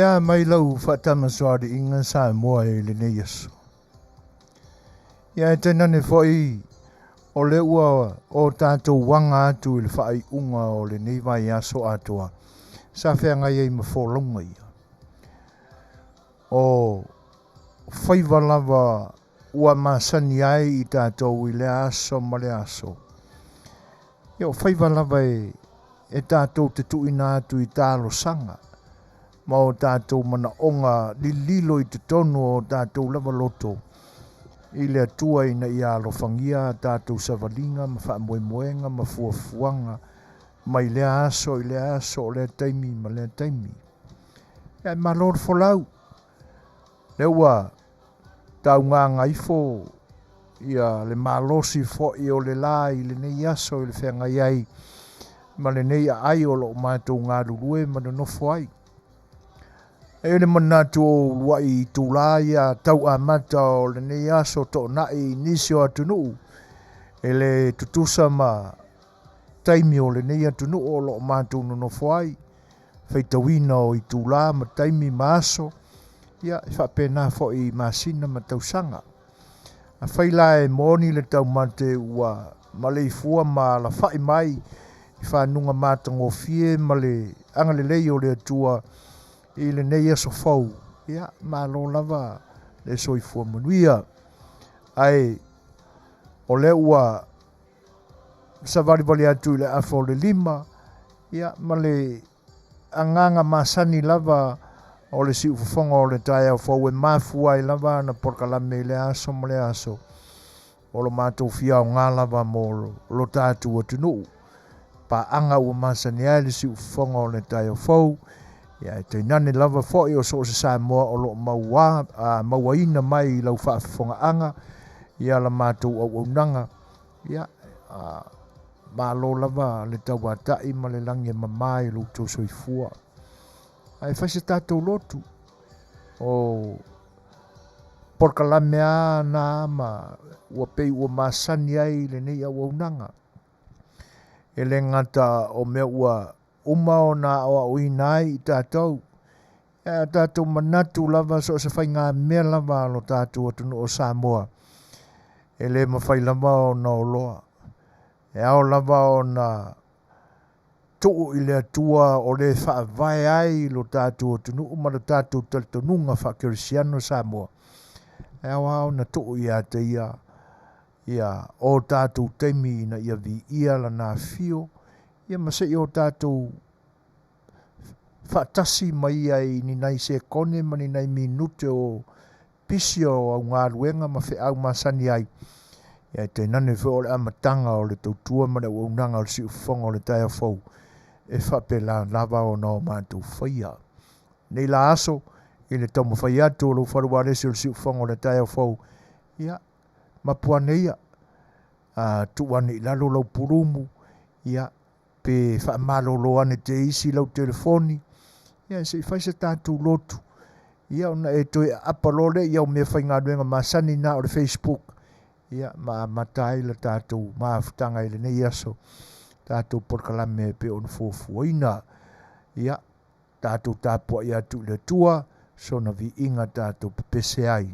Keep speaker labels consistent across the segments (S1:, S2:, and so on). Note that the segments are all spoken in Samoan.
S1: E a mai lau faatamasoaliiga Samoa i lenei aso. Ia e tainane foi o lea ua o tatou aga atu i le faaiuga o lenei vaiaso atoa sa feagai ai ma folauga ia. O faiva lava ua masani ai i tatou i lea aso ma lea aso. Ia o faiva lava e tatou te tuuina atu i talosaga ma o tatou manaoga lililo i totonu o tatou lava loto i le Atua ina ia alofagia a tatou savaliga ma faamoemoega ma fuafuaga mai lea aso i lea aso, o lea taimi ma lea taimi. Ia ae malo le folau, lea ua taugaga ifo ia le malosi foi o le la i lenei aso i le feagai ai ma lenei aai o lo o matou galulue ma nonofo ai. E i ai le manatu o uluai itulā ia tau amata o lenei aso toonai i nisi o atunuu e le tutusa ma taimi o lenei atunuu o lo o matou nonofo ai, faitauina o itulā ma taimi ma aso, ia e faapena foi i masina ma tausaga. Afai la e moni le taumate ua maleifua ma alafai mai i fanuga matagofie ma le agalelei o le Atua i lenei aso fou, ia malo lava le soifua manuia. Ae o lea ua savalivali atu i le afa o le 5, ia ma le agaga masani lava o le siufofoga o le taeao fou e mafua ai lava ana polokalame i lea aso ma lea aso o lo matou fiaoga lava mo lo tatou atunuu. Paaga ua masani ai le siufofoga o le taeao fou, ia e tainane lava foi o so o se Samoa o lo o mauaina mai i lau faafofogaaga ia la matou auaunaga, ia malo lava le tauatai ma le lagi e mama i lo outou soifua. Ae fai se tatou lotu o polokalame a na ma ua pei ua masani ai lenei auaunaga. E le gata o mea ua uma ona aoaoina ai i tatou, ae a tatou manatu lava so o se faigamea lava a lo tatou atunuu o Samoa, e le mafai lava ona oloa. E ao lava ona tuu i le Atua o le faavae ai lo tatou atunuu ma lo tatou talitonuga faakerisiano Samoa. E ao lava ona tuu ia te ia ia o tatou taimi ina ia viia lana afio, ia ma se i o tatou faatasi mai ia i ni nai sekone ma ni nai minute o pisi o au galuega ma feau masani ai. Ia e tainane foi o le amataga o le tautua ma le auaunaga o le siufofoga o le taeao fou, e faapela lava ona o matou faia. Nei la aso, i le taumafai atu o lou falualesi o le siufofoga o le taeao fou, ia, mapu ane ia, tuu ane i lalo lau pulumu, ia, pe faamalolo ane te isi lau telefoni, ia se i fai se tatou lotu, ia ona e toe aapa loa lea i au mea faigaluega masani na o le Facebook, ia ma amata ai la tatou mafutaga i lenei aso, tatou polokalame e pei ona fuafuaina. Ia, tatou tapuai atu i le Atua, sona viiga tatou pepese ai.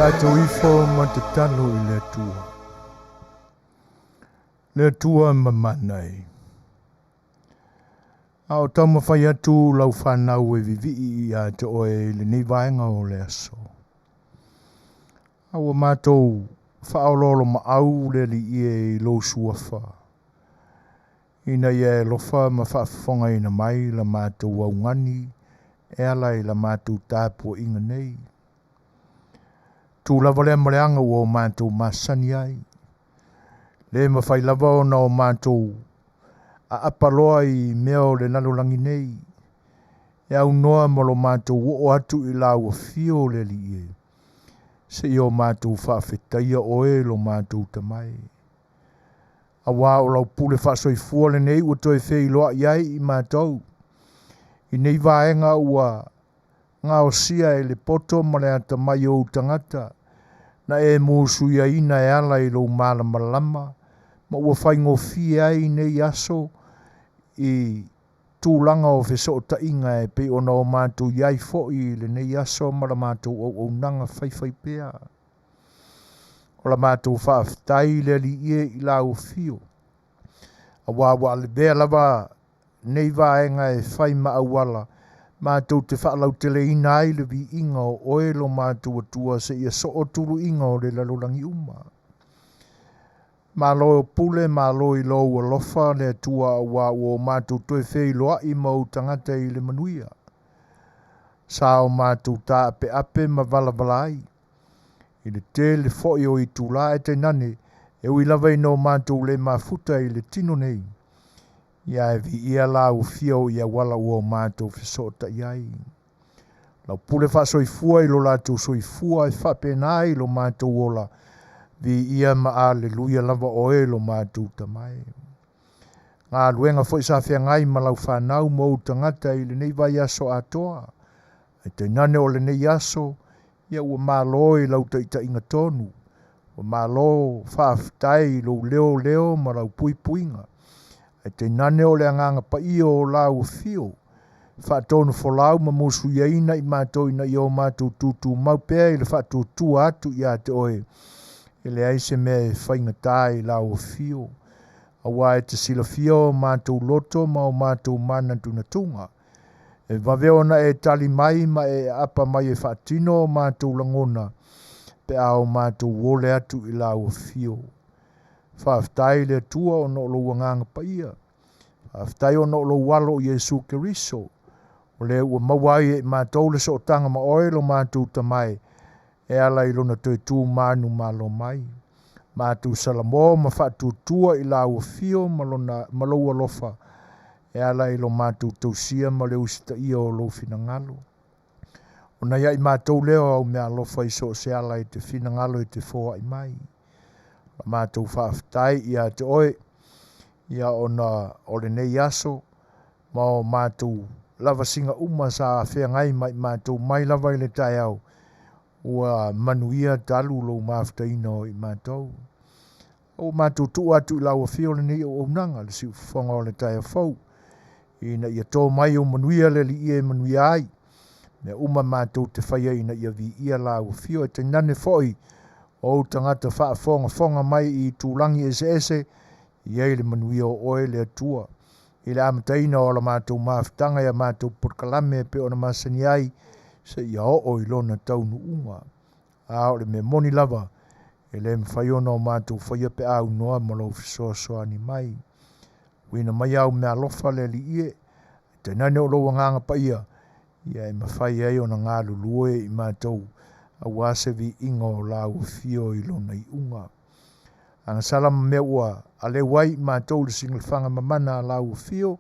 S1: Tatou ifo ma tatalo i le Atua. Le Atua mamana e. A o taumafai atu lau fanau e vivii ia te oe i lenei vaega o le aso. A ua matou faaoloolomaau le Alii e i lou suafa, ina ia e alofa ma faafofogaina mai la matou augani e ala i la matou tapuaiga nei. Tu lava lea ma le aga ua o matou masani ai. Le mafai lava ona o matou aapa loa i mea o le lalolagi nei, e aunoa ma lo matou oo atu i lau afio le Alii e, seia o matou faafetaia oe lo matou Tama e. Auā o lau pule faasoifua lenei ua toe feiloai ai i matou, i nei vaega ua gaosia e le poto ma le atamai o ou tagata, na e musuiaina e ala i lou malamalama ma ua faigofie ai nei aso i tulaga o fesootaiga e pei ona o matou i ai foi i lenei aso ma la matou auaunaga faifaipea. O la matou faafetai i le Alii e i lau afio, auā ua avea lava nei vaega e fai ma auala matou te faalauteleina ai le viiga o oe lo matou Atua seia soo tuluiga o le lalolagi uma. Malo e pule, malo i lou alofa le Atua, auā ua o matou toe feiloai ma ou tagata i le manuia. Sa o matou taapeape ma valavala ai i le tele foi o itulā, ae tainane e ui lava ina o matou le mafuta i le tino nei, ia e viia lau afio i auala ua o matou fesootai ai. Lau pule faasoifua i lo latou soifua e faapena ai lo matou ola, viia ma aleluia lava oe lo matou Tama e. Galuega foi sa feagai ma lau fanau ma ou tagata i lenei vaiaso atoa, ae tainane o lenei aso, ia ua malo i lau taitaiga tonu, ua malo faafetai i lou leo leo ma lau puipuiga, ae tainane o le agaga paia o lau afio, faatonufolau ma musuiaina i matou ina ia o matou tutumau pea i le faatuatua atu ia te oe, e leai se mea e faigata i lau afio, auā e te silafia o matou loto ma o matou manatunatuga. E vave ona e tali mai ma e aapa mai e faatino o matou lagona, pe a o matou ole atu i lau afio. Faafetai i le Atua ona o lou agaga paia. Faafetai ona o lou alo o Iesu Keriso, o lea ua maua ai e i matou le sootaga ma oe lo matou Tama e, e ala i lona toe tu manumalo mai. Matou salamo ma faatuatua i lau afio ma lona ma lou alofa, e ala i lo matou tausia ma le usitaia o lou finagalo. Ona ia i matou lea o au meaalofa i so o se ala e te finagalo e te foai mai. La matou faafetai ia te oe, ia ona o lenei aso ma o matou lavasiga uma sa feagai ma i matou mai lava i le taeao, ua manuia talu lou mafutaina o i matou. Ua matou tuu atu i lau afio lenei auaunaga, le siufofoga o le taeao fou, ina ia tō mai ou manuia le Alii e manuia ai mea uma matou te faia ina ia viia lau afio, e tainane foi o ou tagata faafogafoga mai i tulagi eseese, i ai le manuia o oe le Atua. I le amataina o la matou mafutaga i a matou polokalame e pei ona masani ai, seia oo i lona taunuuga. A o le mea moni lava, e le mafai ona o matou faia pe a aunoa ma lou fesoasoani mai. Uina mai au meaalofa le Alii e, tainane o lou agaga paia, ia e mafai ai ona galulue i matou, auā se viiga o lau afio i lona iuga. Agasala ma mea ua aleu ai i matou le silafaga mamana a lau afio,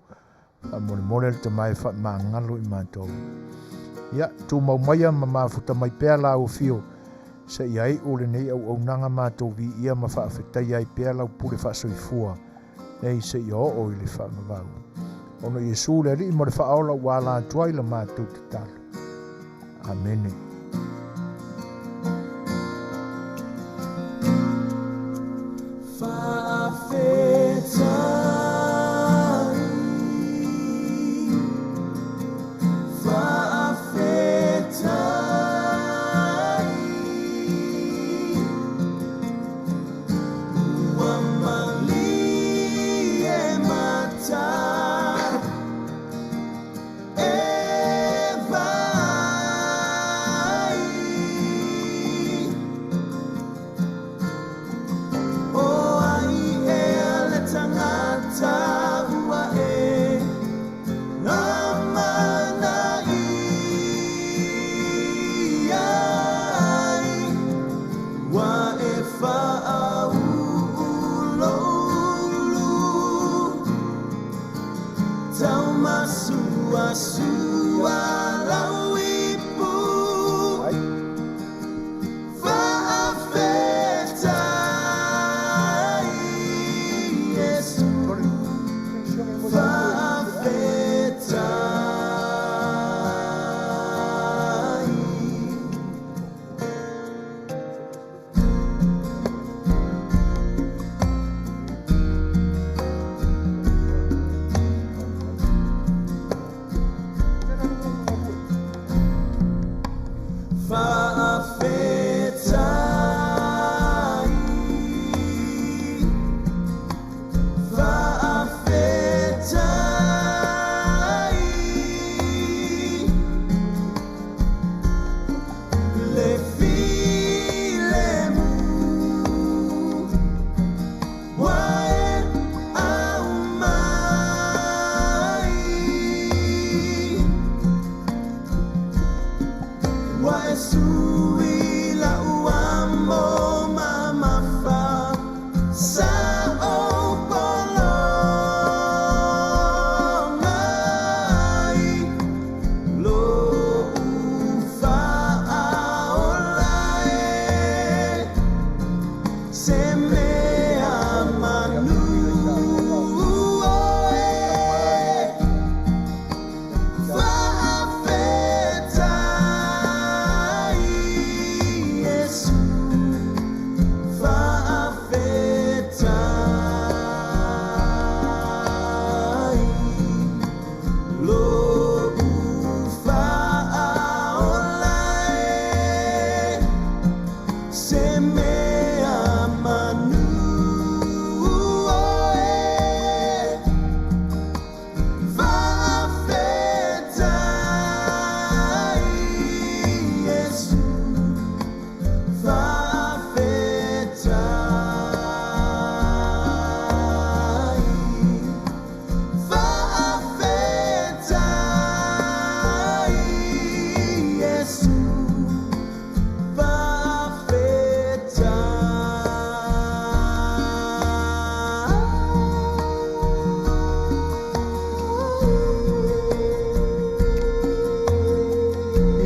S1: faamolemole le Tama e faamagalo i matou. Ia, tumau maia ma mafuta mai pea lau afio, seia iu lenei auaunaga matou viia ma faafetaia ai pea lau pule faasoifua nei seia oo i le faavavau. Ona o Iesu le Alii ma le Faaola ua ala atu ai la matou tatalo. Amene.
S2: Faafetai, faafetai.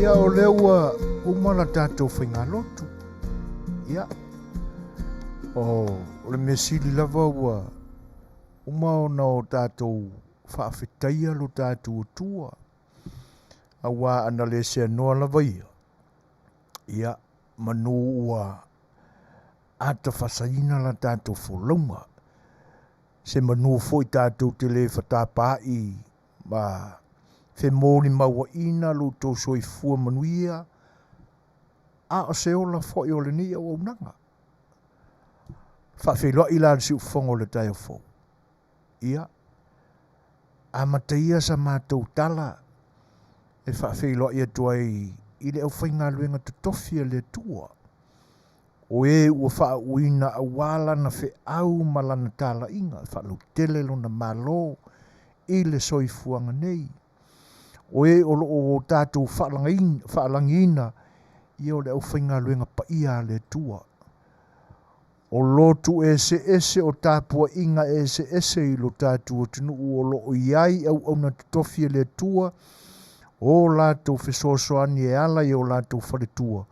S1: Ia o lea ua uma la tatou faigalotu. Ia, o le mea sili lava ua uma ona o tatou faafetaia lo tatou Atua, auā ana le seanoa lava ia, ia, manu ua atafasaina la tatou folauga. Se manu foi tatou te le fatapaai ma femolimauaina lo outou soifua manuia, a o se ola foi o lenei auaunaga. Faafeiloai la le siufofoga o le taeao fou. Ia, amataia sa matou tala e faafeiloai atu ai i le aufaigaluega totofi a le Atua, o e ua faauuina auā lana feau ma lana talaiga e faalautele lona Malo i le soifuaga nei. O e o lo o tatou faalagiina, ia o le aufaigaluega paia a le Atua. O lotu eseese o tapuaiga eseese i lo tatou atunuu o lo o i ai auauna totofi a le Atua, o latou fesoasoani e ala i o latou faletua,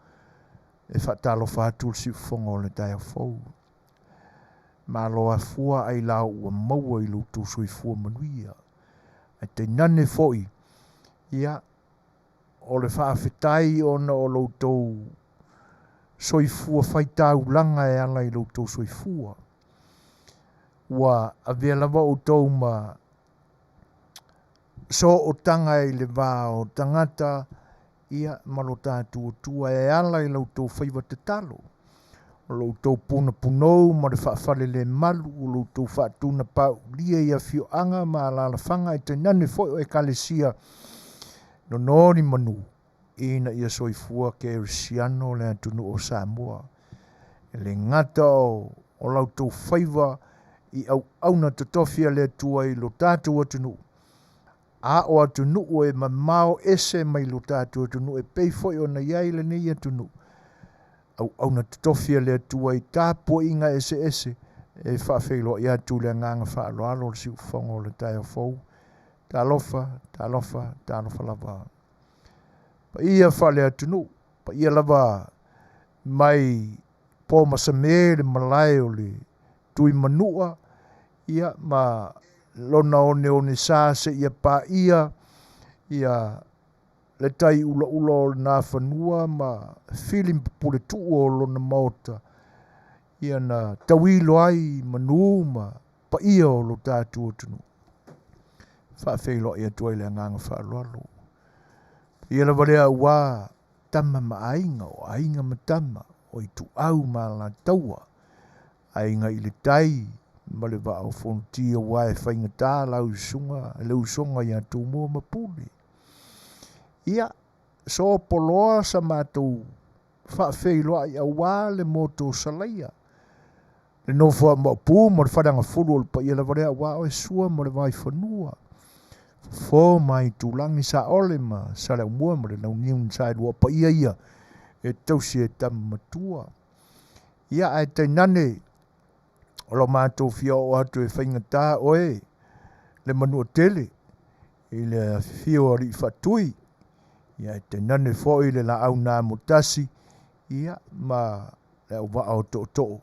S1: e faatalofa atu le siufofoga o le taeao fou. Malo afua ailao ua maua i lo outou soifua manuia. Ae tainane foi, ia, o le faafetai ona o lo outou soifua faitaulaga e ala i lo outou soifua. Ua avea lava outou ma sootaga i le va o tagata, ia, ma lo tatou Atua e ala i la outou faiva tatalo, o lo outou punapunou ma le faafalelemalu, o lo outou faatunapaulia i afioaga ma alaalafaga, e tainane foi o ekalesia nononi manu, ina ia soifua kerisiano le atunuu o Samoa. E le gata o la outou faiva i auauna totofi a le Atua i lo tatou atunuu, a o atunuu e mamao ese mai lo tatou atunuu e pei foi ona i ai lenei atunuu. Auauna totofi a le Atua i tapuaiga eseese e faafeiloai atu le agaga faaaloalo o le siufofoga o le taeao fou. Talofa, talofa, talofa lava. Paia faale-atunuu, paia lava mai Pomasame le malae o le Tuimanua, ia ma lona oneone sa seia paia ia le tai ulaula o lena fanua ma fili ma puletuu o lona maota, ia na tauilo ai manu ma paia o lo tatou atunuu. Faafeiloai atu ai le agaga faaaloalo. Ia lava lea aua tama ma aiga, o aiga ma tama, o ituau ma alataua, aiga i le tai ma le vaa o Fonoti aua e faigata lau susuga le usoga ia Tumua ma Pule. Ia, sopoloa sa matou faafeiloai aua le moto o Salaia, le nofo a Maopu ma le Faleagafulu o le paia lava lea aua oe Sua ma le Vaifanua, Fofo ma Aitulagi, Saole ma Saleaaumua ma le Launiu na Saelua, o paia ia e tausi e tama matua. Ia ae tainane o lo matou fia oo atu e faigata oe le Manuatele i le afifio o alii faatui, ia ae tainane foi le laau na amotasi, ia ma le auvaa o tootoo.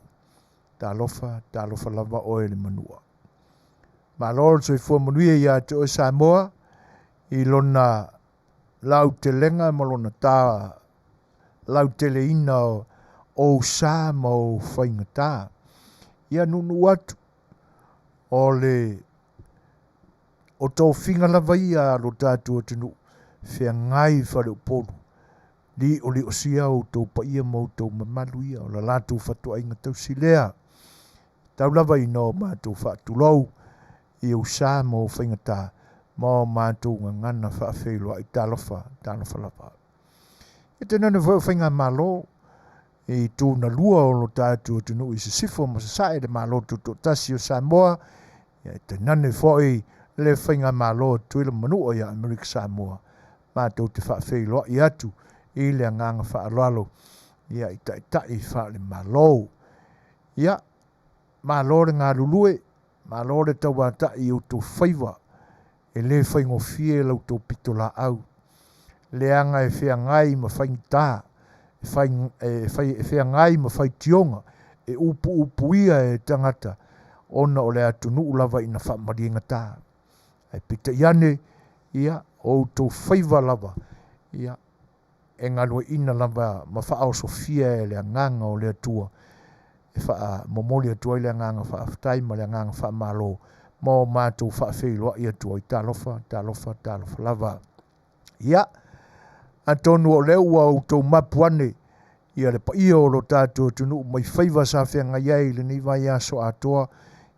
S1: Talofa, talofa lava oe le Manua. Malo le soifua manuia ia te oe Samoa i lona lautelega ma lona ta lauteleina o ou sa ma ou faigata. Ia nuunuu atu o le o tofiga lava ia a lo tatou atunuu, feagai faleupolu, lioliosia outou paia ma outou mamalu ia, o la latou fatuaiga tausi lea. Tau lava ina o matou faatulou i ou sa ma ou faigata ma o matou gagana faafeiloai talofa, talofa lava. E tainane foi o faigamalo i itu na lua o lo tatou atunuu i sisifo ma sasae le Malo Tutoatasi o Samoa, ia e tainane foi le faigamalo a Tutuila ma Manua ia Amerika Samoa. Matou te faafeiloai atu i le agaga faaaloalo ia i taitai faale-Malo. Ia, malo le galulue, malo le tauatai i outou faiva, e le faigofie la outou pitolaau, leaga e feagai ma faigata, e fai, e fai, e feagai ma faitioga, e upuupuia e tagata ona o le atunuu lava ina faamaliegata. Ae peitai ane, ia, o outou faiva lava, ia, e galueaiina lava ma faaosofia e le Agaga o le Atua, e faamomoli atu ai le agaga faafetai ma le agaga faamalo ma o matou faafeiloai atu ai. Talofa, talofa, talofa lava. Ia, atonu o lea ua outou mapu ane ia le paia o lo tatou atunuu mai faiva sa feagai ai i lenei vaiaso atoa.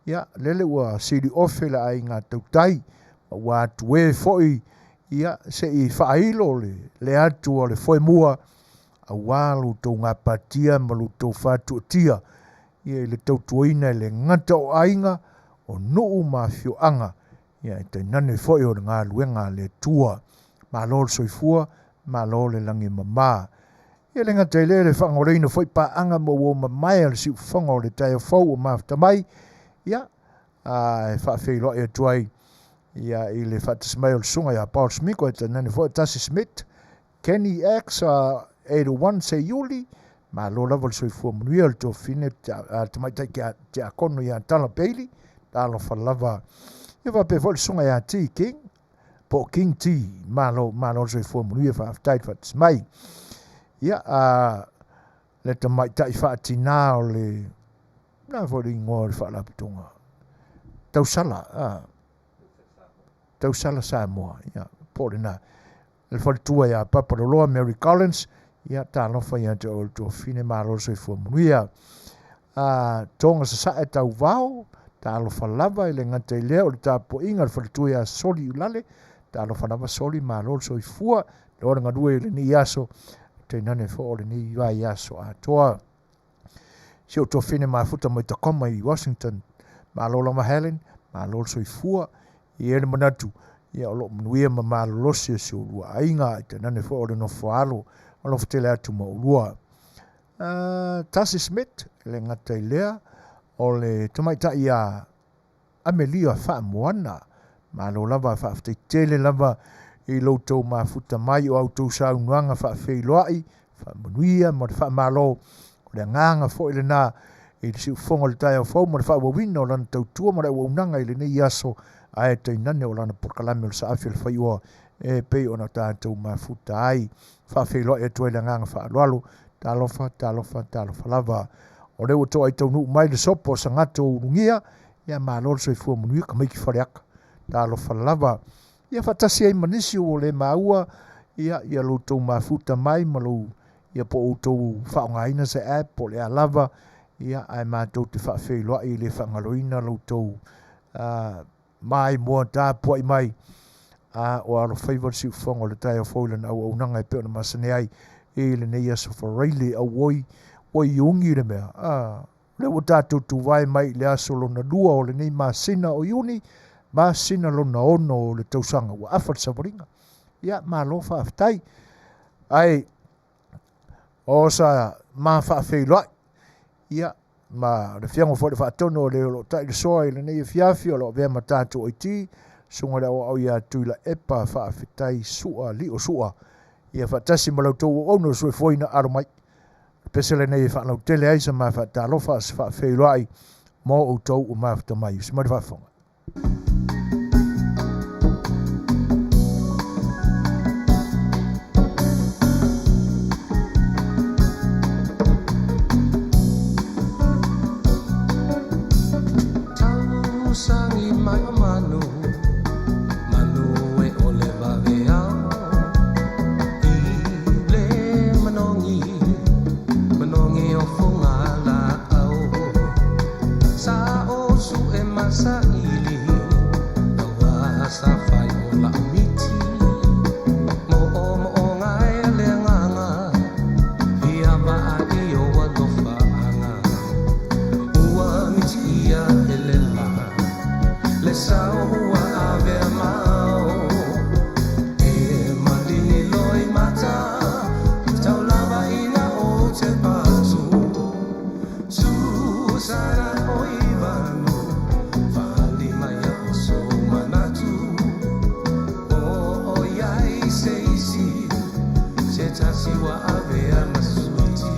S1: Ia, lele ua sili ofe le aiga tautai, ma ua atu e foi, ia, se i faailo le, le atu a le foemua, aua lo outou gapatia ma lo outou faatuatia, ia i le tautuaina e le gata o aiga, o nuu ma afioaga, ia e tainane foi o le galuega a le Atua. Malo le soifua, malo le lagi e mama. Ia le gata i lea, le faagoleina foi paaga ma uo mamae a le siufofoga o le taeao fou o mafuta mai, ia, a e faafeiloai atu ai ia i le faatasi mai o le susuga ia Paul Smith, e tainane foi Tasi Smith, Kenny X 801 Seiuli, malo lava le soifua manuia o le tuafafine le tamaitai tiakono ia Tala Bailey, talofa lava. Ia faapea foi le susuga ia T King, po o King T, malo, malo le soifua manuia, faafetai le faatasi mai. Ia, a, le tamaitai faatinā o le, na foi le igoa o le faalapotopotoga, Tausala, a, Tausala Samoa, ia, po o lena. Le faletua ia Papa Loloa Mary Collins, ia talofa ia te oe le tuafafine, malo le soifua manuia. A Tonga Sasae Tauvao, talofa lava e le gata i lea o le tapuaiga a le faletua ia Soli Ulale, talofa lava Soli, malo le soifua, loa le galue i lenei aso, tainane foi o lenei vaiaso atoa. Si ou tuafafine mafuta mai Tacoma i Washington, malo lava Helen, malo le soifua, e i ai le manatu, ia o lo o manuia ma malolosi o si oulua aiga, tainane foi o le nofo alo, alofa tele atu ma oulua. Tasi Smith, e le gata i lea, o le tamaitai ia Amelia Faamoana. Malo lava, faafetai tele lava i lo outou mafuta mai o a outou saunoaga faafeiloai, faamanuia ma le faamalo. O le agaga foi lena i le siufofoga o le taeao fou ma le faaauauina o lana tautua ma le auaunaga i lenei aso, ae tainane o lana polokalame o le Saafi o le Faioa e pei ona tatou mafuta ai. Faafeiloai atu ai le agaga faaaloalo. Talofa, talofa, talofa lava. O lea ua toai taunuu mai le sopo o Sagato Ulugia, ia malo le soifua manuia tamaiti Faleata. Talofa lava. Ia faatasi ai ma nisi ua le maua, ia, ia lo outou mafuta mai ma lou, ia po o outou faaaogaina se app po o le a lava, ia, ae matou te faafeiloai e le faagaloina lo outou maimoa tapuai mai a o alofaiva le siufofoga o le taeao fou i lana auaunaga e pei ona masani ai i lenei aso Faraile. Auoi, ua Iuni le mea, a o lea ua tatou tuvae mai i le aso lona lua o lenei masina o Iuni, masina lona 6 o le tausaga, ua afa le savaliga. Ia, malo faafetai. Ae o sa ma faafeiloai, ia, ma le Afioga foi i le Faatonu o le o lo o ta'ilosoa i lenei afiafi o lo o avea ma tatou IT, susuga i le Aoao ia Tuilaepa Faafetai Su'a Lio Su'a, ia faatasi ma la outou auauna o le soifuaina alo mai. O le pese lenei e faalautele ai sa ma faatalofa a se faafeiloai mo outou ua mafuta mai. Usi mai le faafofoga.
S2: Tausagi mai o manu, manu e ole vaveao. I le manogi, manogi o fogala'au. Sa o su'e masaili, aua sa fai o la'u miti. Mo o mo'oga e le agaga, ia vaai o alofaaga. Ua mitiia e le lā, le sao ua avea mao. E maligi loi mata, taulava ina o te patu. Susana o ivanu, faalima ia o sou manatu. O o iai se isi, se tasi ua avea ma suiti.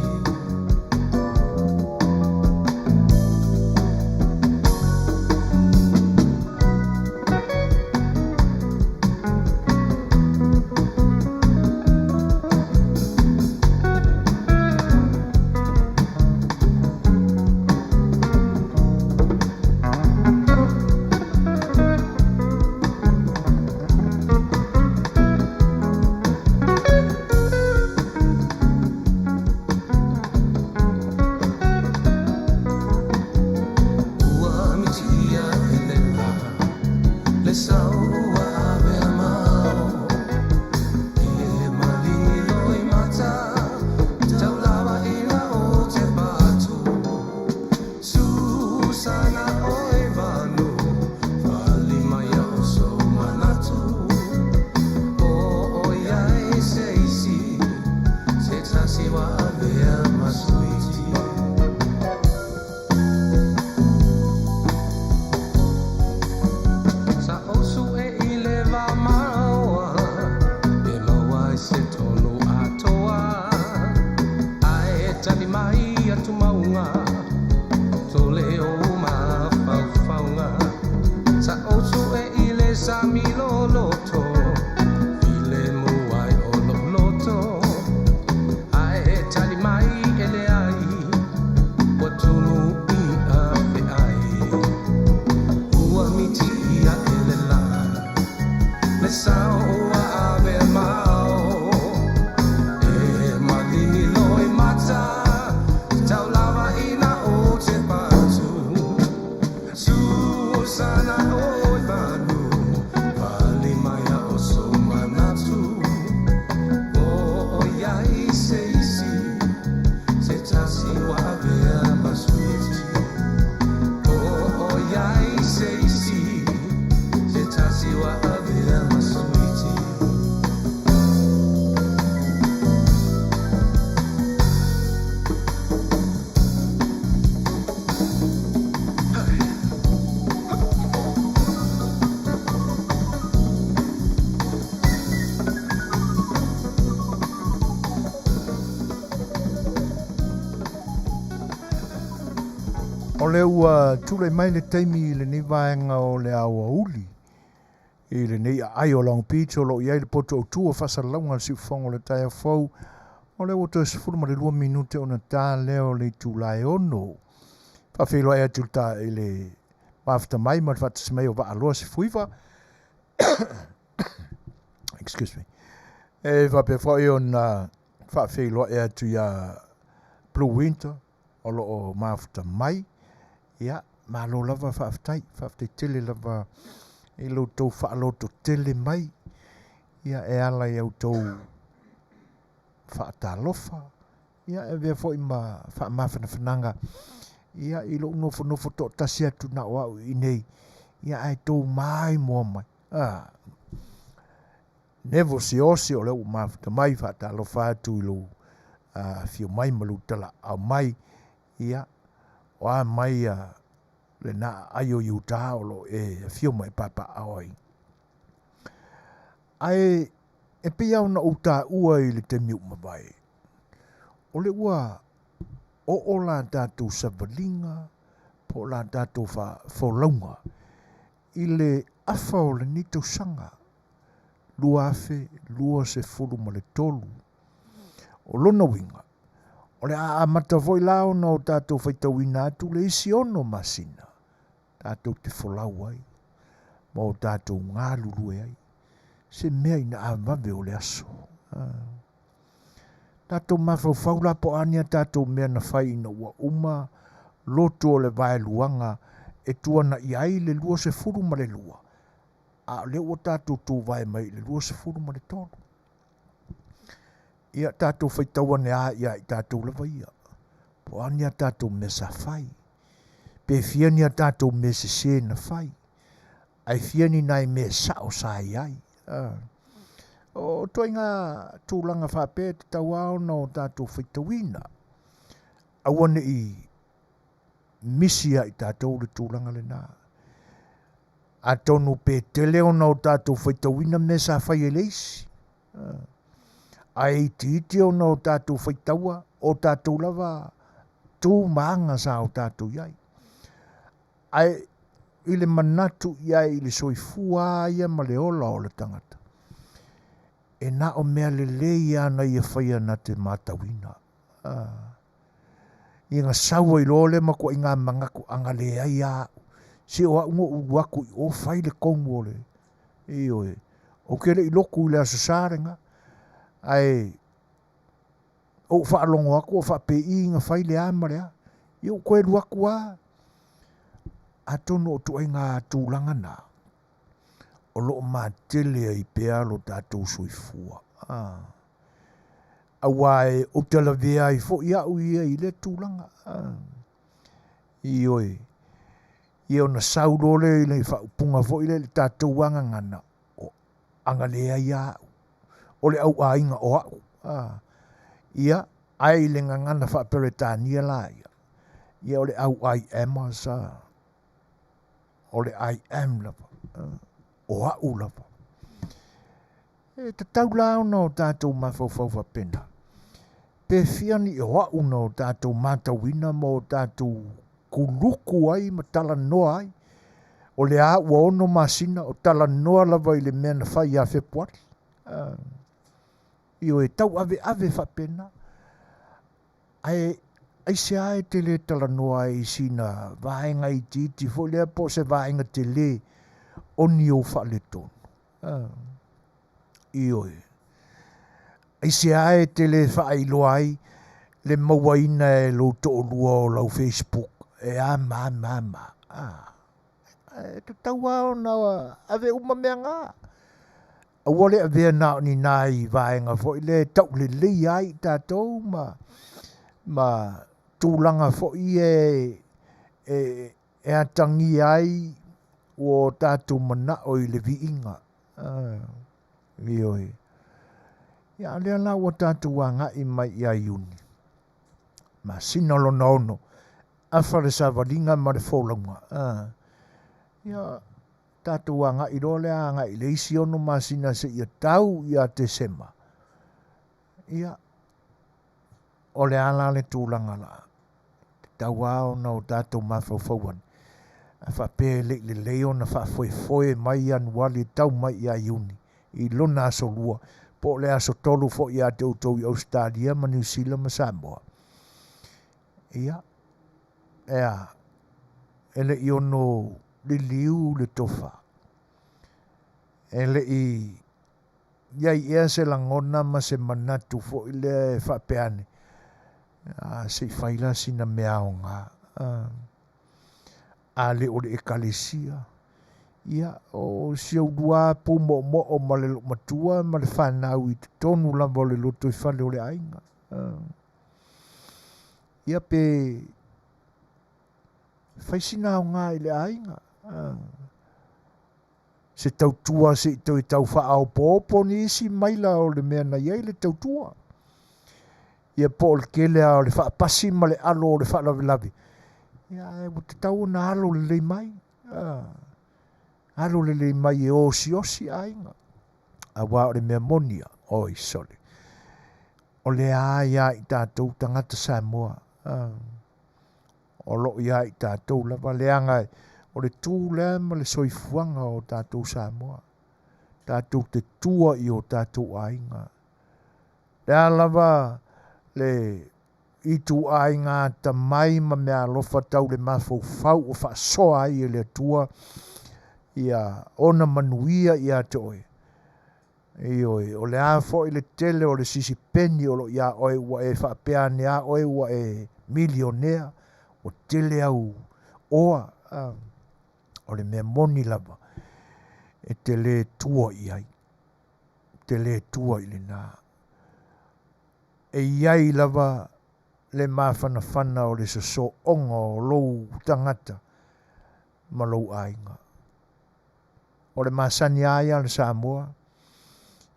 S1: O lea ua tulai mai le taimi i lenei vaega o le aoauli i lenei aai o Long Beach o lo o i ai le poto autu o faasalalauga a le siufofoga o le taeao fou. O lea ua toe 12 minute ona ta lea o le itula e 6. Faafeiloai atu i le ta i le mafuta mai ma le faatasi mai o Vaaloa Sefuiva. Excuse me. E faapea foi ona faafeiloai atu ia Blue Winter o lo o mafuta mai. Ia, malo lava faafetai, faafetai tele lava i lo outou faaloto tele mai, ia e ala i a outou faatalofa, ia e avea foi ma faamafanafanaga, ia i lou nofonofo toatasi atu na o au i inei, ia ae tou maimoa mai. Ah, Nevo Siaosi o lea ua mafuta mai, faatalofa atu i lou afio mai ma lou talaau mai, ia, o a mai lena aai o Iuta o lo o e afio ma e papaaao ai. Ae e pei lava ona ou taua i le taimi ua mavae, o le ua oo la tatou savaliga po o la tatou folauga i le afa o lenei tausaga 2023. O lona uiga, o le a amata foi la ona o tatou faitauina atu le isi 6 masina tatou te folau ai ma o tatou galulue ai se mea ina a vave o le aso. Tatou mafaufau la po o a ni a tatou mea na fai ina ua uma lotu o le vaeluaga e tuanaia ai le 22, a o lea ua tatou tuvae mai i le 23. Ia tatou faitau ane lava ia i tatou lava ia, po o a ni a tatou mea sa fai, pe fia ni a tatou mea sese na fai, ae fia ni nai mea sao sa i ai. O ituaiga tulaga faapea e tatau lava ona o tatou faitauina, aua ne i misi ia i tatou le tulaga lena. Atonu pe tele ona o tatou faitauina mea sa fai e le isi, ae itiiti ona o tatou faitaua o tatou lava tu ma aga sa o tatou i ai. Ae i le manatu i ai i le soifua lava ia ma le ola o le tagata, e na o mea lelei lava na ia faia na te matauina. Ia na sau ai loa lea matuaiga manatu a na leai lava au, se o au na ou alu atu i o fai le tonu o le, ioe, ou te le i lotu i le Aso Sa lena, ae ou faalogo atu o faapei na fai le a ma le a, ia ou toe alu atu lava. Atonu o ituaiga tulaga na, o lo o matele ai pea lo tatou soifua. Aua e ou te lavea ai foi au ia i lea tulaga. Ioe. Ia ona sau loa lea i le faaupuga foi lea i le tatou agagana, o aga leai lava au, o le auaiga o au. Ia, ae i le gagana faa-Peretania la ia, ia o le au I am sa, o le I am lava, o au lava. E tatau la ona o tatou mafaufau faapena, pe fia ni o au na o tatou matauina ma o tatou kuluku ai ma talanoa ai, o le a ua 6 masina o talanoa lava i le mea na fai ia Fepuari. Ioe, tauaveave faapena. Ae aisea e te le talanoa ai i sina vaega itiiti foi lea po o se vaega tele o ni ou faaletonu? Ioe. Aisea e te le faailoa ai le mauaina e lou toalua o lau Facebook e a ma a ma a ma a? E tatau lava ona ave uma mea na. Aua le avea na o ni nai vaega foi lea e tauleleia ai i tatou ma ma tulaga foi e e atagia ai ua o tatou manao i le viiga. Ioe. Ia, a o lea la ua tatou agai mai ia Iuni, masina lona 6, afa le savaliga ma le folauga. Ia, tatou agai loa lea agai i le isi 6 masina seia tau ia Tesema. Ia, o le a la le tulaga la? Tau lava ona o tatou mafaufau ane, a faapea e le i lelei ona faafoefoe mai Ianuali e tau mai ia Iuni i lona aso lua, po o le aso tolu foi ia te outou i Ausetalia ma Niu Sila ma Samoa, ia, e a, e le i ono liliu le tofa, e le i i ai ea se lagona ma se manatu foi lea e faapea ane, a, se i fai la sina mea aoga, a le o le ekalesia, ia, o si ou lua pumoomoo ma le loomatua ma le fanau i totonu lava o le lotoifale o le aiga. Ia pe fai sina aoga i le aiga, se tautua se i toe tau faaopoopo nisi maila o le mea na i ai le tautua. Ia po o le tele lava o le faapasi ma le alo o le faalavelave, ia ae ua tatau ona alo lelei mai, alo lelei mai e osiosi aiga. Aua o le mea moni lava, oi sole, o lea lava ia i tatou tagata Samoa, o lo o ia i tatou lava, leaga o le tu lea ma le soifuaga o tatou Samoa, tatou te tua i o tatou aiga. Le a lava le ituaiga atamai ma meaalofa tau le mafaufau ua faasoa ai e le Atua ia ona manuia ia te oe, Ioe, o le a foi le tele o le sisipeni o lo o iā oe ua e faapea ane a oe ua e milionea, ua tele au oa, a, o le mea moni lava, e te le tua i ai, e te le tua i lena. E i ai lava le mafanafana o le sosooga o lou tagata ma lou aiga. O le masani lava ia a le Samoa,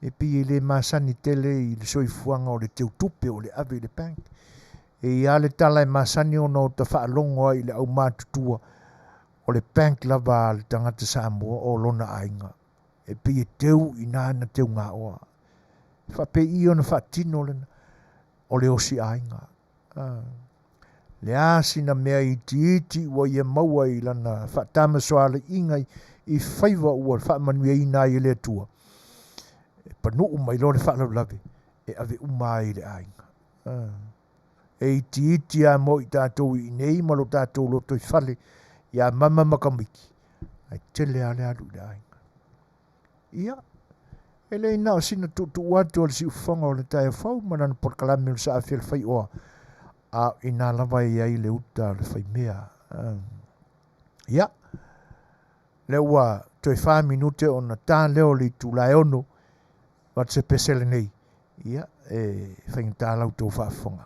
S1: e pei e le masani tele i le soifuaga o le teutupe o le ave i le bank. E i ai lava le tala e masani ona ota faalogo ai i le aumatutua, o le bank lava a le tagata Samoa o lona aiga. E pei e teu i ina ana teugaoa. E faapei i ona faatino lena, o le osi aiga. Le a sina mea itiiti ua ia maua i lana faatamasoaliiga i faiva ua faamanuiaina ai e le Atua, e panuu mai loa le faalavelave e ave uma ai i le aiga. E itiiti lava mo i tatou i inei ma lo tatou lotoifale ia mama ma tamaiti, ae tele lava le alu i le aiga. Ia, e le na o sina tuutuu atu o le siufofoga o le taeao fou ma lana polokalame o le saafi a le faioa, a o ina lava e i ai le uta a le faimea. Ia, lea ua toe 4 minute ona ta lea o le itula e 6, avatu se pese lenei, ia, e faigata la outou faafofoga.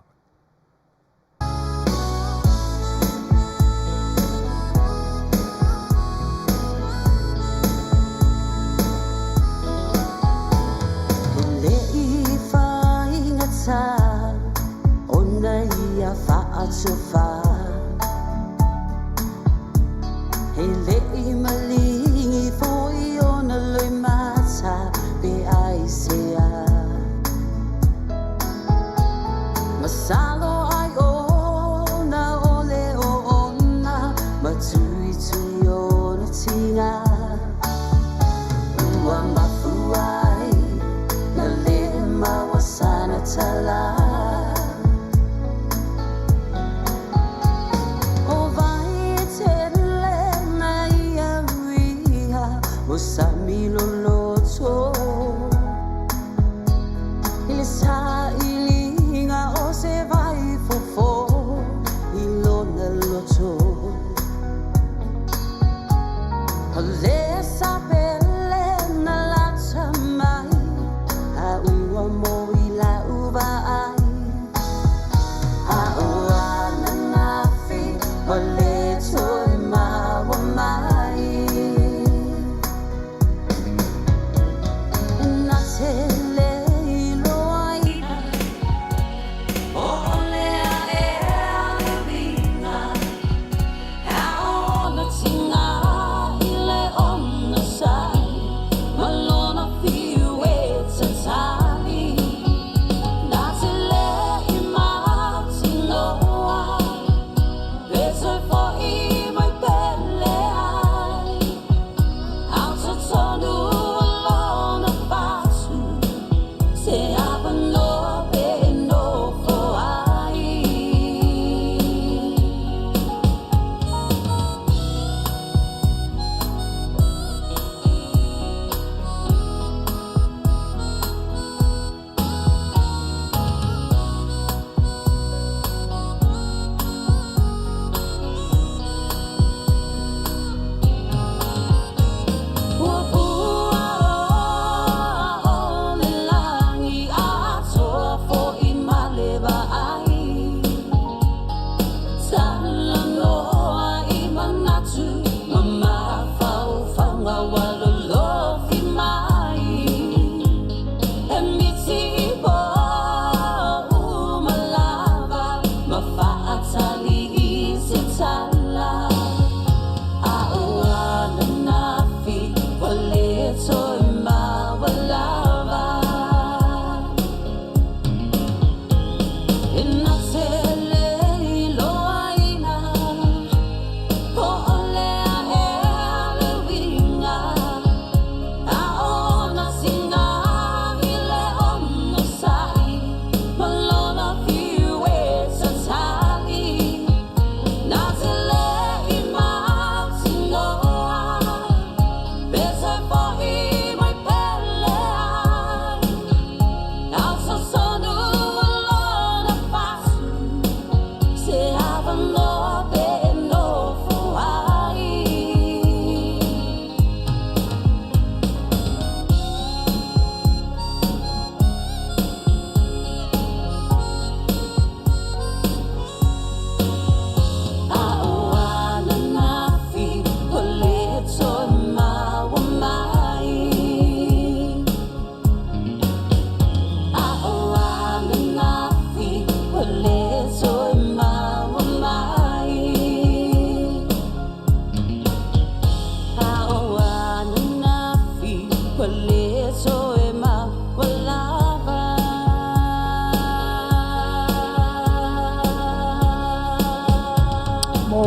S3: E le i faigata ona ia faatofa, E le i maligi foi ona loimata pe aisea. Masalo ai ona o le oona ma tuitui ona tiga ua mafua ai na le maua sana tala. O vai e tele na ia uia o sami loloto i le sailiga o se vai fofo i lona loto. O le sapele na lata mai a ua mo i lau vaai. A o ananafi o le toe maua mai. Na te le iloa i o le ae a le uiga, a ona tiga i le onosai ma lona fiu e tatali. Na te le i mautinoa.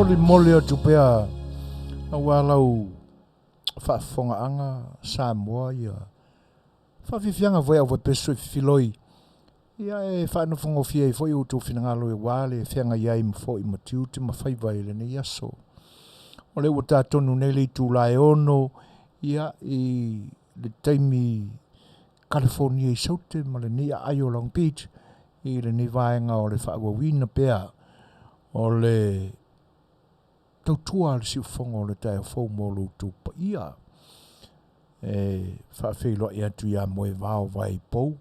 S1: Molimoli atu pea aua lau faafofogaaga Samoa ia faafiafiaga foi au faipea filoi ia e faanofogofie ai foi outou finagalo aua le feagai ai ma foi ma tiute ma faiva i lenei aso. O lea ua ta tonu nei le itula e 6 ia i le taimi Kalifonia i Saute ma lenei aai o Long Beach i lenei vaega o le faaauauina pea o le tautua a le siufofoga o le taeao fou mo lo outou paia. E faafeiloai atu ia Moevao Vaipou,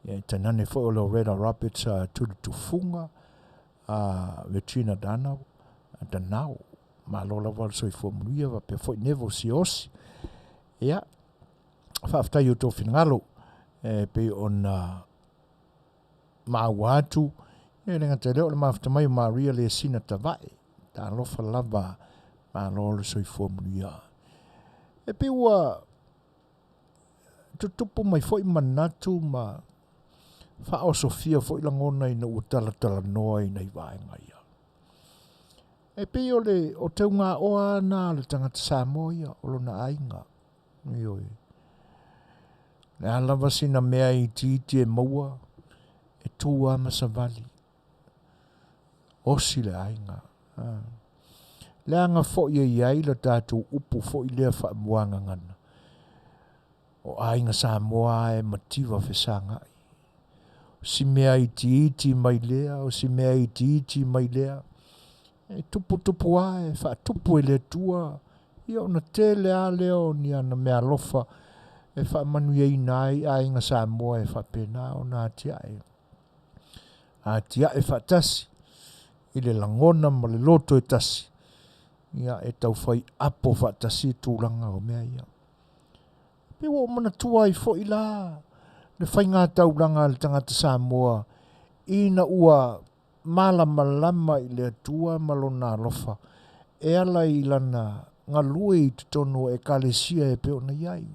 S1: ia e tainane foi o Loretta Roberts a Tulitufuga, a Regina Danao, Danao, malo lava le soifua manuia faapea foi Neville Siaosi. Ia, faafetai i outou finagalo e pei ona maua atu, e le gata i lea o le mafuta mai o Maria Lesina Tavae, talofa lava, malo le soifua manuia. E pei ua tutupu mai foi manatu ma faaosofia foi lagona ina ua talatalanoa i nai vaega ia. E pei o le o teugaoa na a le tagata Samoa ia, o lona aiga. Ioe. Le a lava sina mea itiiti e maua, e tu lava ma savali. Osi le aiga. Leaga foi e i ai le tatou upu foi lea faamuagagana. O aiga Samoa e mativa fesagai. O si mea itiiti mai lea, o si mea itiiti mai lea. E tuputupu lava e faatupu e le Atua, ia ona tele lava lea o ni ana meaalofa e faamanuiaina ai aiga Samoa e faapena ona atiae. Atiae faatasi i le lagona ma le loto e tasi, ia e taufai apo faatasi tulaga o mea ia. Pei ua ou manatua ai foi la le faiga taulaga a le tagata Samoa ina ua malamalama i le Atua ma lona alofa e ala i lana galue i totonu o ekalesia e pei ona i ai.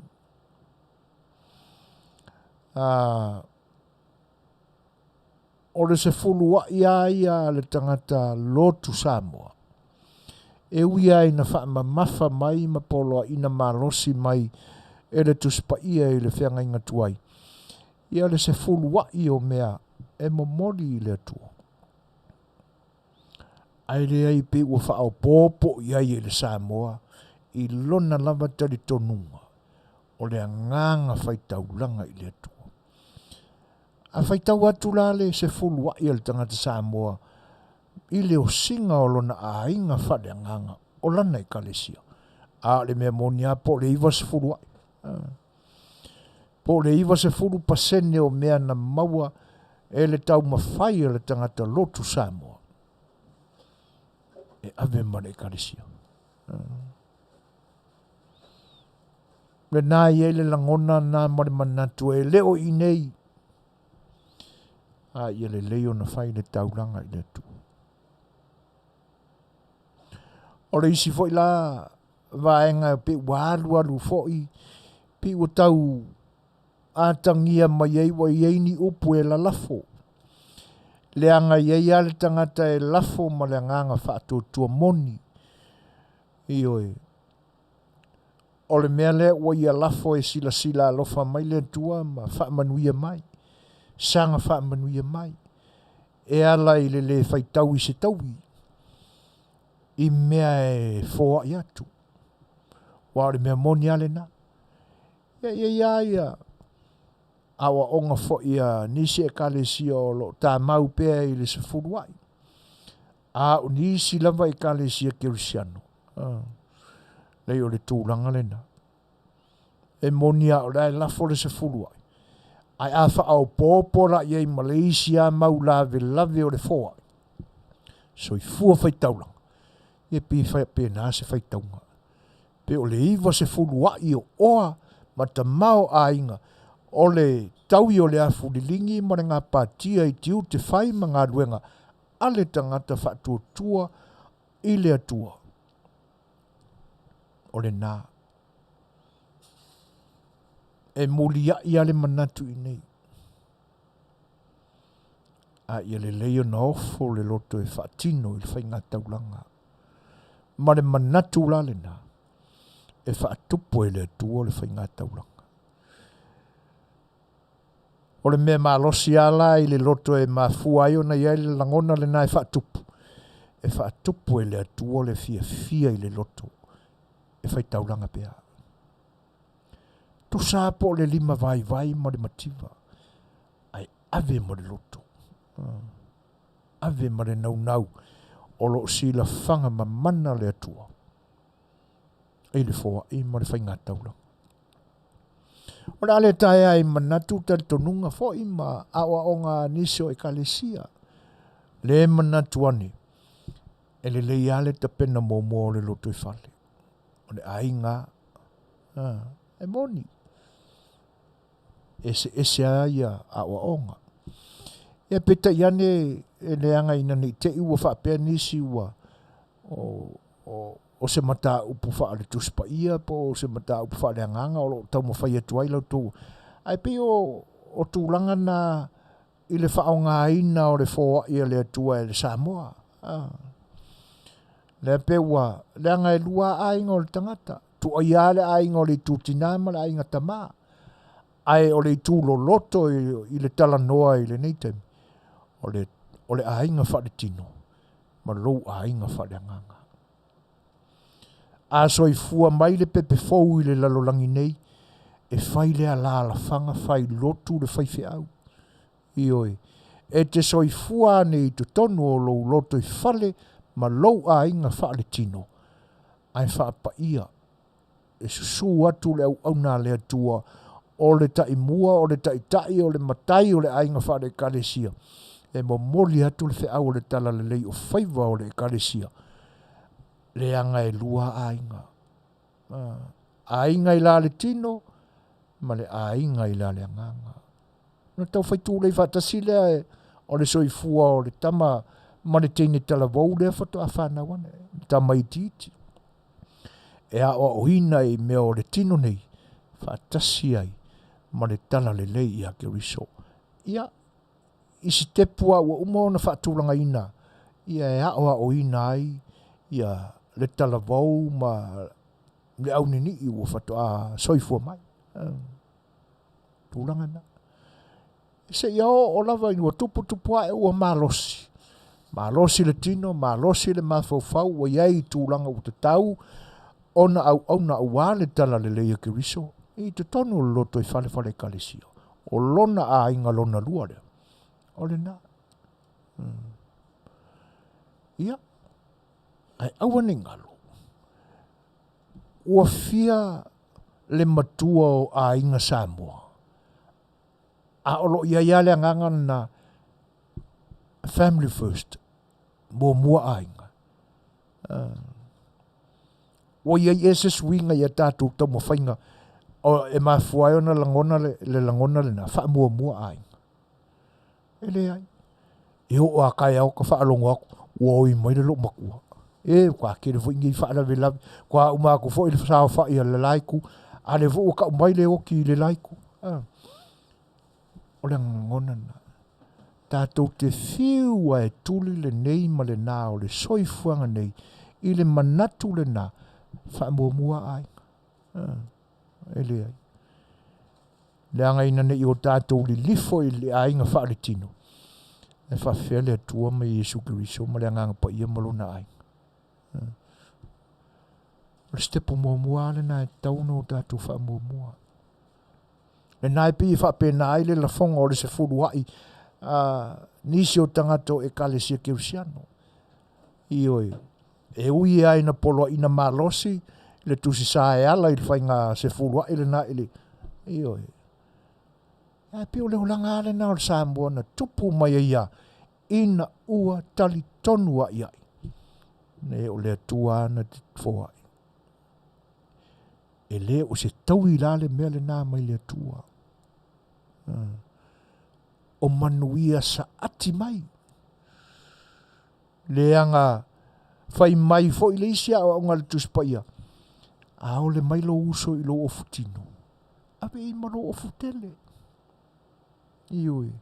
S1: O le sefuluai lava ia a le tagata lotu Samoa, e ui lava ina faamamafa mai ma poloaiina malosi mai e le Tusi Paia i le feagaiga tuai, ia le sefuluai o mea e momoli i le Atua. Ae leai pei ua faaopoopo i ai e le Samoa i lona lava talitonuga o le agaga faitaulaga i le Atua. A faitau atu la le sefuluai a le tagata Samoa i le osiga o lona aiga faaleagaga o lana ekalesia, a o le mea moni lava po o le 90 ai, po o le 90% o mea na maua e le taumafai a le tagata lotu Samoa e ave ma le ekalesia. Lena e i ai le lagona na ma le manatu e le o i nei, a ia lelei ona fai le taulaga i le Atua. O le isi foi la vaega pei ua alualu foi, pei ua tau atagia mai ai ua i ai ni upu e lalafo. Leaga e i ai lava le tagata e lafo ma le agaga faatuatua moni. Ioe. O le mea lea ua ia lafo e silasila alofa mai le Atua ma faamanuia mai, saga faamanuia mai, e ala i le lē faitau i se taui, i mea e foai atu. Aua o le mea moni lava lena. Ia, e i ai lava ia aoaoga foi a nisi ekalesia o lo o tamau pea i le sefuluai, a o nisi lava ekalesia kerisiano, leai o le tulaga lena. E moni lava o la e lafo le sefuluai, ae a faaopoopo la i ai ma le isi lava mau lavelave o le foai, soifua faitaulaga, ia pei e faapena se faitauga. Pe o le 90 a'i o oa ma tamaoaiga o le taui o le afu liligi ma le gapatia i tiute fai ma galuega a le tagata faatuatua i le Atua. O lena. E muliai lava le manatu i inei. A ia lelei ona ofo le loto e faatino i le faigataulaga. Ma le manatu la lena, e faatupu e le Atua le faigataulaga. O le mea malosi lava la i le loto e mafua ai ona i ai le lagona lena e faatupu, e faatupu e le Atua le fiafia i le loto e faitaulaga pea. Tusa lava po o le lima vaivai ma le mativa, ae ave ma le loto, ave ma le naunau o lo o silafaga mamana le Atua i le foai ma le faigataulaga. O le a le taea ai manatu talitonuga foi ma aoaoga a nisi o Ekalesia, le manatu ane, e lelei lava le tapena muamua o le lotoifale, o le aiga a, e moni, eseese lava ia aoaoga. Ia peitai ane e leaga ina ne i te i ua faapea nisi ua o se mataupu faale Tusi Paia po o se mataupu faaleagaga o lo o taumafai atu ai la outou. Ae pei o tulaga na i le faaaogaina o le foai a le Atua e le Samoa. Lea pei ua, leaga e lua aiga o le tagata, tuuaia lava le aiga o le itu tinā ma le aiga tamā. Ae o le itu loloto i le talanoa i lenei taimi, o le aiga faaletino ma lou aiga faaleagaga. A soifua mai le pepe fou i le lalolagi nei, e fai le alaalafaga fai lotu le faifeau. Ioe, e te soifua ane i totonu o lou lotoifale ma lou aiga faaletino, ae faapaia e susu atu le auauna a le Atua, o le taimua, o le taitai, o le matai o le aiga faale-Ekalesia, e momoli atu le feau o le talalelei o faiva o le Ekalesia, leaga e lua aiga. Aiga i la le tino ma le aiga i la le agaga. Ona tau fai tulei faatasi lea o le soifua o le tama ma le teine talavou lea faatoa fanau ane, le tama itiiti. E aoaoina i mea o le tino nei, faatasi ai ma le talalelei ia Keriso. Ia, i sitepu lava ua uma ona faatulagaina, ia e aoaoina ai ia le talavou ma le auninii ua faatoa soifua mai. Tulaga na. Seia oo lava ina ua tuputupu ae ua malosi. Malosi le tino, malosi le mafaufau, ua i ai tulaga ua tatau ona auauna aua le talalelei a Keriso i totonu o le lotoifale faale-Ekalesia. O lona aiga lona lua lea, o lena. Ia, ae aua ne i galo, ua fia le matua o aiga Samoa, a o lo o i ai lava le agaga lena, family first, muamua aiga. Ua i ai ea se suiga i a tatou taumafaiga e mafua ai ona lagona le lagona lena, faamuamua aiga? E leai. E oo a taeao ka faalogo atu, ua oi mai le loomatua. E, ua tele foi nei faalavelave, ua uma atu foi le saofai a le la itu, a lea foi ua tau mai le oti i le la itu. O le lagona lena. Tatou te fiu a e tuli lenei ma lena o le soifuaga nei i le manatu lena, faamuamua aiga. E leai. Leaga ina ne i o tatou lilifo i le aiga faaletino, e faafefea le Atua ma Iesu Keriso ma le Agaga Paia ma Lona aiga. O le sitepu muamua lava lena e tatau ona o tatou faamuamua. Lena e pei e faapena ai le lafoga o le sefuluai a nisi o tagata o Ekalesia Kerisiano. Ioe, e ui lava ina poloaiina malosi le Tusi Sa e ala i le faiga sefuluai lena i le, ioe. Ae pei o le olaga lava lena o le Samoa na tupu mai ai ia ina ua talitonu aiai ne o le Atua lava na te foai. E le o se taui la le mea lena mai le Atua. O manuia saati mai. Leaga fai mai foi le isi aoaoga a le Tusi Paia, a ole mai lou uso i lou ofu tino, ave i ai ma lou ofu tele. Ioe.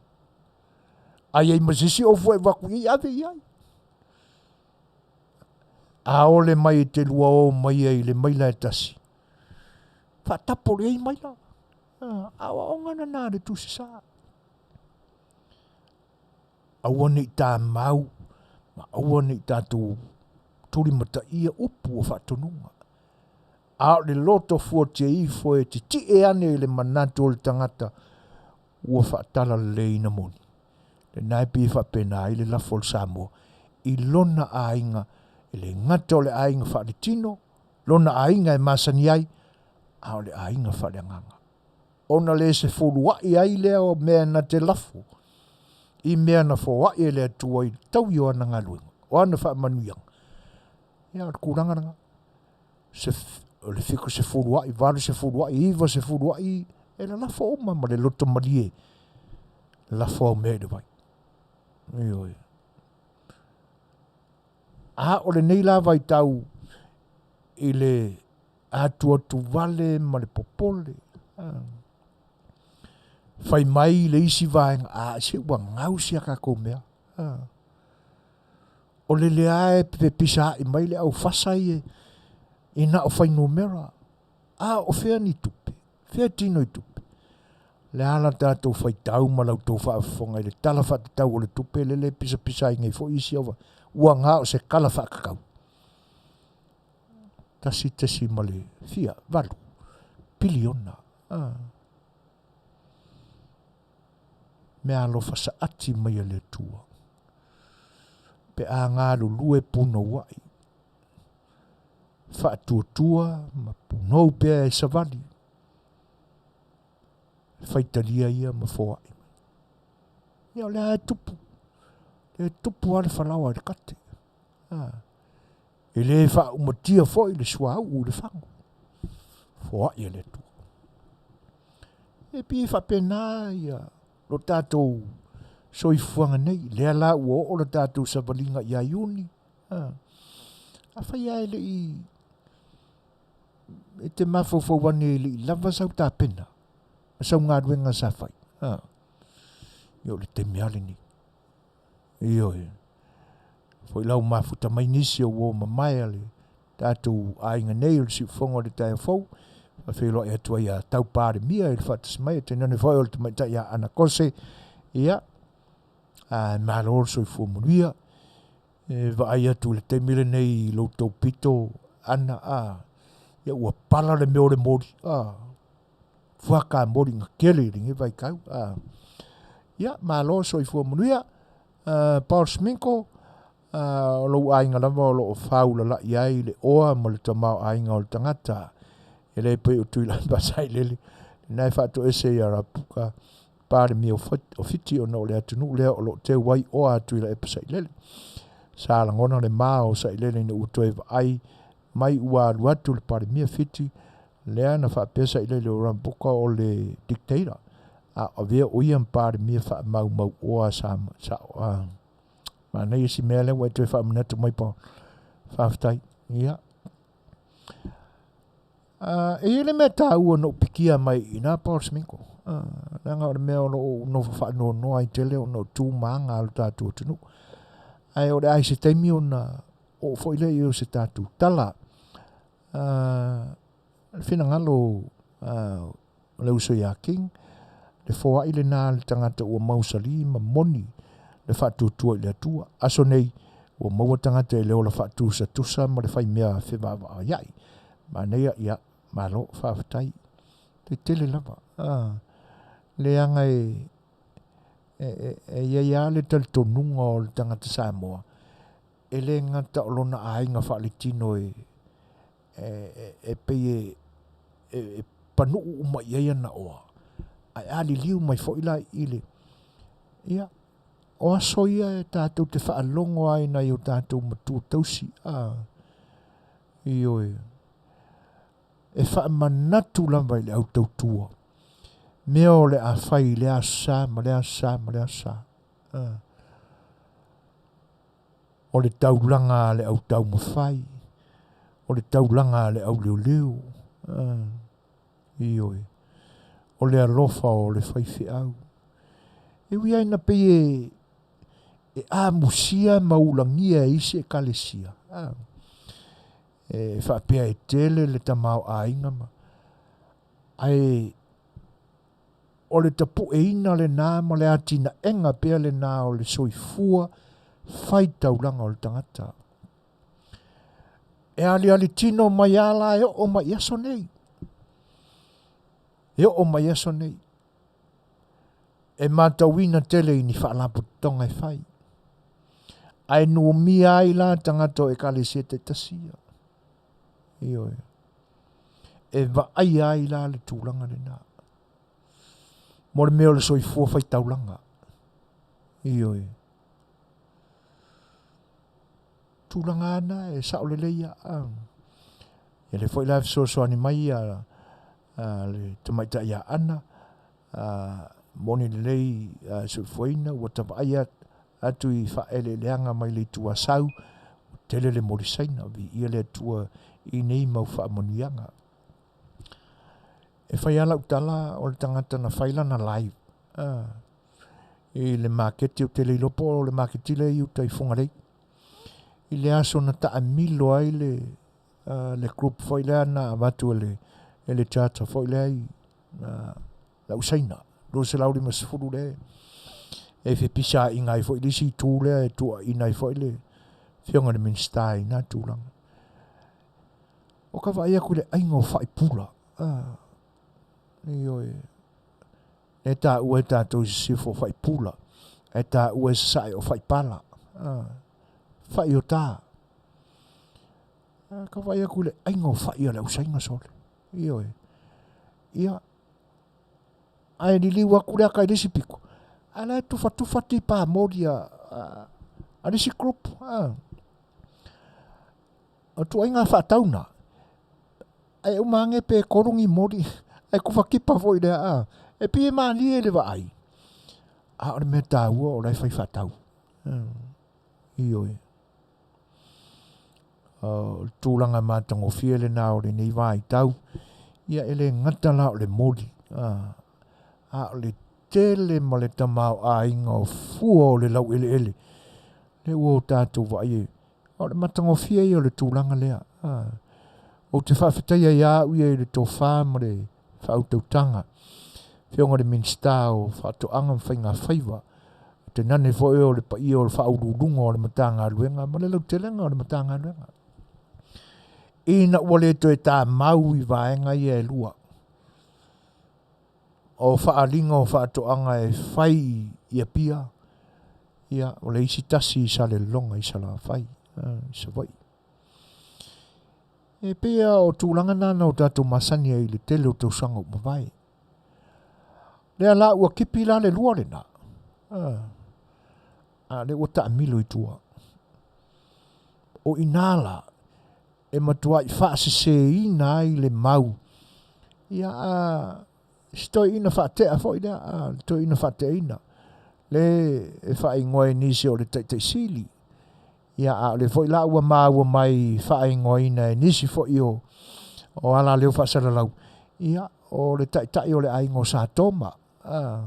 S1: A i ai ma se isi ofu e avatu i ai, ave i ai. Aole mai e te lua o mai ai i le maila e tasi. Faatapo lelei maila. Aoaoga lena a le Tusi Sa. Aua ne i tamau ma aua ne i tatou tulimataia upu o faatonuga. A o le loto fuatia ifo e titie ane i le manatu o le tagata ua faatalaleiina moni. Lena e pei e faapena ai le lafo a le Samoa i lona aiga, e le gata o le aiga faaletino, lona aiga e masani ai, a o le aiga faaleagaga. Ona le sefuluai ai lea o mea na te lafo i mea na foai e le Atua i le taui o ana galuega, o ana faamanuiaga. Ia, o le tulaga lena. O le 70 ai, 80 ai, 90 ai, e lalafo uma ma le loto malie, lafo au mea i le vai. Ioe. A o lenei la vaitau i le atuatuvale ma le popole, fai mai le isi vaega, a se ua gau si a tatou mea. O lele lava e pepisaai mai le au fasa ia i na o fuainumera. A o fea ni tupe? Fea tino i tupe? Le a la tatou faitau ma la outou faafofoga i le Tala Faatatau o le Tupe lele e pisapisa ai nei foi isi au ua na o se tala faatatau. Tasi tesi ma le fia, valu, piliona. Ah. Mea alofa saati mai a le Atua. Pe a galulue punouai, faatuatua ma punou pea e savali, faitalia ia ma foai. Ia o lea e tupu, e tupu lava le falaoa i le kate. Ah. E le faaumatia foi le suauu i le fagu. Foai e le Atua. E pei e faapena ia lo tatou soifuaga nei. Lea la ua oo le tatou savaliga ia Iuni. Ah. Afai lava e le i e te mafaufau ane e le i lava sau tapena ma sau galuega sa fai. Ah. Ia o le taimi lava lenei. Ioe. Foi la ua mafuta mai nisi o uo mamae a le tatou aiga nei o le siufofoga o le taeao fou. Faafeiloai atu ai ia Tau Palemia i le faatasi mai, tainane foi o le tamaitai ia Ana Kose. Ia, a malo le soifua manuia. E vaai atu i le taimi lenei i lo outou pito, Ana, a, ia ua pala le mea o le moli, a, fuakamoli na tele i lenei vaitau. A, ia, malo soifua manuia. Paul Sminko, o lou aiga lava o lo o fāulalai ai le oa ma le tamaoaiga o le tagata. E le pei o Tuilaepa Sailele, lena e faatoese ia Rapuka, Palemia o Fiti ona o le atunuu lea o lo o teu ai oa a Tuilaepa Sailele. Sa lagona le ma o Sailele ina ua toe vaai mai ua alu atu le Palemia Fiti, lea na faapea Sailele o Rambuka o le dictator, a o avea o ia ma Palemia faamaumau oa sa sa a manaia si mea lea ua e toe faamanatu mai Paul. Faafetai. Ia. E i ai le mea taua na ou pikia mai i ina Paul Sminko. Leaga o le mea o lo o ou nofo faanoanoa ai tele ona o tu ma aga a lo tatou atunuu. Ae o le a i se taimi ona oo foi lea i o se tatou tala. Le finagalo o le uso ia King, le foai lena a le tagata ua mausali ma moni le faatuatua i le Atua. Aso nei, ua maua tagata i le ola faatusatusa ma le faimea fevaavaaiai. Manaia, ia, malo, faafetai. E tele lava. Leaga e, e, e, e i ai lava le talitonuga o le tagata Samoa, e le gata o lona aiga faaletino e, e, e pei e, e, e panuu uma i ai ana oa, ae a liliu mai foi la i le, ia, o aso ia e tatou te faalogo ai nai o tatou matua tausi, a, ioe, e faamanatu lava i le au tautua, mea o le a fai i le aso sa ma le aso sa ma le aso sa. A. O le taulaga a le au taumafai, o le taulaga a le au leoleo, ioe, o le alofa o le faifeau. E ui lava ina pei e, e amusia ma ulagia e isi ekalesia, a. E faapea e tele le tamaoaiga ma ae o le tapueina lena ma le atinaega pea lena o le soifua faitaulaga o le tagata. E aliali tino mai a la e oo mai i aso nei. E oo mai i aso nei. E matauina tele i ni faalapotopotoga e fai. Ae numia ai la tagata o ekalesia taitasi ia. Ioe. E vaaia ai la le tulaga lena. Mo le mea o le soifua faitaulaga. Ioe. Tulaga ana e sao lelei a. Ia lea foi la e fesoasoani mai ia le tamaitai ia Ana, moni lelei soifuaina ua ta vaai atu i faaeleeleaga mai le Itu Asau, ua tele le moli Saina, viia le Atua i nei mau faamanuiaga. E fai lava lau tala o le tagata na fai lana live i le maketi, ou te le iloa po o le maketi lea i uta i Fugalei, i le aso na taamilo ai le le group foi lea na avatu e le e le charter foi lea i le au Saina 250 lea e fepisaiga ai foi le isi itu lea e tuuaina ai foi le afioga i le Minisita i na tulaga. O ka vaai atu i le aiga o faipula, ioe, e taua e tatou i sisifo o faipula, ae taua e sasae o faipala, fai o ta. Ka vaai atu i le aiga o fai a le au Saina sole. Ioe. Ia, ae liliu atu le ata i le isi pito, ae la e tufatufa tipa moli a, a, a le isi group. A. O tuaiga faatau na, ae uma ane pe tolu ni moli, ae tufatipa foi lea, a. E pei e malie i le vaai, a o le mea taua o la e fai faatau. Ioe. O le tulaga matagofie lena o lenei vaitau, ia e le gata la o le moli, a, a o le tele ma le tamaoaiga o fua o le laueleele, lea ua o tatou vaai ai, o le matagofie ia o le tulaga lea. A, ou te faafetaia ia au ia i le tofa ma le faautautaga, Afioga i le Minisita o Faatoaga ma Faigafaiva, tainane foi o le paia o le Faauluuluga o le Matagaluega ma le lautelega o le Matagaluega, ina ua le toe tamau i vaega ia e lua, o faaaliga o faatoaga e fai i Apia, ia, o le isi tasi i Salelologa i Salafai, i Savaii. E pei lava o tulaga na na o tatou masani ai i le tele o tausaga ua mavae. Lea la ua kipi la le lua lena. A lea ua taamilo i tua. O i ina la e matuai faaseseina ai le mau ia a si toeaina faatea foi lea, a le toeaina faateaina le e faaigoa e nisi o le taitaisili. Ia, a o lea foi la ua maua mai faaigoaina e nisi foi o, o alaleo faasalalau, ia, o le taitai o le aiga o Sa Toma, a,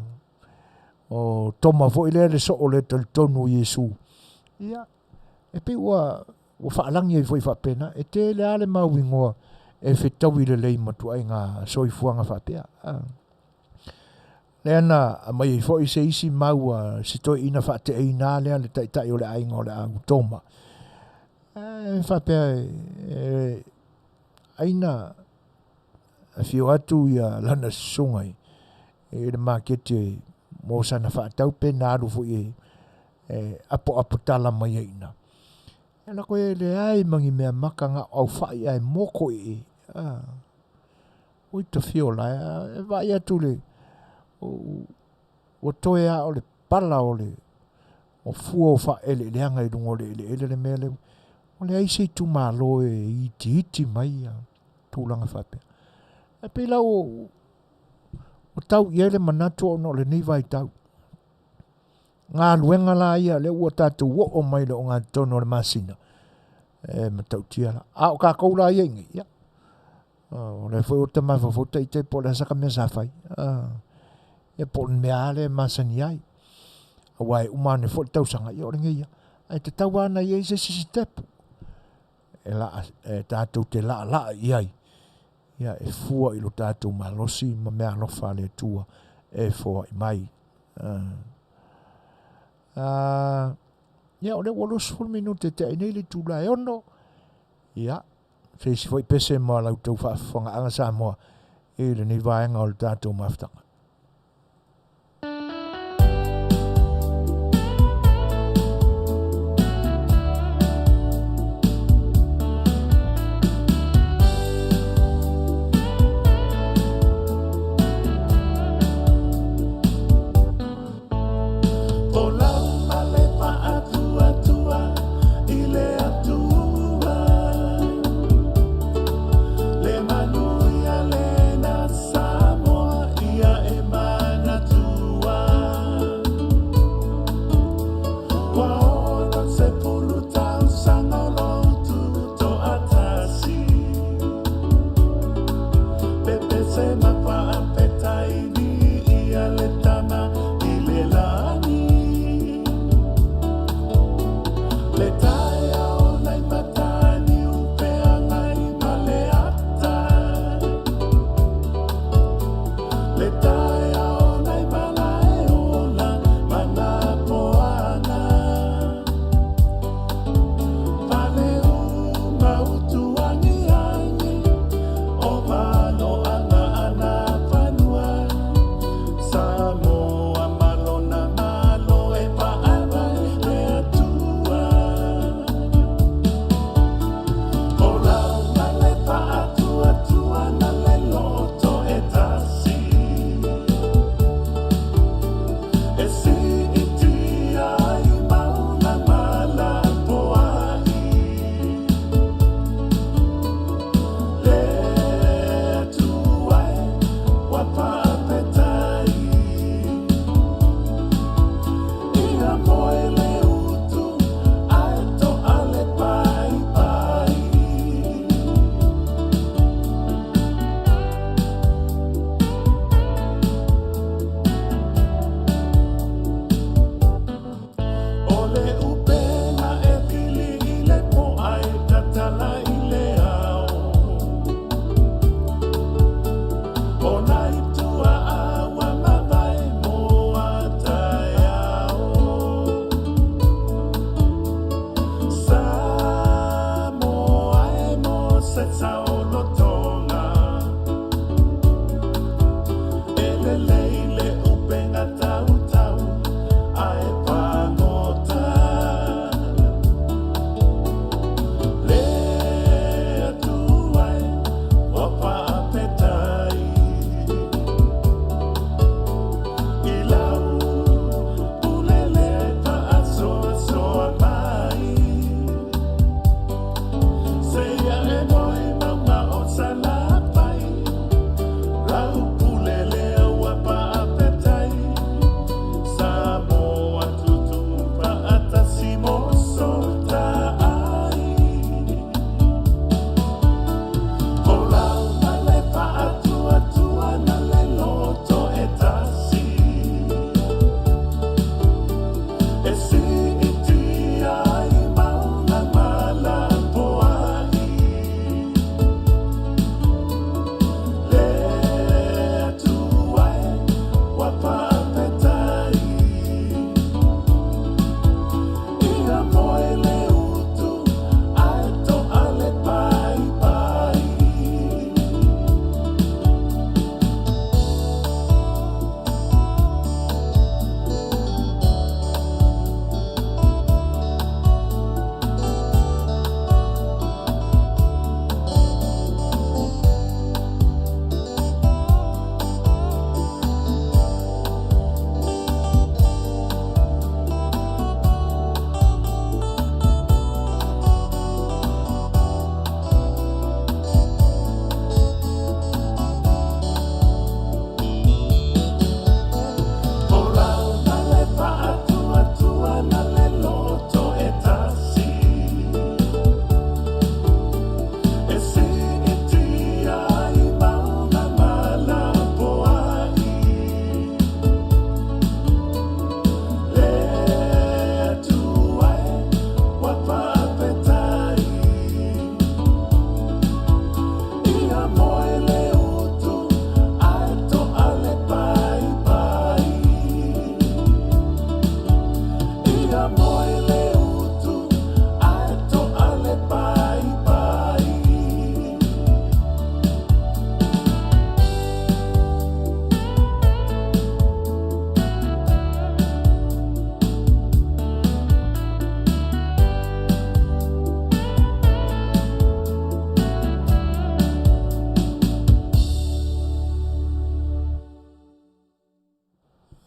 S1: o Toma foi lea le soo le talitonu o Iesu. Ia, e pei ua, ua faalagi ai foi faapena, e tele lava le mau igoa e fetaui lelei ma tuaiga soifuaga faapea. A. Lea na aumai ai foi se isi mau a si toeaina faateaina lea le taitai o le aiga o le au Toma. E faapea e, aina afio atu ia lana susuga i, i le maketi mo sana faatau pe na alu foi e, e apoapo tala mai ai ina. E lako e leai ma ni mea maka na o au fai ae moko i i. Ah. Ui tafio la e vaai atu le ua toe a o le pala o le o fua o faaeleeleaga i luga o le eleele le mea lea. Ua leai se itumalo e itiiti mai ia tulaga faapea. E pei la ua tau i ai le manatu ona o lenei vaitau. Galuega la ia lea ua tatou oo mai i le ogatotonu o le masina e matautia la. A o tatou la ia i nei, ia, O lea foi ua ta mafaufau ita po o le a saka mea sa fai. Ia po o le mea lava lea e masani ai. Aua e uma ane foi le tausaga, ia o lenei lava. Ae tatau lava ona i ai se isi sitepu. e laa, e tatou te laalaa i ai, ia, e fua i lo tatou malosi ma meaalofa a le Atua e foai mai. Ia, o lea ua 20 minute tea nei le itula e 6. Ia, se isi foi pese mo la outou faafofogaaga Samoa i lenei vaega o le tatou mafutaga.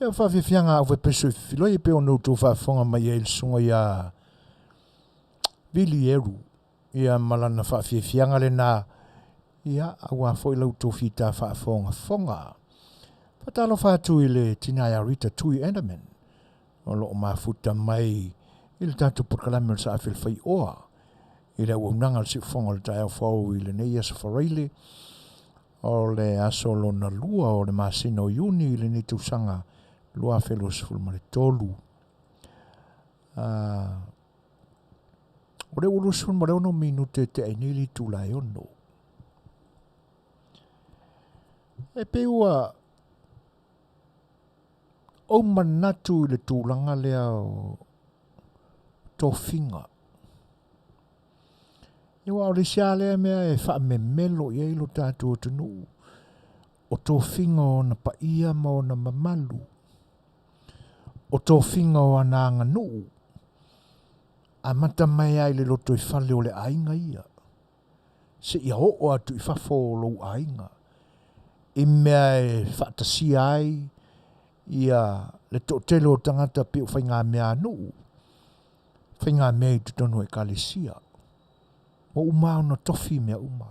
S1: Ia faafiafiaga a aufaipesu e fefiloi e pei ona outou faafofoga mai ai i le susuga ia Vili Eru ia ma lana faafiafiaga lena ia aua foi la outou fita faafogafoga. Faatalofa atu i le tina ia Rita Tui Enderman o lo o mafuta mai i le tatou polokalame o le Saafi o le Faioa i le auaunaga a le Siufofoga o le Taeao Fou i lenei aso Faraile o le aso lona lua o le masina o Iuni i lenei tausaga 2023. O lea ua 26 minute e tea ai nei le itula e 6. E pei ua ou manatu i le tulaga lea o tofiga. Ia aua o le isi lava lea mea e faamemelo i ai lo tatou atunuu, o tofiga o ona paia ma ona mamalu, o tofiga o ana aganuu, amata mai lava i le lotoifale o le aiga ia, seia oo atu i fafo o lou aiga, i mea e faatasia ai ia le toatele o tagata pei o faigamea a nuu, faigamea i totonu o ekalesia. Ua uma ona tofi mea uma.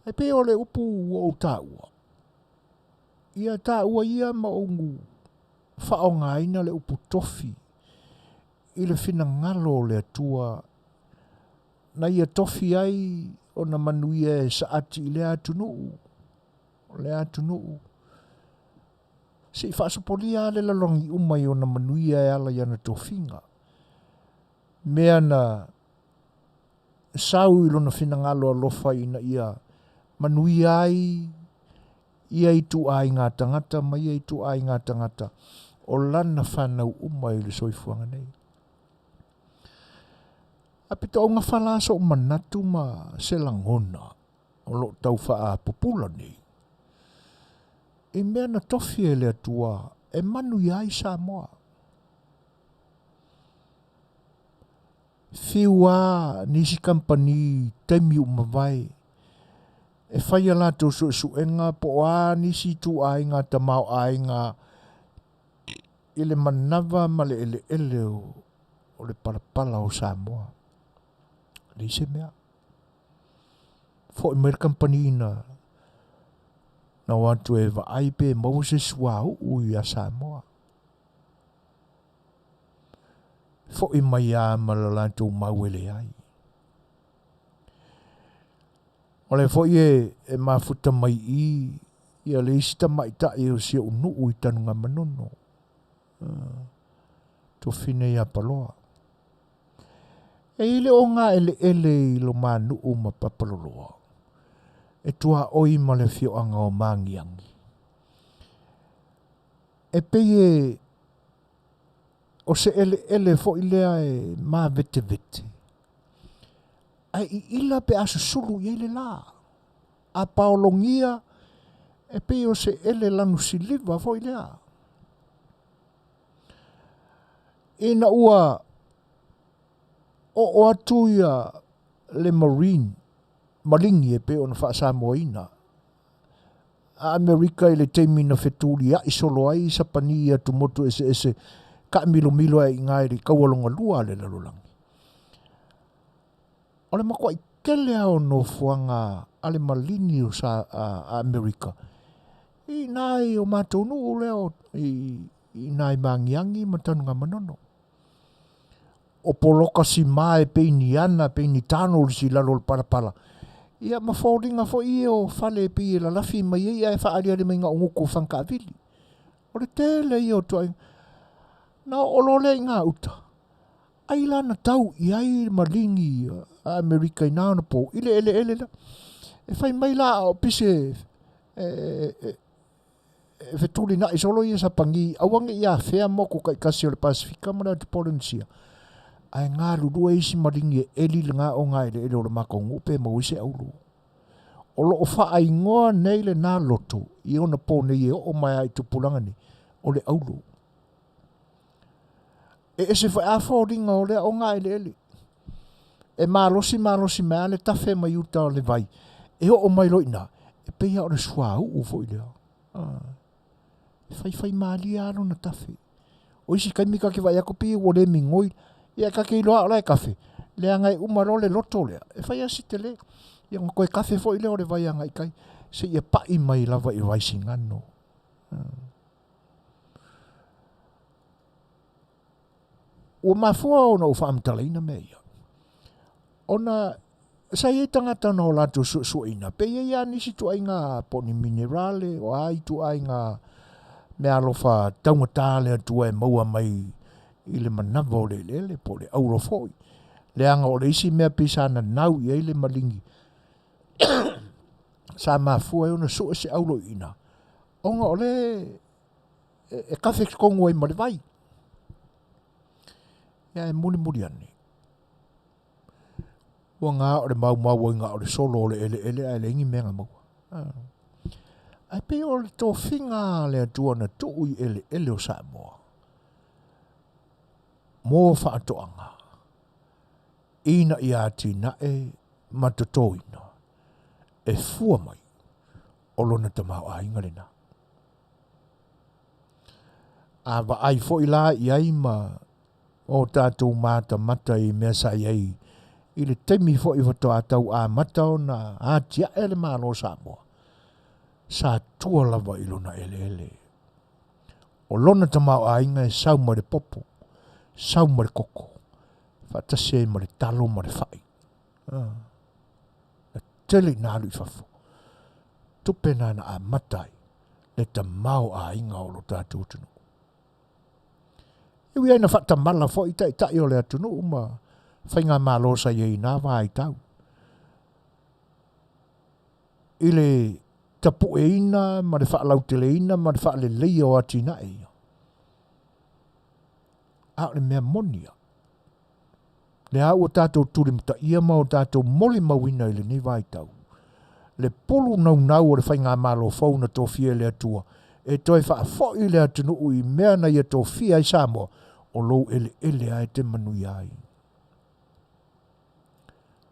S1: E pei o le upu ua ou taua, ia taua ia ma ou faaaogaina le upu tofi i le finagalo o le Atua na ia tofi ai ona manuia e saati i lea atunuu, o lea atunuu. Se i faasopolia lava le lalolagi uma i ona manuia e ala i ana tofiga. Mea na sau i lona finagalo alofa ina ia manuia ai ia ituaiga tagata ma ia ituaiga tagata o lana fanau uma i le soifuaga nei. A pitougafa la so'u manatu ma se lagona o lo o tau faapupula nei i mea na tofi e le Atua e manuia ai Samoa. Fiu lava nisi kamupani i taimi ua mavae e fai a latou suesuega po o a nisi ituaiga tamaoaiga i le manava ma le eleele o le palapala o Samoa. Leai se mea. Foi mai le kamupani na na o atu e vaai pe maua se suauu ia Samoa. Foi mai lava ma le latou mau e leai. O lea foi e, e mafuta mai i ia le isi tamaitai o si ou nuu i Tanugamanono. Tofine ia Paloa. E i ai le ogaeleele i Lomanuu ma Papaloloa, e tuaoi ma le afioaga o Magiagi. E pei e o se eleele foi lea e mavetevete, ae iila pe a susulu i ai le la. A paologia, e pei o se ele lanu siliva foi lea. Ina ua oo atu ia le Marine, maligi e pei ona faasamoaina, a Amerika i le taimi na fetuliai solo ai Sapani i atumotu eseese taamilomilo ai i ina i le taua lona lua a le lalolagi. O le matuai tele lava o nofoaga a le maligi o sa, a, a Amerika i ina i o matou nuu lea o, i, i ina i Magiagi ma Tanugamanono. O poloka sima e pei ni ana, pei ni tunnels i lalo o le palapala. Ia ma foliga foi ia o fale e pei e lalafi mai ai ae faaaliali mai na o gutu o fagataavili. O le tele ia o ituaiga. Na oo loa lea i gauta, ai la na tau i ai maligi a Amerika i na ona po i le eleele lea. E fai mai la a o pise e, e, e fetulinai solo ia Sapani aua ne i afea motu taitasi o le Pasefika ma le atu Polenesia, ae galulue isi maligi e eli lena ogaeleele o le matou nuu pe maua ai se auro. O lo o faaigoa nei lena loto i ona po nei e oo mai lava i tupulaga nei, o le auro. E ese foi a foliga o lea ogaeleele. E malosi malosi mai lava le tafe mai uta o le vai e oo mai loa i ina, e pei lava o le suauu foi lea. E faifaimalie lava lona tafe. O isi taimi ta te vaai atu pei ua le migoi, ia ta te iloa o la e tafe, leaga e uma loa le loto lea, e fai lava si tele. Ia ona toe tafe foi lea o le vai agai i tai, seia pai mai lava i Vaisigano. Ua mafua ona ou faamatalaina mea ia, ona sa i ai tagata na o latou suesueina, pe i ai lava nisi ituaiga po o ni minerale, o a ituaiga meaalofa taugata a le Atua e maua mai i le manava o le eleele po o le auro foi. Leaga o le isi mea pei sa nanau i ai le maligi sa mafua ai ona sue se auro i ina, ona o le e kafe totonu ai ma le vai. Ia ae mulimuli ane, ua na o le maumau ai na o le solo o le eleele ae leai ni mea na maua. Ae pei o le tofiga a le Atua na tuu i eleele o Samoa mo faatoaga ina ia atinae ma totoina e fua mai o lona tamaoaiga lena. A vaai foi la i ai ma o tatou matamata i mea sa i ai i le taimi foi faatoa tau amata ona atiae le Malo o Samoa, sa tua lava i lona eleele. O lona tamaoaiga e sau mai le popo, sau mai le koko, faatasi ai ma le talo ma le fai. Na tele ina alu i fafo. Tupe na na amata ai le tamaoaiga o lo tatou atunuu. E ui ai na faatamala foi taitai o le atunuu ma faigamalo sa i ai i na vaitau i le tapueina ma le faalauteleina ma le faaleleia o atinae ia. A o le mea moni ia, lea ua tatou tulimataia ma o tatou molimauina i lenei vaitau, le pulu naunau o le faigamalo fou na tofia e le Atua e toe faafoi le atunuu i mea na ia tofia ai Samoa, o lou eleele lava e te manuia ai.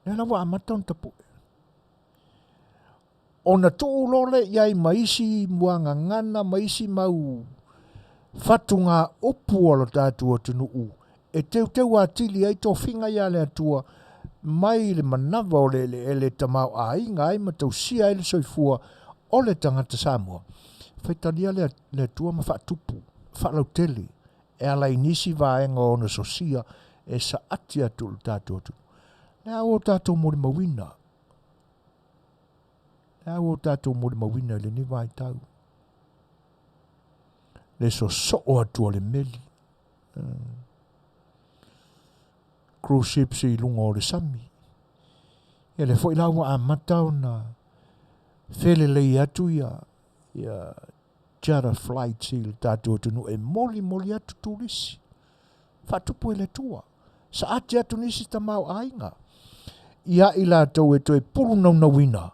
S1: Lea la ua amata ona tapue. Ona tuu loa lea i ai ma isi muagagana ma isi mau fatugāupu a lo tatou atunuu e teuteu atili ai tofiga ia a le Atua mai le manava o le eleele e tamaoaiga ai ma tausia ai le soifua o le tagata Samoa. Faitalia le Atua ma faatupu, faalautele e ala i nisi vaega o ona sosia e saati atu i lo tatou atunuu. Lea ua tatou molimauina Lea ua tatou molimauina i lenei vaitau le sosoo atu a le meli. Cruise ships i luga o le sami. Ia lea foi la ua amata ona felelei atu ia, ia charter flights i le tatou atunuu e molimoli atu turisi. Faatupu e le Atua. Saati atu nisi tamaoaiga ia i latou e toe pulunaunauina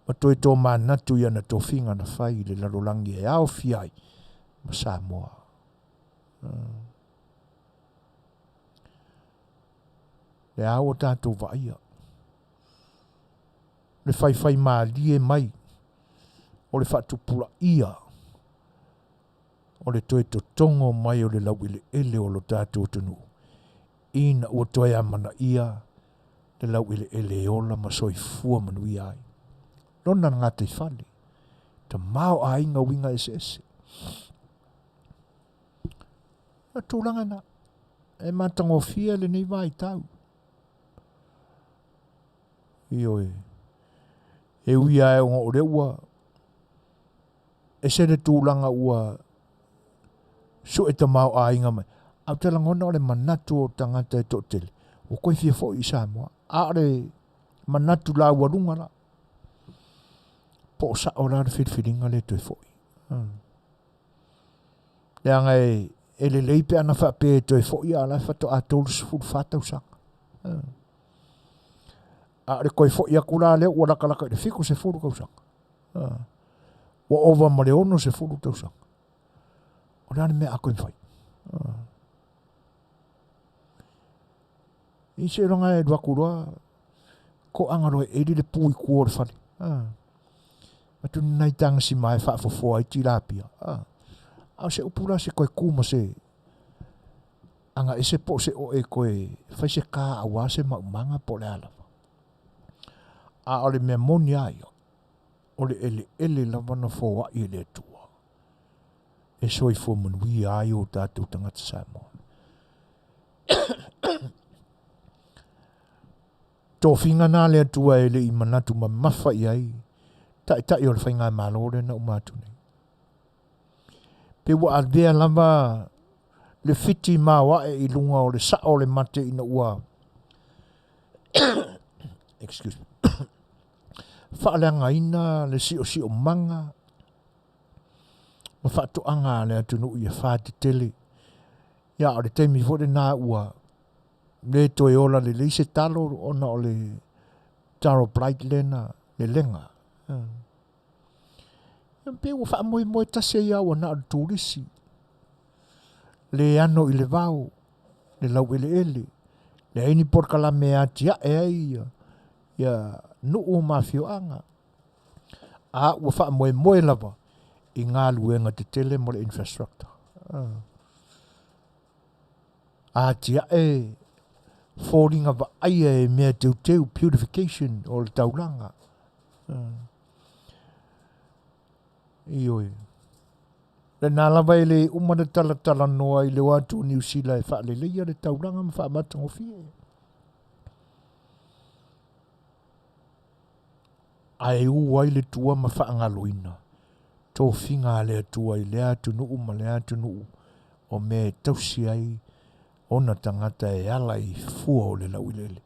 S1: ma toe tomanatu i ana tofiga na fai i le lalolagi e aofia ai ma Samoa. Lea ua tatou vaaia le faifaimalie mai o le faatupulaia o le toe totogo mai o le laueleele o lo tatou atunuu, ina ua toe amanaia le laueleele e ola ma soifua manuia ai lona gataifale, tamaoaiga uiga eseese. O le tulaga na, e matagofie lenei vaitau. Ioe, e ui lava ona o lea ua ese le tulaga ua sue tamaoaiga mai, ae ou te lagona o le manatu o tagata e toatele, ua toe fia foi i Samoa. A o le manatu laualuga la, po o sao la le filifiliga lea toe foi. Leaga e, e lelei pe ana faapea e toe foi a o la e faatoa 34 tausaga. A o le toe foi atu la lea ua latalata i le 70 tausaga. Ua ova ma le 60 tausaga. O le a le mea a toe mafai? I seiloga e alu atu loa toaga loa e eli le pu i tua o le fale. Atu ni nai tagasima e faafofoa ai tilapia. A o se upu la se toe ku ma se aga ese po o se oe toe fai se ka aua se maumaga po o le a lava. A o le mea moni lava ia, o le eleele lava na foai e le Atua e soifua manuia ai o tatou tagata Samoa. Tofiga na a le Atua e le i manatu mamafa i ai Taitai o le Faigamalo lea na uma atu nei. Pe ua avea lava le fiti maoae i luga o le sao o le mate ina ua excuse me, faaleagaina le siosiomaga ma faatoaga a le atunuu i afa tetele. Ia, o le taimi foi lena ua le toe ola lelei se talo ona o le taro blight lea na lelega. Ia pei ua faamoemoe tasi ai lava ua na o le turisi, le ano i le vao, le laueleele, leai ni polokalame e atiae ai ia, ia nuu ma afioaga. A ua faamoemoe lava i galuega tetele mo le infrastructure. Atiae foliga vaaia e mea teuteu, purification o le taulaga. Ioe. Lena lava e le uma le talatalanoa i le o atu o Niu Sila e faaleleia le taulaga ma faamatagofie. Ae u ai le tua ma faagaloina tofiga a le Atua i lea atunuu ma lea atunuu o mea e tausi ai ona tagata e ala i fua o le laueleele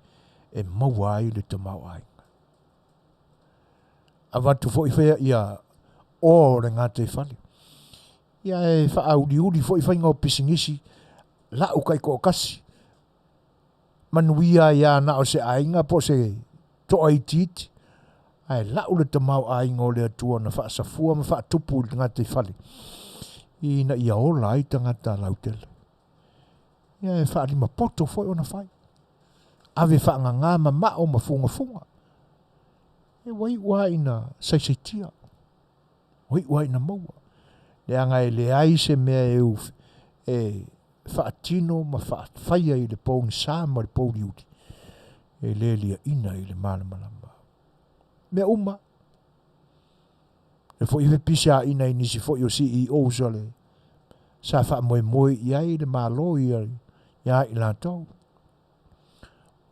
S1: e maua ai le tamaoaiga. Avatu foi fea ia oa o le gataifale. Ia e faauliuli foi faiga o pisinisi lau taitoatasi manuia ai lava na o se aiga po o se toa itiiti, ae lau le tamaoaiga o le Atua na faasafua ma faatupu i le gataifale ina ia ola ai tagata lautele. Ia e faalimapoto foi ona fai. Ave faagaga mamao ma fugafuga. E ua iu lava ina saisaitia. Ua iu lava ina maua. Leaga e leai se mea e, e faatino ma faafaia i le pogisa ma le pouliuli, e le liaina i le malamalama. Mea uma. E foi fepisiaina i nisi foi o CEOs o le sa faamoemoe i ai le Malo ia ia i latou.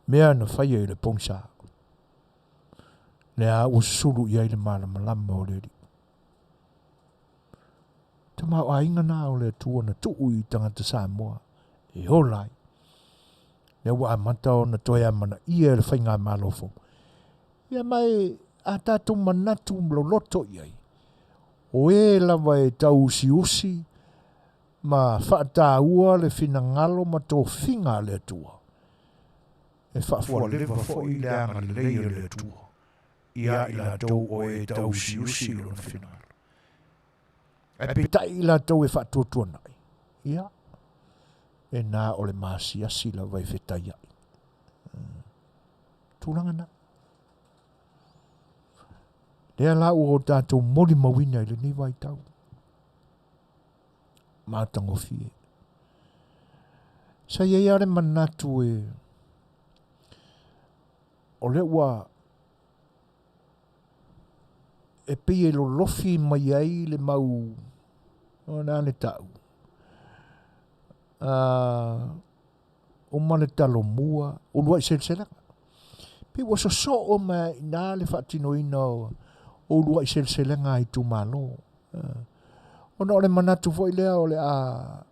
S1: Mea na faia i le pogisa. Lea ua susulu i ai le malamalama o le Alii. Tamaoaiga na o le Atua na tuu i tagata Samoa e ola ai. Lea ua amata ona toe amanaia e le faigamalo fou. Ia ma e a tatou manatu loloto i ai, o e lava e tauusiusi ma faataua le finagalo ma tofiga a le Atua, e faafualeva foi le agalelei o le Atua ia i latou o e tauusiusi i lona finagalo. Ae peitai i latou e faatuatuanai, ia, lena o le maasiasi lava e fetaiai. Tulaga na. Lea la ua o tatou molimauina i lenei vaitau. Matagofie. Sa i ai lava le manatu e o lea ua e pei e lolofi mai ai le mau o le a le ta'u uma le talomua uluai seleselega pei ua sosoo mai lava i ina le faatinoina o uluai seleselega a itumalo ona o le manatu foi lea o le a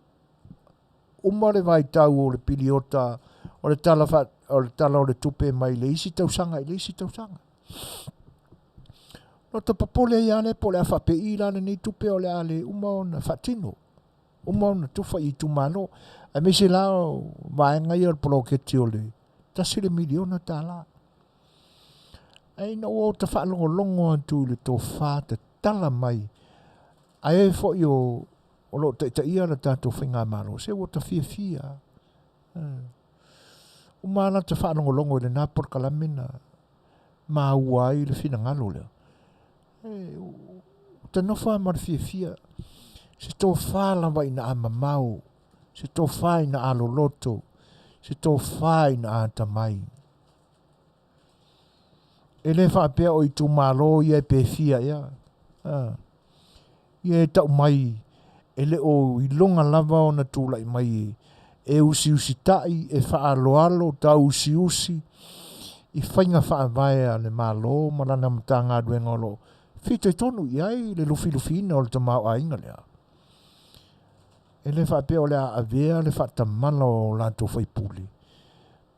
S1: uma le vaitau o le piliota o le tala o le tala o le tupe mai le isi tausaga i le isi tausaga. Ona popole ai lava lea po o le a faapei la lenei tupe o le a le uma ona faatino, uma ona tufa i itumalo, aemaise la o vaega ia o le poloketi o le $1 miliona. Ae ina ua ota faalogologo atu i le tofa tatala mai a e foi o lo o taitaia le tatou faigamalo, se ua ta fiafia. Uma lata faalogologo i lena polokalame na maua ai le finagalo lea. E, ua ta nofo lava ma le fiafia. Se tofa lava ina a mamao, se tofa ina a loloto, se tofa ina a atamai. E le faapea o itumalo ia pe fia ea. A. Ia e tau mai e le o iloga lava ona tulai mai e usiusitai, e faaaloalo, tauusiusi i faiga faavae a le Malo ma lana Matagaluega o lo o fitoitonu i ai le lufilufiina o le tamaoaiga lea. E le faapea o le a avea le faatamala o latou faipule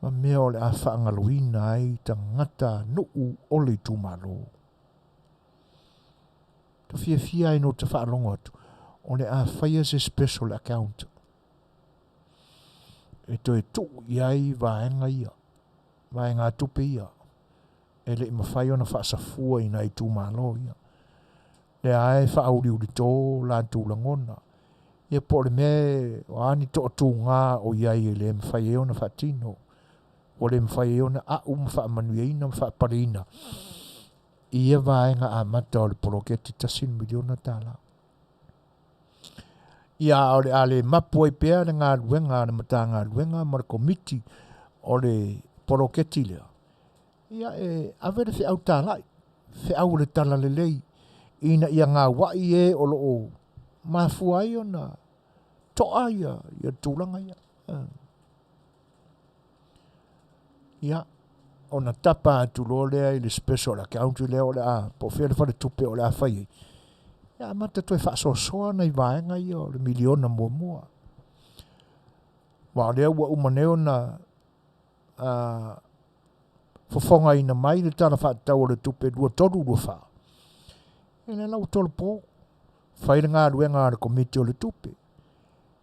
S1: ma mea o le a faagaloina ai tagata nuu o le itumalo. Ta fiafia ai no ta faalogo atu o le a faia se special account e toe tuu i ai vaega ia, vaegatupe ia e le i mafai ona faasafua i nai itumalo ia. Lea e faauliulito latou lagona. Ia po o le mea o a ni toatuga o i ai e le mafai ai ona faatino, ua le mafai ai ona a'u ma faamanuiaina ma faapaleina i ia vaega amata o le poloketi $1 miliona. Ia a o le a le mapu ai pea le galuega a le Matagaluega ma le Komiti o le poloketi lea, ia e ave le feau talai, feau o le talalelei ina ia gauai e o lo o mafua ai ona toa ia tulaga ia. Ia, ona tapa atu loa lea i le special account lea o le a, po o fea le faletupe o le a fai ai, ia amata toe faasoasoa nai vaega ia o le miliona muamua. Aua o lea ua uma nei ona fofogaina mai le Tala Faatatau o le Tupe 23/24, ia lea la ua tolopo, fai le galuega a le Komiti o le Tupe.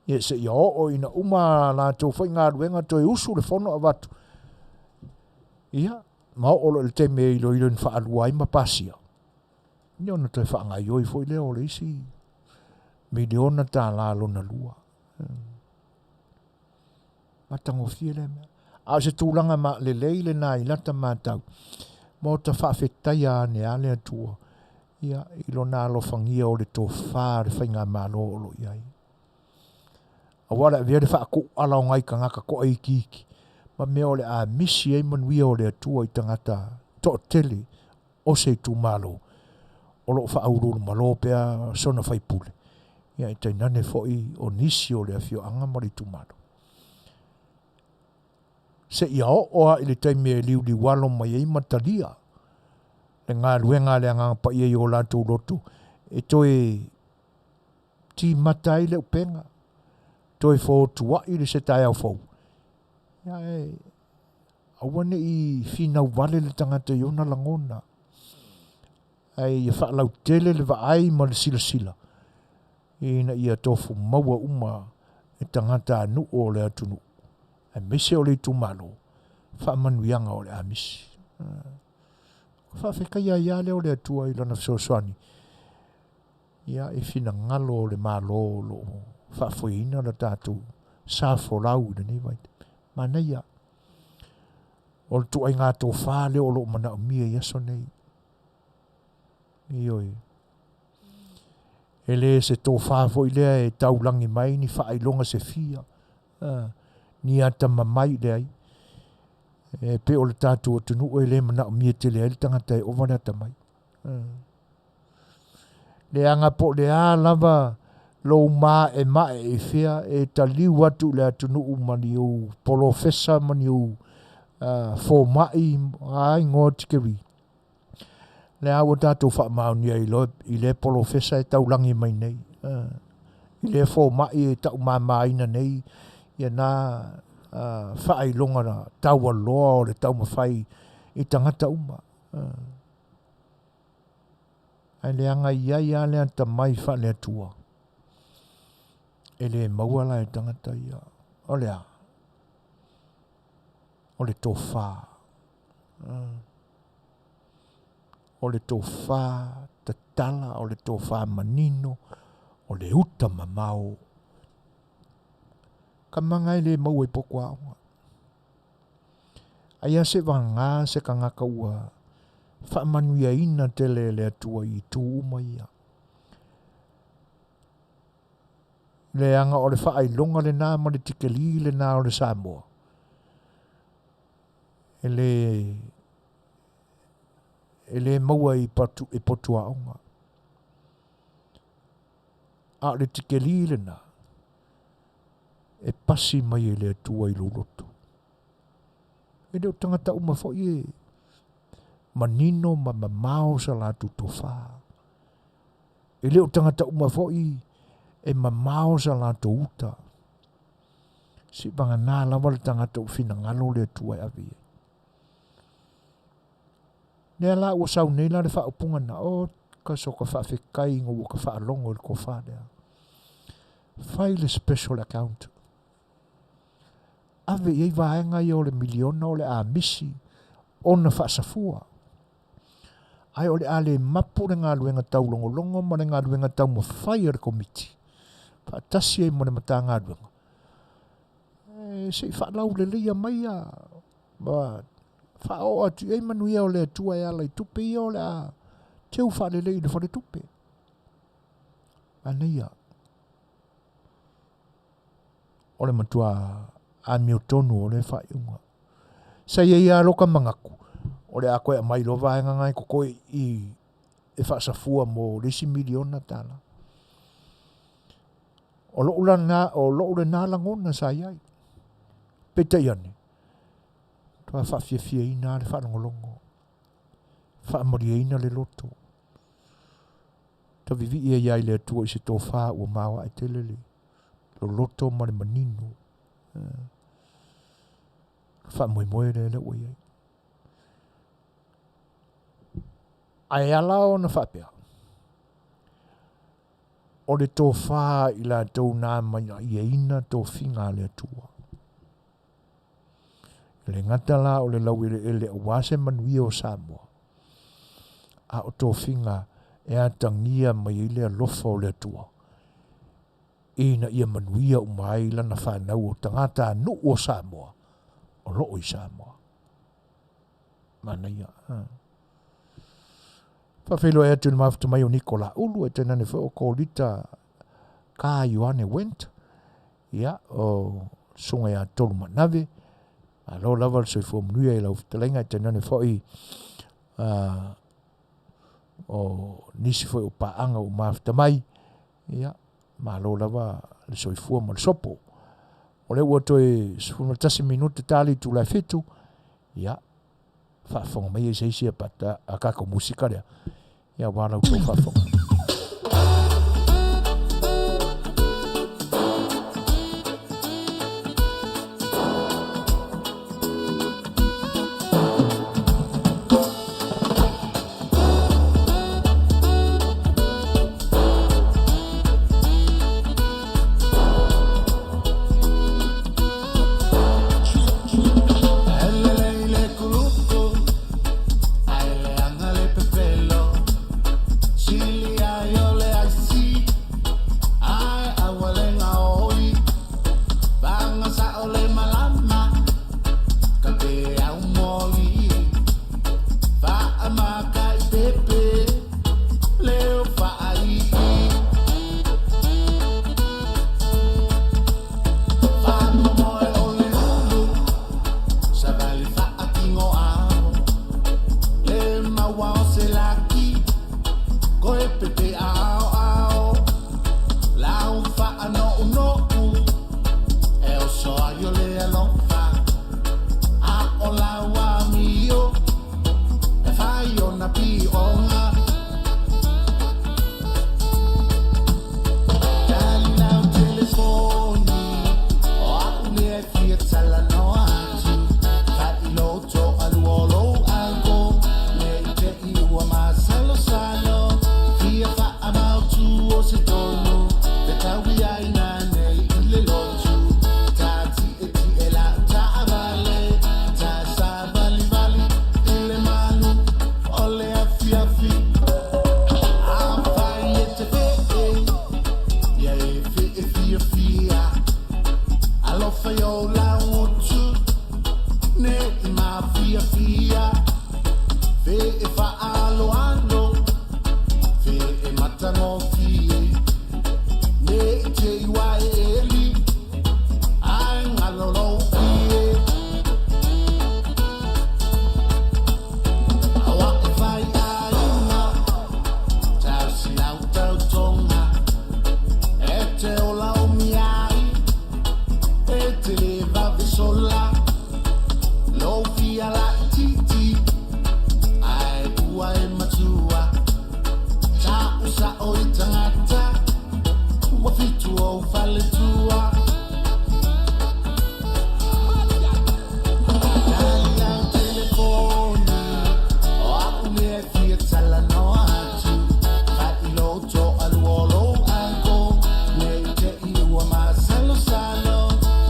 S1: Ia seia oo ina uma a latou foi galuega toe usu le fono avatu. Ia, ma oo loa i le taimi e iloilo ina faalua ai ma pasia, ia ona toe faagaioi foi lea o le isi miliona tala lona lua. Matagofie lea mea. A o se tulaga lelei lena i lata matau, ma ota faafetaia ane lava le Atua ia, i lona alofagia o le tofa a le faigamalo o lo o i ai. Aua o le avea le faakuuala o nai tagata toaitiiti ma mea o le a misi ai manuia o le Atua i tagata toatele o se itumalo o lo o faauluulumalo pea sona faipule, ia e tainane foi o nisi o le afioaga ma le itumalo. Seia oo lava i le taimi e liuliualo mai ai ma talia le galuega a le Agaga Paia i o latou loto e toe timata ai le upega, toe fotuai le se taeao fou, ia e aua ne i finau vale le tagata i ona lagona, ae ia faalautele le vaai ma le silasila ina ia tofu maua uma e tagata a nuu o le atunuu, aemaise o le itumalo, faamanuiaga o le a misi. Faafetaia ai lava lea o le Atua i lana fesoasoani ia i finagalo o le Malo o lo o faafoeina le tatou sa folau i lenei vaitaimi. Manaia, o le ituaiga tofa lea o lo o manaomia i aso nei. Ioe. E le se tofa foi lea e taulagi mai ni faailoga se fia, ni atamamai, leai. E pei o le tatou atunuu e le manaomia tele ai le tagata e ova le atamai. Leaga po o le a lava lou maemae i fea e taliu atu i le atunuu ma ni ou polofesa ma ni ou fomai a igoa tikeri. Lea ua tatou faamaonia i lea polofesa e taulagi mai nei, i lea fomai e taumamaina nei ia na faailoga taualoa o le taumafai i tagata uma. Ae leaga i ai lava le atamai faale-Atua e le maua la e tagata ia. O le a? O le tofa. O le tofa tatala, o le tofa manino, o le uta mamao. Kamaga e le maua i poto aoga. Ai a se vagā se tagata ua faamanuiaina tele e le Atua i itu uma ia. Leaga o le faailoga lena ma le tikeli lena o le Samoa. E le e le maua i patu i potu aoga. A o le tikeli lena e pasi mai e le Atua i lou loto. E le o tagata uma foi e manino ma mamao sa latou tofa. E le o tagata uma foi e mamao sa latou uta. Seivagana lava le tagata ua finagalo le Atua e ave i ai. Lea la ua sau nei la le faaupuga na, o ka soka faafetai ina ua ka faalogo i le tofa lea. Fai le special account. Ave i ai vaega ia o le miliona o le a misi ona faasafua. Ae o le a le mapu le galuega taulogologo ma le galuega taumafai a le Komiti faatasi ai ma le Matagaluega e se i faalauleleia mai a ma faaoo atu i ai manuia o le Atua e ala i tupe ia o le a teu faalelei i le faletupe. Manaia. O le matua amiotonu o lea faaiuga. Sa i ai lava loka manatu, o le a toe aumai loa vaega na e totoe i i e faasafua mo le isi miliona tala. O lou lana, o lou lena lagona sa i ai. Peitai ane, matua faafiafiaina lava le faalogologo, faamalieina le loto. Tavivii ai lava i le Atua i se tofa ua maoae tele le loloto ma le manino. Faamoemoe lea lea ua i ai. Ae ala ona faapea, o le tofa a i latou na amana'iaina tofiga a le Atua. E le gata la o le laueleele aua se manuia o Samoa, a o tofiga e atagia mai ai le alofa o le Atua ina ia manuia uma ai lana fanau o tagatanuu o Samoa o loo i Samoa. Manaia. Faafeiloai atu i le mafuta mai o Niko Laulu, e tainane foi o Kolita Ka Ioane Went, ia, o Susuga ia Tolu Manave, malo lava le soifua manuia i lau fetalaiga, e tainane foi o nisi foi o paaga ua mafuta mai, ia, malo lava le soifua ma le sopo. O lea ua toe 11 minute ta le itula e 7, ia, faafofoga mai i se isi a tatou musika lea, ia aua la outou faafofoga.
S2: lou faletua. Tali lau telefoni, o a'u mea e fia talanoa atu. Fai lou toalua o lou uncle, ne i te i ua masalosalo.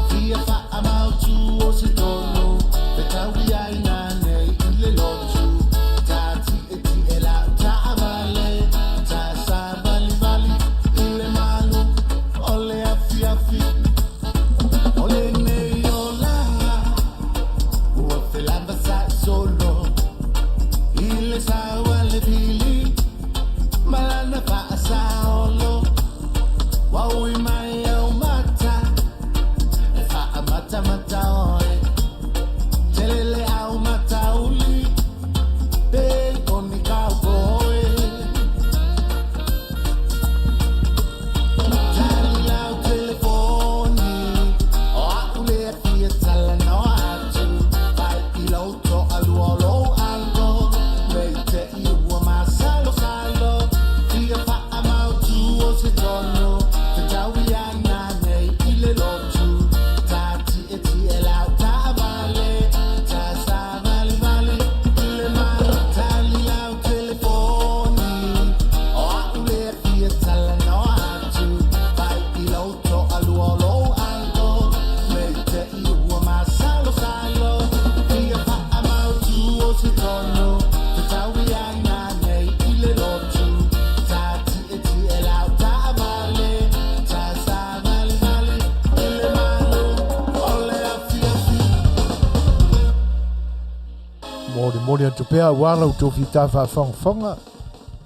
S2: Fia faamautu o se tonu, fetaui ai nanei i le lotu. Ta tietie lau taavale, ta savalivali i le malu o le afiafi. O lenei olaga ua felavasa'i solo i le sau a le vili ma lana faasaolo. Ua ui mai au mata e faamatamata oe, tele le au matauli pe o ni cowboy. Tali lau telefoni, o a'u lea fia talanoa atu. Fai i lou toalua o lou uncle, ne i te i ua masalosalo. Fia faamautu o se tonu, fetaui ai nanei i le lotu. Ta tietie lau taavale, ta savalivali i le malu. Tali lau telefoni, o a'u lea fia talanoa atu. Fai i lou toalua o lou uncle, ne i te i ua masalosalo. Fia faamautu o se tonu, fetaui ai nanei i le lotu. Ta tietie lau taavale, ta savalivali i le malu o le afiafi.
S1: Molimoli atu pea aua la outou fita faafogafoga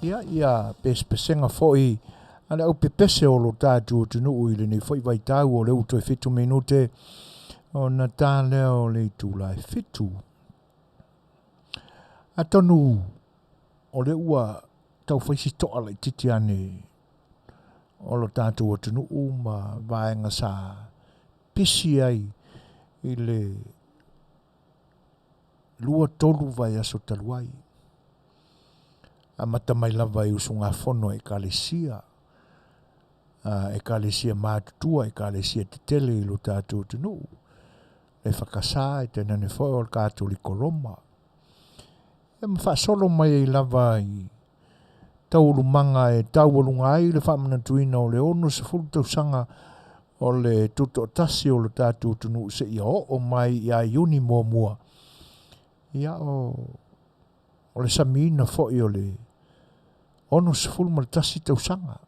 S1: ia ia pesepesega foi a le aupepese o lo tatou atunuu i lenei foi vaitau o lea ua toe 7 minute ona ta lea o le itula e 7. Atonu o lea ua taufai si to'a laitiiti ane o lo tatou atunuu ma vaega sa pisi ai i le 2-3 vaiaso talu ai. Amata mai lava i usugafono a ekalesia, ekalesia matutua, ekalesia tetele i lo tatou atunuu, le fakasa e tainane foi o le Katoliko Roma. Ia ma faasolo mai ai lava i taualumaga e taualuga ai le faamanatuina o le 60 tausaga o le tutoatasi o lo tatou atunuu seia oo mai ia Iuni muamua. Ia o le samiina foi o le 61 tausaga.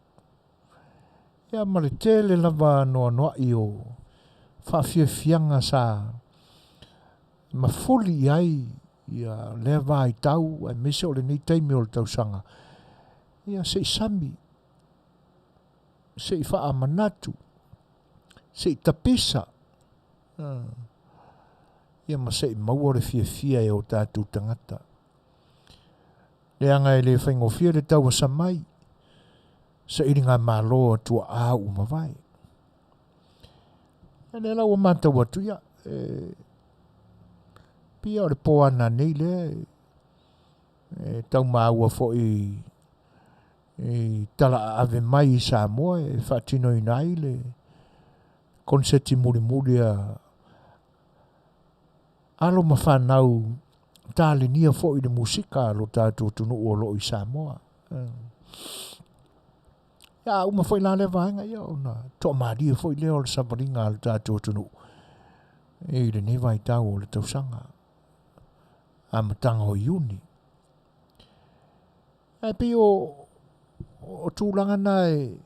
S1: Ia ma le tele lava anoanoai o faafiafiaga sa mafuli i ai ia lea vaitau aemaise o lenei taimi o le tausaga. Ia se i sami, se i faamanatu, se i tapisa, ia ma se i maua le fiafia e o tatou tagata. Leaga e le faigofie le tauasa mai, sailiga malo a tuaa ua mavae. Ia lea la ua matau atu ia, pia o le po ana nei lea e tau maua foi i tala ave mai i Samoa e faatinoina ai le konseti mulimuli a alo ma fanau talenia foi le musika a lo tatou atunuu o loo i Samoa. Ia a uma foi la lea vaega, ia ona toamalie foi lea o le savaliga a lo tatou atunuu i lenei vaitau o le tausaga amataga o Iuni. Ae pei o tulaga na e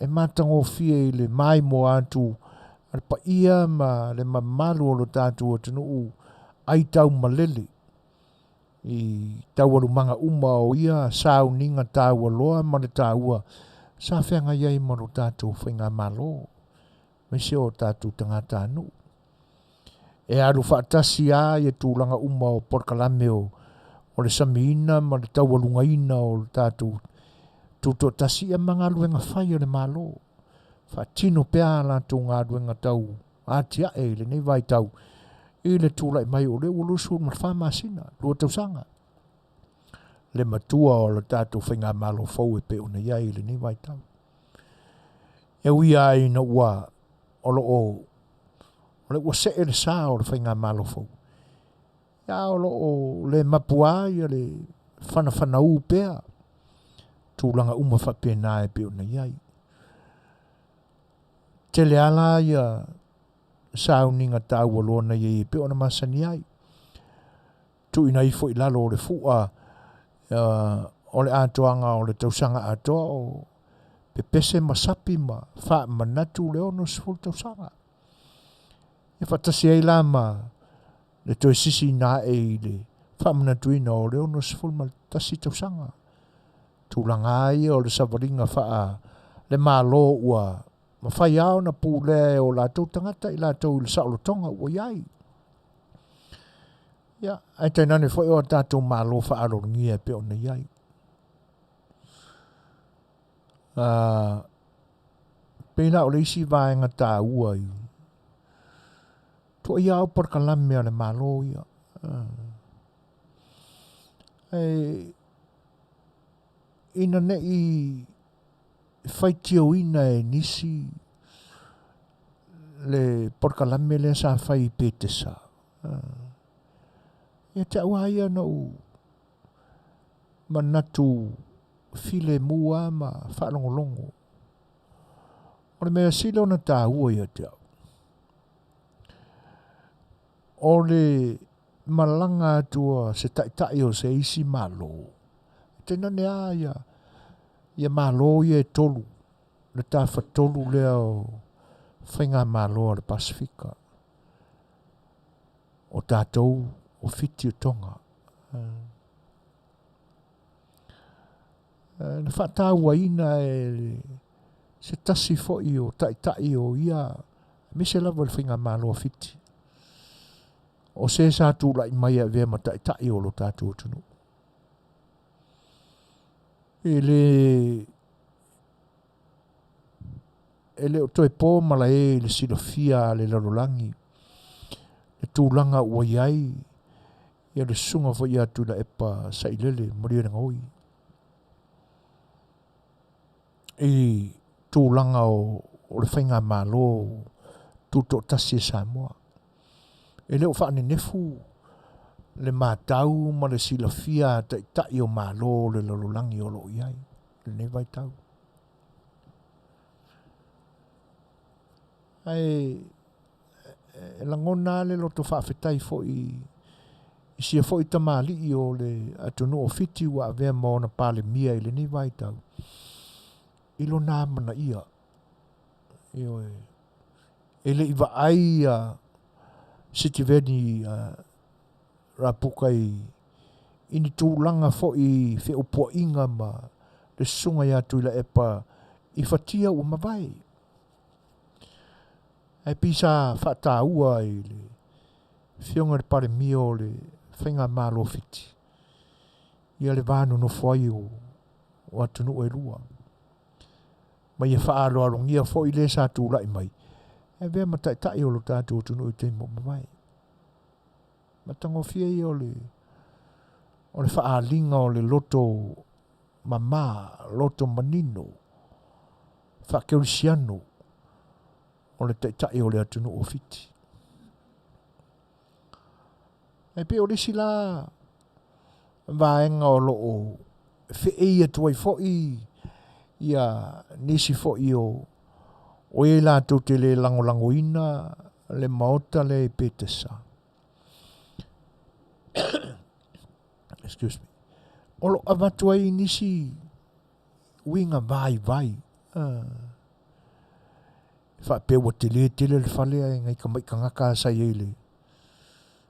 S1: matagofie i le maimoa atu a le paia ma le mamalu o lo tatou atunuu ai tau malele i taualumaga uma o ia sauniga taualoa ma le taua sa feagai ai ma lo tatou faigamalo aemaise o tatou tagatanuu. E alu faatasi lava ia tulaga uma o polokalame o le samiina ma le taualugaina o le tatou tutoatasi ia ma galuega fai a le Malo. Faatino pea a latou galuega tau atiae i lenei vaitau i le tulai mai o lea ua 24 masina, 2 tausaga, le matua o le tatou faigamalo fou e pei ona i ai i lenei vaitau. E ui lava ina ua o lo o o le ua see le sa o le faigamalo fou, a o lo o le mapu lava ia le fanafanaū pea tulaga uma faapena e pei ona i ai. Tele lava la ia sauniga taua loa na i ai e pei ona masani ai, tuuina ifo i lalo o le fua o le atoaga o le tausaga atoa o pepese ma sapi ma faamanatu le 60 tausaga. E faatasi ai la ma le toe sisiina ae i le faamanatuina o le 61 tausaga. Tulaga lava ia o le savaliga faa le Malo ua mafai lava ona pulea e o latou tagata i latou i le saolotoga ua i ai. Ia, ae tainane foi o a tatou Malo faaaloalogia e pei ona i ai. Pei la o le isi vaega taua i tuuaia au polokalame a le Malo ia. Ae ina ne i faitioina e nisi le polokalame lea sa fai i Petesa, ia te au lava ia na ou manatu filemu lava ma faalogologo. O le mea sili ona taua ia te au, o le malaga atu a se taitai o se isi Malo, tainane lava ia, ia Malo ia e tolu, le tafatolu lea o Faigamalo a le Pasefika, o tatou o Fiti o Toga. Na faatauaina e se tasi foi o taitai o ia, aemaise lava i le Faigamalo a Fiti, o se sa tulai mai e avea ma taitai o lo tatou atunuu. E le e le o toe po malae i le silafia a le lalolagi le tulaga ua i ai ia le susuga foi ia Tuilaepa Sailele Malielegaoi i tulaga o le faigamalo tutoatasi a Samoa. E le o faanenefu le matau ma le silafia a taitai o Malo o le lalolagi o lo o i ai i lenei vaitau. Ae e lagona lava le loto faafetai foi i sia foi tamalii o le atunuu o Fiti ua avea ma ona Palemia i lenei vaitau i lona amanaia. Ioe. E le i vaai ia Sitiveni Rapuka i ni tulaga foi i feupuaiga ma le susuga ia Tuilaepa i fatia ua mavae. Ae pei sa faataua i le Afioga i le Palemia o le Faigamalo a Fiti ia le va nonofo ai o atunuu e lua, ma ia faaaloalogia foi le sa tulai mai e avea ma taitai o lo tatou atunuu i taimi ua mavae. Matagofie ia o le o le faaaliga o le loto mama, loto manino, faakerisiano o le taitai o le atunuu o Fiti. E pei o le isi la vaega o lo o feei atu ai foi ia nisi foi o o e latou te le lagolagoina le maota lea i Petesa. Excuse me. O lo o avatu ai nisi uiga vaivai. Faapea ua tele tele le fale ae nai tamai tagata lava sa i ai i le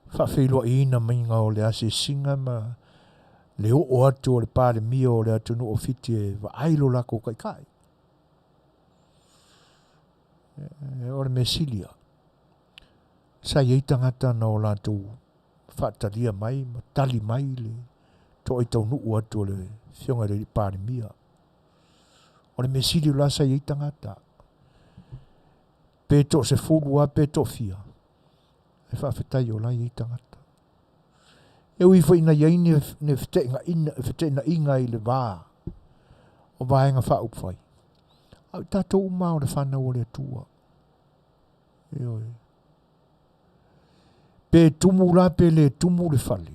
S1: faafeiloaiina maiga o le asiasiga ma le oo atu o le Palemia o le atunuu o Fiti e vaai lo latou taitai. O le mea sili lava, sa i ai tagata na o latou faatalia mai ma tali mai le toai taunuu atu o le Afioga i le Palemia. O le mea sili o la sa i ai tagata, pe toasefulu lava pe toafia, ae faafetai o la e i ai tagata. E ui foi ina i ai ni feteenaiga i le va o Vaega Faaupufai, A o i tatou uma o le fanau o le Atua. Ioe. Pe tumu la pe le tumu le fale,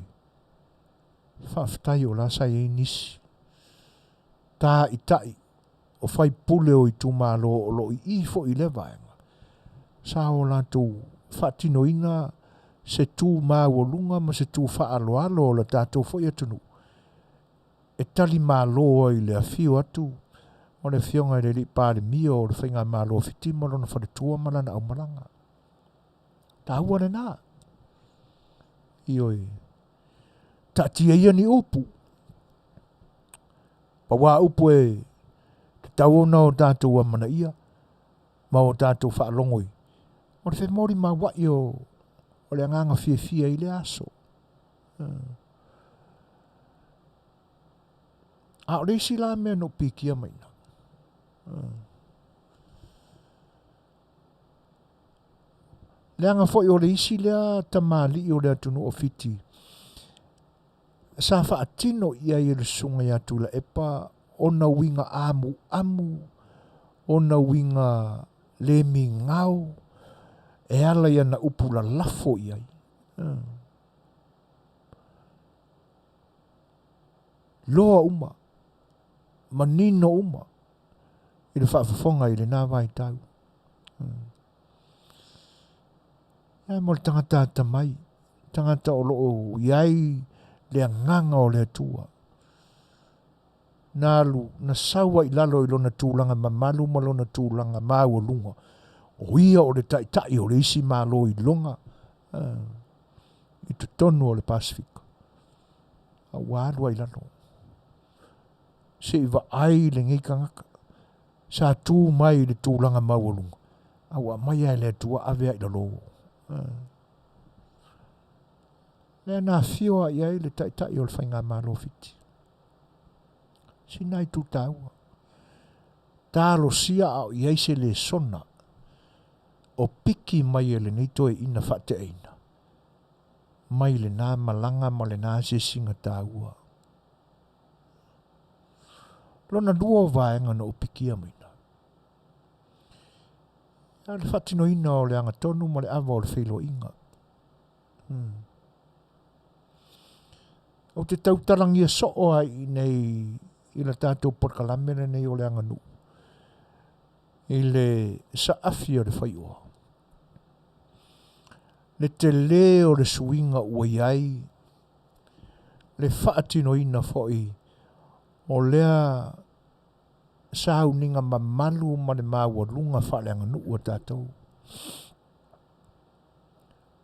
S1: faafetai o la sa i ai nisi tāita'i o faipule o itumalo o lo o i i foi i lea vaega, sa o latou faatinoina se tu maualuga ma se tu faaaloalo o le tatou foi atunuu e tali malo ai i le afio atu o le Afioga i le Alii Palemia o le Faigamalo a Fiti ma lona faletua ma lana aumalaga. Taua lena. Ioe. Taatia ia ni upu. Pau a upu e tatau ona o tatou amanaia ma o tatou faalogo i, o le femolimaua'i o le agaga fiafia i lea aso. A o le isi la mea na ou pikia mai ina, leaga foi o le isi lea tamalii o le atunuu o Fiti sa faatino i ai e le susuga ia Tuilaepa ona uiga amuamu, ona uiga le migao e ala i ana upu lalafo i ai. Loa uma, manino uma i le faafofoga i lena vaitau. Ae mo le tagata atamai, tagata o lo o i ai le agaga o le Atua, na alu, na sau ai i lalo i lona tulaga mamalu ma lona tulaga maualuga, o ia o le taitai o le isi Malo iloga i totonu o le Pasefika, a ua alu ai i lalo. Se i vaai lenei tagata, sa tu mai i le tulaga maualuga, a ua aumai lava e le Atua ave ai i lalo. Lea na afio lava i ai le taitai o le Faigamalo Fiti. Sina itu taua. Talosia a o i ai se lesona o piki mai e lenei toeaina faateaina mai lena malaga ma lena asiasiga taua. Lona lua o vaega na ou pikia mai ina, o le faatinoina o le agatonu ma le ava o le feiloaiga. Ou te tautalagia soo lava i inei i le tatou polokalame lenei o le aganuu i le saafi o le faioa. Le tele o le suiga ua i ai le faatinoina foi o lea sauniga mamalu ma le maualuga faaleaganuu a tatou.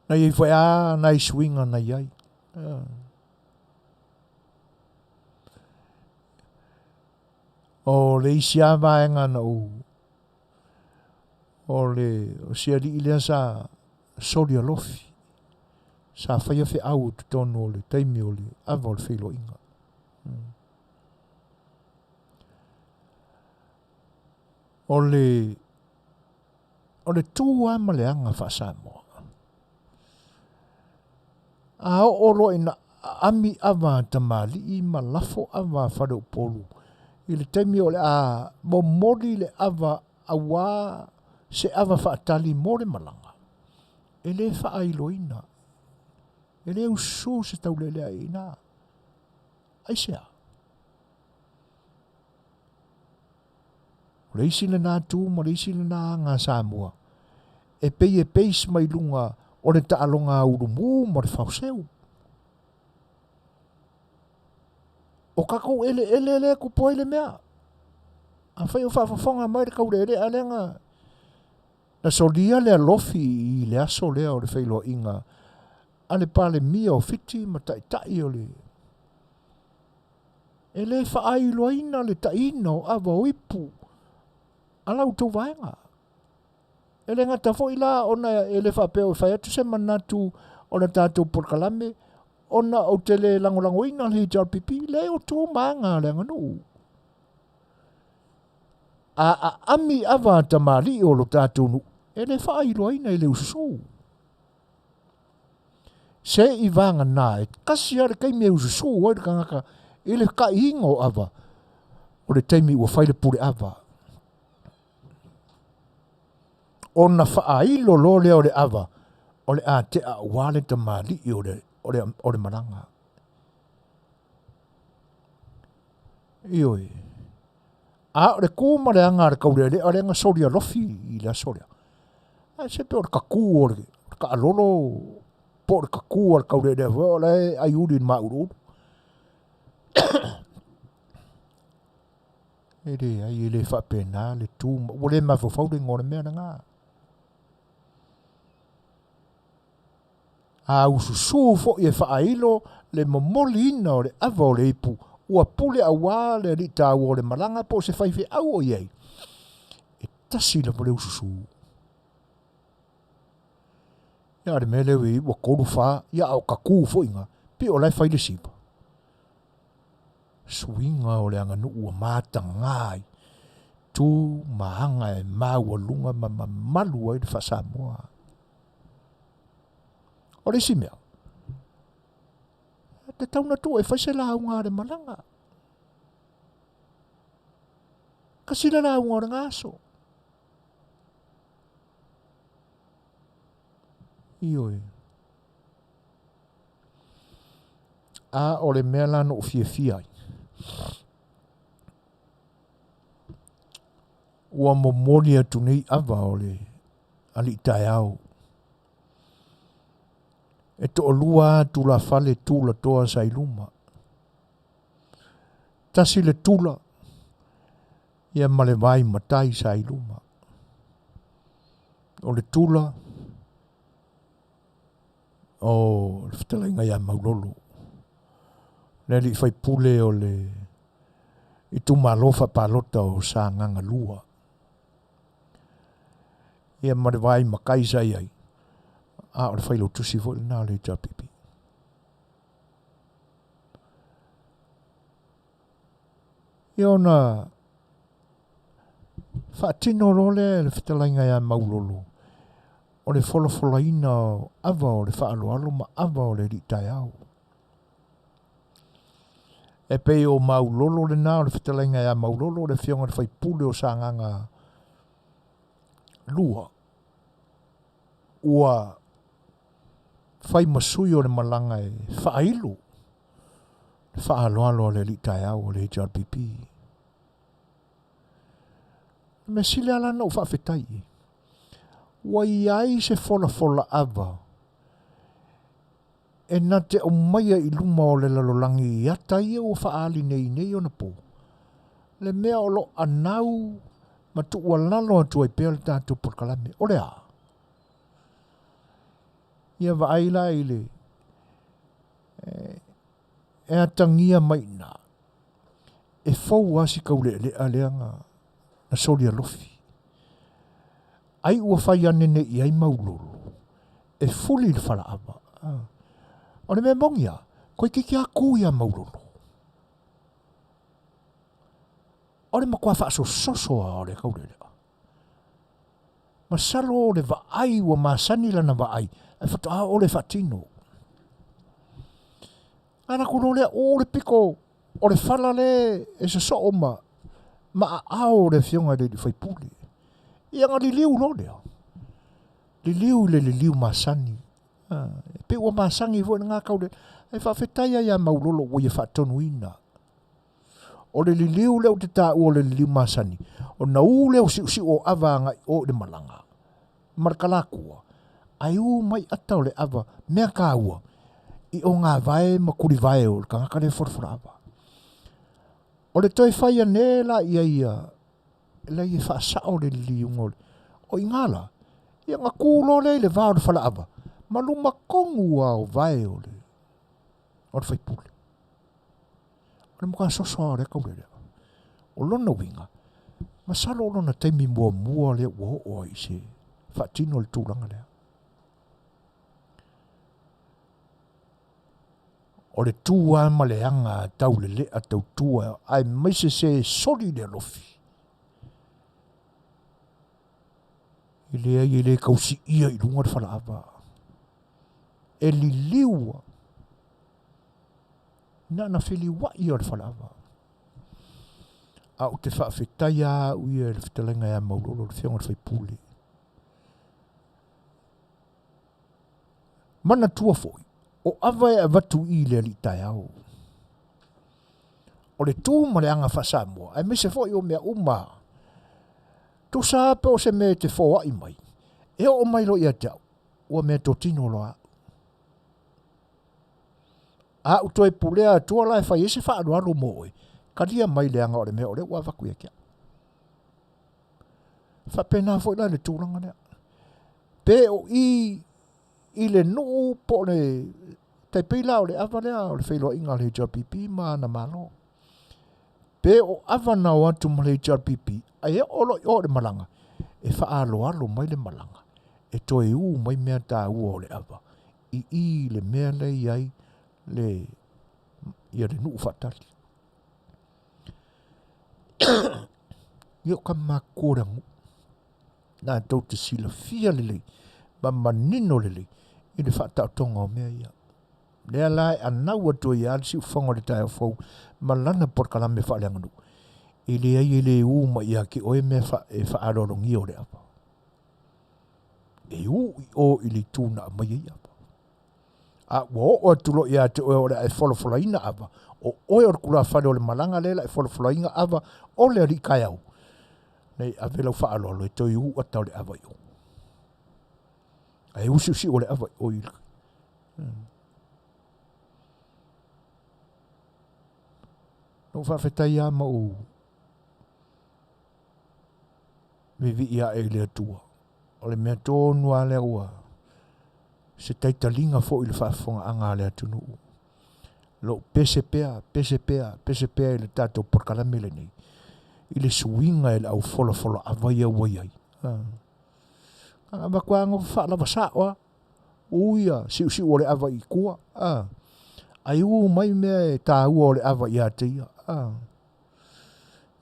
S1: Na i ai foi lava nai suiga na i ai. O le isi lava vaega na ou o le o si alii lea sa soli alofi sa faia feau i totonu o le taimi o le ava o le feiloaiga. O le O le tu lava ma le aga faa-Samoa, a oo loa ina aami ava a tamalii ma lafo ava a faleupolu i le taimi o le a momoli le ava auā se ava faatali mo le malaga, e le faailoina, e le usu se taulealea i ina. Aisea? O le isi lena tu ma le isi lena aga a Samoa e pei e base mai luga o le taaloga ulumu ma le faoseu. O tatou eleele lea e tupu ai le mea. Afai o faafofoga mai le taulealea lea na na solia le alofi i le aso lea o le feiloaiga a le Palemia o Fiti ma Taitai o le E le faailoaina le taina o ava o ipu a la outou vaega. E le gata foi la ona e le faapea ua fai atu se manatu o le tatou polokalame ona ou te le lagolagoina le HRPP, leai o tu ma aga a le aganuu. A aami ava a tamalii o lo tatou nuu, e le faailoaina i le ususu. Se i vagana e tasi lava le taimi e ususu ai le tagata i le taiina o ava, o le taimi ua fai le pule ava. Ona faailo loa lea o le ava, o le a tea aua le tamalii o le, o le, o le malaga. Ioe. A o le ku ma le aga a le taulealea lea na soli alofi i le aso lea. Ae se pe o le kakū o le taalolo po o le kakū a le taulealea foi o la e aiuli i le mauluulu. E leai, e le faapena le tu ma ua le mafaufau le igoa o le mea lena. A ususū foi e faailo le momoliina o le ava o le ipu, ua pule auā le alii taua o le malaga po o se faifeau o i ai, e tasi lava le ususū. Ia a o le mea lea ua i ai ua tolu fa, ia a o kakū foi na, pei o la e fai le siva. Suiga o le aganuu ua mataga ai tu ma aga e maualuga ma mamalu ai le faa-Samoa. O le isi mea, e tatau ona tuu e fai se lauga a le malaga. Kasi le lauga o lena aso. Ioe. A o le mea la na ou fiafia ai, ua momoli atu nei ava o le alii taeao. E toalua a tulafale tulatoa sa i luma. Tasi le tula ia ma le vai matai sa i luma. O le tula o le fetalaiga ia Maulolo, le alii faipule o le itumalo faapalota o Sagaga 2. Ia ma le vai matai sa i ai, a o le failautusi foi lena o le HRPP. Ia ona faatino loa lea e le fetalaiga ia Maulolo o le folafolaina o ava o le faaaloalo ma ava o le alii taeao. E pei o Maulolo lena o le fetalaiga ia Maulolo, le afioga i le faipule o Sagaga 2, ua fai ma sui o le malaga e faailo le faaaloalo a le alii taeao o le HRPP. O le mea sili lava la na ou faafetai i ai, ua i ai se folafola ava e na te aumaia i luma o le lalolagi i ata ia ua faaali nei i nei ona po, le mea o lo o anau ma tuualalo atu ai pea le tatou polokalame. O le a? Ia vaai la i le e atagia mai i ina, e fou lava si taulealea lea na soli alofi. Ai ua fai ane nei i ai Maulolo e fuli le falaava. O le mea moni lava, toeitiiti lava tu ia Maulolo. O le matua faasososo lava o le taulealea. Masalo o le vaai ua masani lana vaai, ae faatoa oo lea e faatino. Alu atu loa lea, uu le pito o le fala lea e sosoo ma, ma aao o le afioga i le alii faipule. Ia na liliu loa lea. Liliu i le liliu masani. E pei ua masani foi lena tau le... Ae faafetai lava ia Maulolo ua ia faatonuina. O le liliu lea ou te taua o le liliu masani, ona u lea o siusiu o ava agai o i le malaga ma le kalakua, ae u mai ata o le ava, mea taua, i ogavae ma tulivae o le tagata lea e folafola ava. O le toe fai ane la ia ia, la ia faasao le liliuga o le, o i ina la, ia ona tu loa lea i le va o le falaava, ma luma tonu lava o vae o le, o le faipule. O le matua soso lava o lea taulelea. O lona uiga, masalo o lona taimi muamua lea ua oo ai i se faatino le tulaga lea. O le tu lava ma le aga taulelea tautua aemaise se soli le alofi. E leai e le tausiia i luga le falaava. E liliu lava. Na ona feliuai o le falaava. A ou te faafetai lava au ia i le fetalaiga ia Maulolo, le afioga i le faipule. Manatua foi, o ava e avatu i le alii taeao. O le tu ma le aga faa-Samoa, aemaise foi o mea uma, tusa lava pe o se mea e te foai mai, e oo mai loa ia te au, ua mea totino loa au. A ou toe pulea atua la e fai ai se faaaloalo mo oe, talia mai leaga o le mea o lea ua avatu ia te au. Faapena foi la i le tulaga lea. Pe o i i le nuu po o le tai pei la o le ava lea o le feiloaiga a le HRPP ma ana malo. Pe o ava na o atu ma le HRPP, ae oo loa i o i le malaga, e faaaloalo mai le malaga, e toe u mai mea taua o le ava i i le mea lea e i ai le, ia le nuu faatali. Ia o tama matutua o le aganuu, latou te silafia lelei ma manino lelei i le faataotoga o mea ia. Lea la e anau atu ai lava le siufofoga o le taeao fou ma lana polokalame faaleaganuu, e leai e le u mai ia te oe mea e faaaloalogia o le ava. E u i o i le itu na aumai ai ava. A ua oo atu loa ia te oe o le a e folafolaina ava, o oe o le tulafale o le malaga lea o le a e folafolaina ava o le alii taeao, nei ave lau faaaloalo e toe u ata o le ava i o. Ae usiusiu o le ava i o i le... Na ou faafetai lava ma ou vivii ae i le Atua. O le mea tonu lava lea ua se taitaliga foi i le faafofogaaga a le atunuu. Lou pese pea, pese pea, pese pea i le tatou polokalame lenei, i le suiga e le au folafola ava ia ua i ai. A avatu lava nofo faalava sao lava, u ia siusiu o le ava i tua, a, ae u mai mea e taua o le ava ia te ia. A,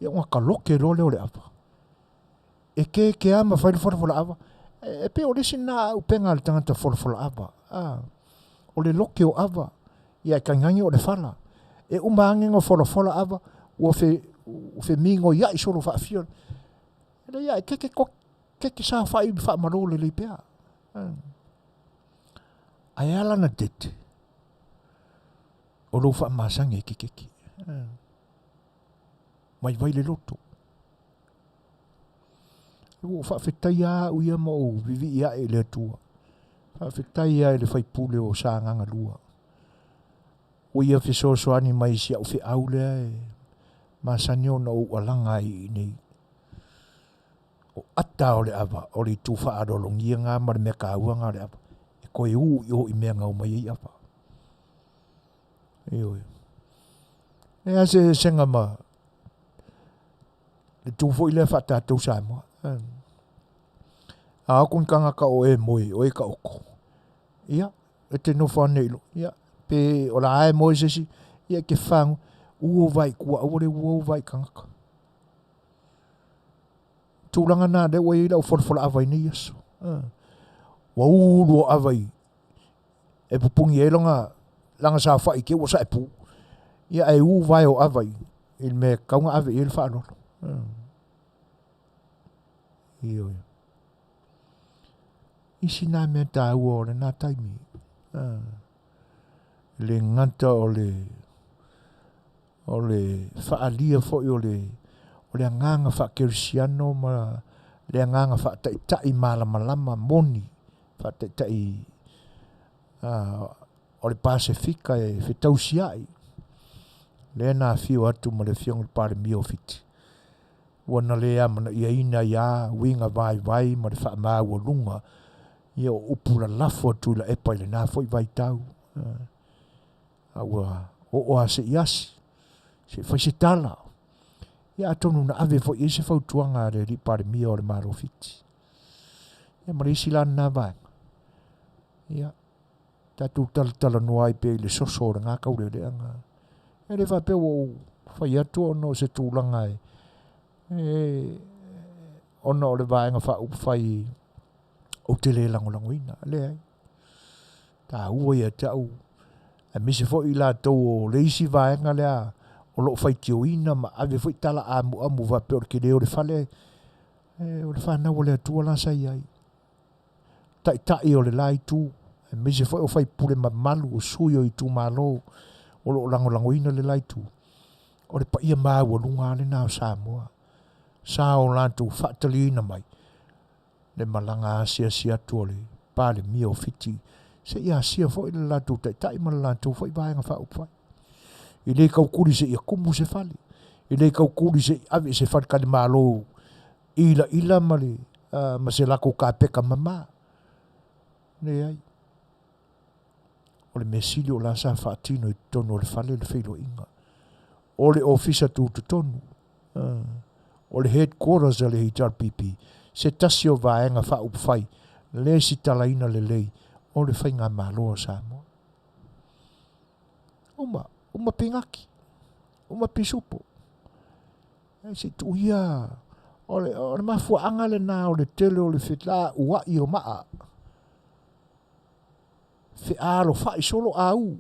S1: ia ona taloke loa lea o le ava. E keke lava ma fai le folafola ava. E pei o le isi lena auupega a le tagata folafola ava. A, o le loke o ava, ia e tainane o le fala. E uma ane ona folafola ava, ua fe, ua femigoiai solo faafia. E leai a e keke keke saofai faamalo lelei pea. Ae a lana tete? O lou faamasani e te keke. Vaivai le loto. Ua ou faafetaia lava au ia ma ou vivii ae i le Atua. Faafetai lava i le faipule o Sagaga 2. Ua ia fesoasoani mai i si au feau lea e masani ona ou alaga ai i inei. O ata o le ava, o le itu faaaloalogia na ma le mea taua na o le ava. E toe u i o i mea na omai ai ava. Ioe. E a se eseesega ma le tu foi lea faatatou Samoa. A o atu ni tagata o e moe, o e taoto. Ia, e te nofo ane i lo, ia, pe o la e moe se isi, ia e te fagu, u o vai tua, aua le ua o vai tagata. Tulaga na lea ua i ai lau folafola ava i nei aso. Ua ulu o ava i e pupuni ai lona lana saofai i te ua saepu. Ia ae u vae o ava i i le mea e tatau ona ave i ai le faaaloalo. Ioe. Isi nā mea tāua o lena taimi. Le gata o le o le faaalia foi o le o le agaga faakerisiano ma le agaga faataitai malamalama moni faataitai o le Pasefika e fetausiai, lea na afio atu ma le Afioga i le Palemia o Fiti, ua na le amanaiaina ai lava uiga vaivai ma le faamaualuga ia o upu lalafo a Tuilaepa i lena foi vaitau. A ua oo lava se i asi, se i fai se tala. Ia atonu na ave foi i ai se fautuaga a le alii Palemia o le Malo o Fiti. Ia ma le isi la lena vaega. Ia, tatou talatalanoa ai pea i le soso o lena taulealeaga. E le faapea ua ou fai atu ona o se tulaga e, e ona o le Vaega Faaupufai ou te le lagolagoina. Leai. Taua ia te au, aemaise foi i latou o le isi vaega lea o lo o faitioina ma ave foi tala amuamu faapea o le tele o le fale, e, o le fanau a le Atua la sa i ai. Taitai o le la itu. Aemaise foi o faipule mamalu o sui o itumalo o lo o lagolagoina le la itu. O le paia maualuga lava lena o Samoa sa o latou faataliina mai le malaga asiasi atu a le Palemia o Fiti se i asia foi le latou taitai ma le latou foi Vaega Faaupufai. E le taukuli se i tumu se fale, e le taukuli se i ave i se faletalimalo ilaila ma le ma se latou kapeta mama. Leai. O le mea sili o la sa faatino i totonu o le fale le feiloaiga. O le ofisa tutotonu, o le headquarters a le HRPP, se tasi o vaega faaupufai lesitalaina lelei o le Faigamalo a Samoa. Uma, uma pinati, uma pisupo. Ae se i tuu ia, o le, o le mafuaaga lena o le tele o le felauai o maa. Fealofai solo au,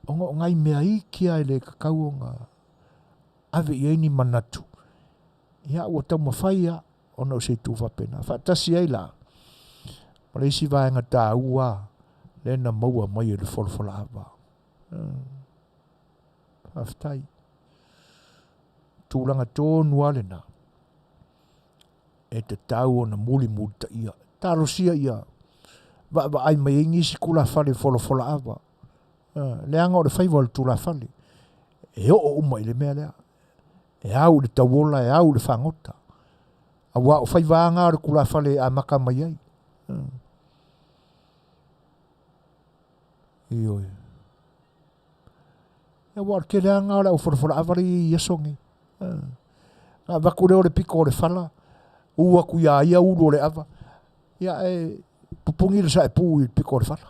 S1: ona o nai mea iti lava e le tatau ona ave i ai ni manatu, ia ua taumafai lava ona o se itu faapena. Faatasi ai la ma le isi vaega taua lea na maua mai e le folafolaava. Faafetai. Tulaga tonu lava lena e tatau ona mulimulitaia. Talosia ia vaavaai mai ai nisi tulafale folafolaava. Leaga o le faiva o le tulafale e oo uma i le mea lea. E au i le tauola, e au i le fagota. Aua o faiva lava na o le tulafale e amata mai ai. Ioe. Aua o le tele lava na o le au folafolaava lea e i ai i aso nei. Na avatu lea o le pito o le fala, u atu ia ia ulu o le ava, ia ae pupuni le saepū i le pito o le fala.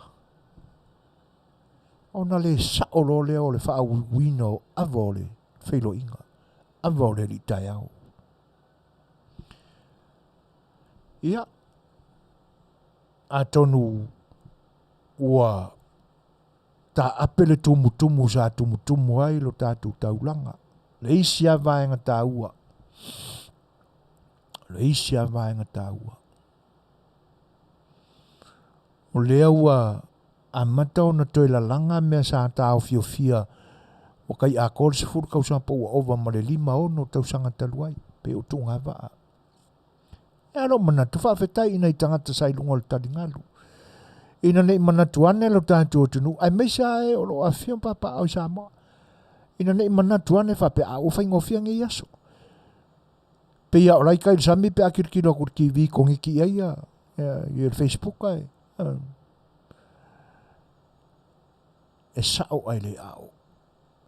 S1: Ona le sao loa lea o le faauiuiina o ava o le feiloaiga, ava o le alii taeao. Ia, atonu ua taape le tumutumu sa tumutumu ai lo tatou taulaga. Le isi lava vaega taua, le isi lava vaega taua, o lea ua amata ona toe lalaga mea sa taofiofia ua tai atoa le 10 tausaga po ua ova ma le 5, 6 tausaga talu ai, pei o tuugavaa. E a lou manatu, faafetai i nai tagata sa i luga o le taligalu. Ina ne i manatu ane lo tatou atunuu, aemaise lava e o lo o afifio ma papaaao i Samoa, ina ne i manatu ane faapea, a ua faigofie nei aso. Pei lava o la e tai i le sami pe a tilotilo atu i le TV koneti i ai ia, ia, ia le Facebook ae, e sao ae le ao.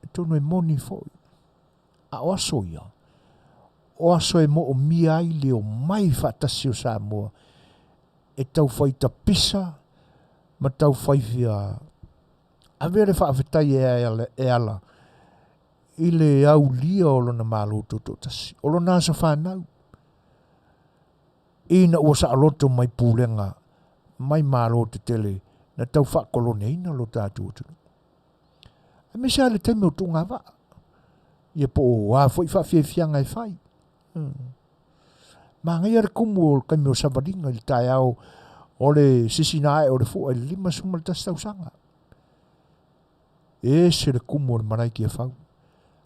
S1: Atonu e moni foi. A o aso ia, o aso e moomia ai le omai faatasi o Samoa e taufai tapisa ma taufai fia ave le faafetai e ala i le aulia o lona Malo Tutoatasi, o lona aso fanau, ina ua saoloto mai pulega mai Malo tetele na tau faakoloneina lo tatou atunuu. Aemaise lava le taimi o tuugavaa, ia po o a foi faafiafiaga e fai. Manaia le tumu o le taimi o savaliga i le taeao o le sisina ae o le fua i le 51 tausaga. E ese le tumu o le malae i Tiafau.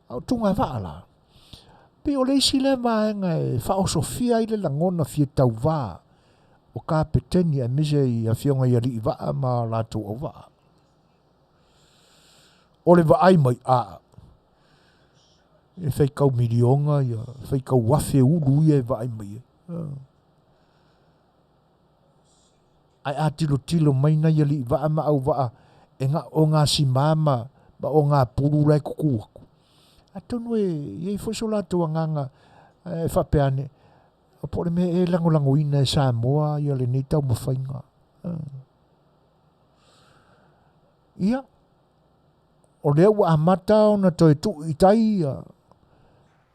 S1: A o tugavaa la, pei o le isi lea vaega e faaosofia ai le lagona fia tauvā o kapeteni aemaise i afioga i alii vaa ma latou auvaa. O le vaai mai, a, e faitau miliona ia, faitau afe ulu ia e vaai mai ai. Ae a tilotilo mai nai alii vaa ma auvaa e na o gasima ma, ma o gapulu la e tutu atu, atonu e i ai foi so latou agaga e faapea ane, po o le mea e lagolagoina e Samoa ia lenei taumafaiga. Ia, o lea ua amata ona toe tuu i tai ia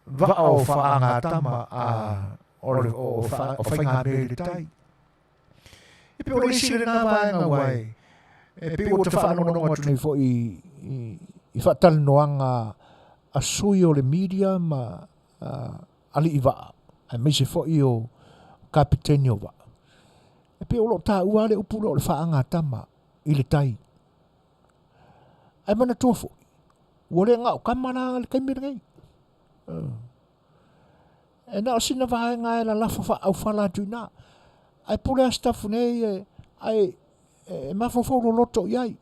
S1: vaa o faagatama a o le o, o faigamea i le tai. E pei o le isi lena vaega ua e, e pei ua ta faalogologo atu nei foi i, i, i faatalanoaga a sui o le media ma a, alii vaa, aemaise foi o kapeteni o vaa. E pei o lo o taua lava le upu lea o le faagatama i le tai. Ae manatua foi, ua le na o tama la le taimi lenei. E na o sina vaega e lalafo faaaufala atu i ina. Ae pule lava Sitafune ia, ae e mafaufau loloto i ai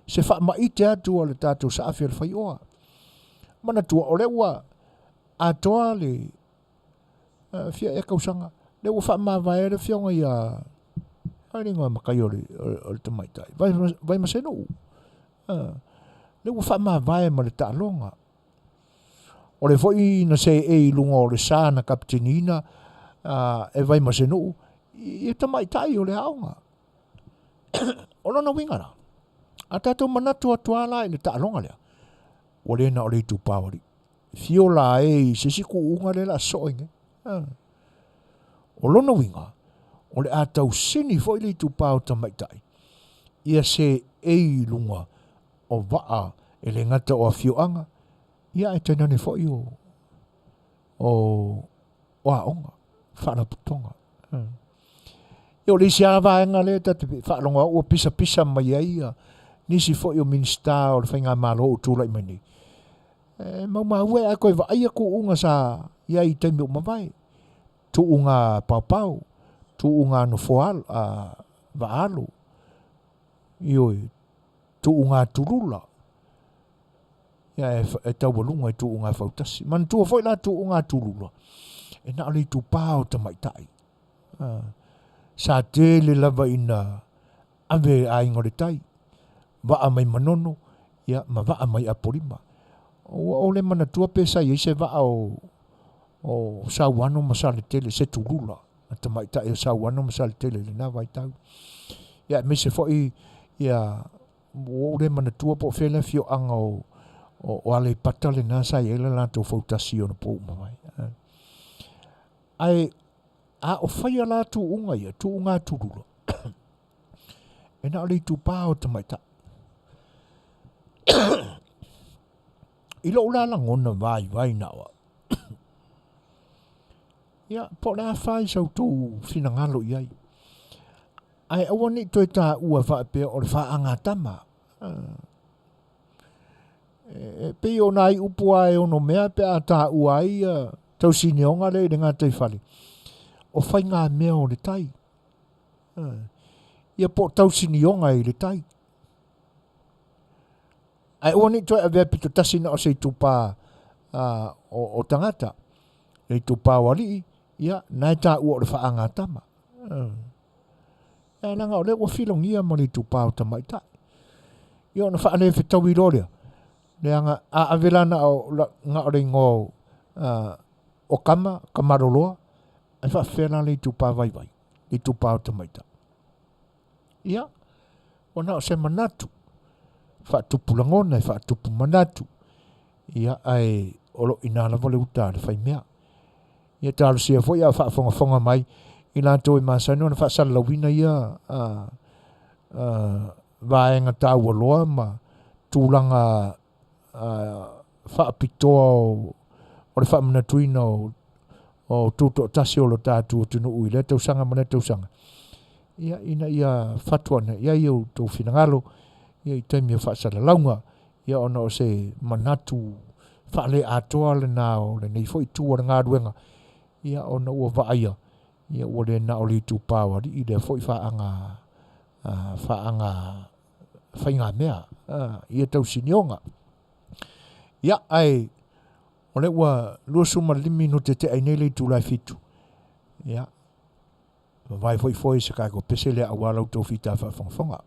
S1: se faamaite atu a le tatou saafi o le faioa. Manatua, o lea ua atoa le fia ea tausaga, lea ua faamavae le afioga ia ai le igoa matai o le, o le tamaitai, Vaimasenuu. Lea ua faamavae ma le taaloga. O le foi na seei i luga o le sa na kapiteniina e Vaimasenuu i tamaitai o le aoga. O lona uiga la, a tatou manatu atu lava la i le taaloga lea, ua le na o le itupa o alii. Fio la e i se isi tuuga lea o le a sosoo ai nei. O lona uiga, o le a tausini foi le itupa o tamaitai ia seei i luga o vaa e le gata o afioaga, ia ae tainane foi o o aoga, faalapotopotoga. Ia o le isi lava vaega lea ta te faalogo atu ua pisapisa mai ai ia nisi foi o Minisita o le Faigamalo o tulai mai nei. E maumau e ae toe vaaia tuuga sa i ai i taimi ua mavae. Tuuga paopao, tuuga nofoa vaaalo, ioe, tuuga tulula. Ia e taualuga i tuuga fautasi. Manatua foi la tuuga tulula, e na o le itupa o tamaitai. Sa tele lava ina ave e Aiga o le Tai, vaa mai Manono, ia ma vaa mai Apolima. Ua ou le manatua pe sa i ai se vaa o o Sauano ma Saletele, se tulula a tamaitai o Sauano ma Saletele i lena vaitau. Ia aemaise foi ia Ua ou le manatua po o fea le afioaga o, o, o Aleipata lena sa i ai le latou fautasi i ona po ua mavae. Ae a o faia la tuuga ia, tuuga tulula, e na o le itupa o tamaitai. I lou la lagona vaivai na o au, ia, po o le a fa i sa outou finagalo i ai. Ae aua ne i toe taua faapea o le faagatama. E pei o nai upu lava e ono mea pe a taua ai tausinioga lea i le gataifale, o faigamea o le tai. Ia po o tausinioga i le tai. Ae aua ne i toe avea pito tasi na o se itupa o tagata, le itupa o alii, ia, na e taua o le faagatama. Ia leaga o lea ua filogia ma le itupa o tamaitai. Ia ona faalefetaui loa lea, leaga a ave la na o, na o le igoa o, o tama, Kamaloloa, ae faafefea la le itupa vaivai, le itupa o tamaitai. Ia, ua na o se manatu, faatupu lagona e faatupu manatu, ia ae o lo o i ina lava le uta a le faimea. Ia talosia foi a o faafogafoga mai i latou e masani ona faasalalauina ia vaega taua loa ma tulaga faapitoa o le faamanatuina o tutoatasi o lo tatou atunuu i lea tausaga ma lea tausaga, ia, ina ia fatuana i ai outou finagalo ia i taimi o faasalalauga. Ia ona o se manatu faale-atoa lena o lenei foi itu o le galuega, ia ona ua vaaia, ia ua le na o le itupa o alii lea foi faaaga, faaaga faigamea, ia tausinioga. Ia, ae o lea ua 25 minute tea ai nei le itula e 7. Ia, vavae foi foi se tatou pese lea aua la outou fita faafogafoga.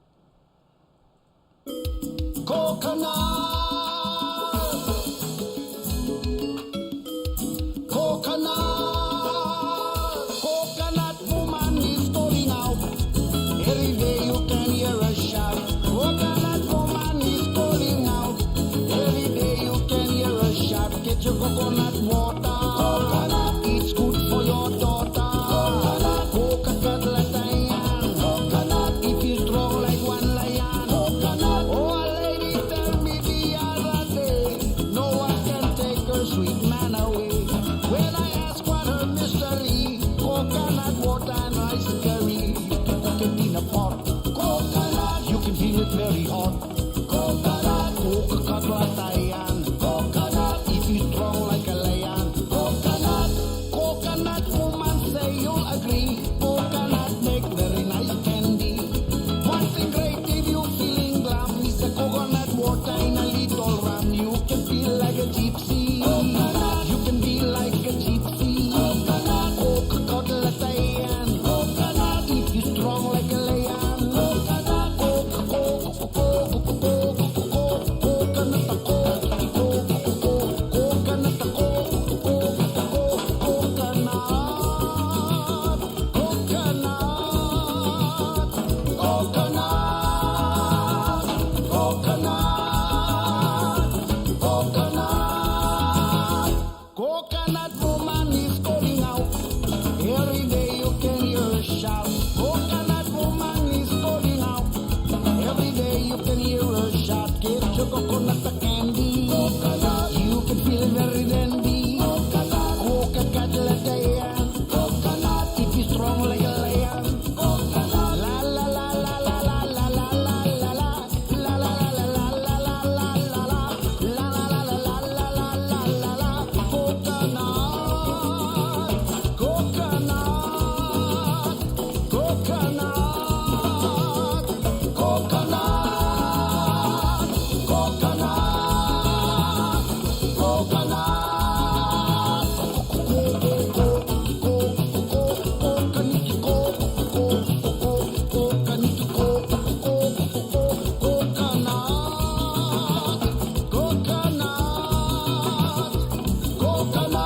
S2: Coconut,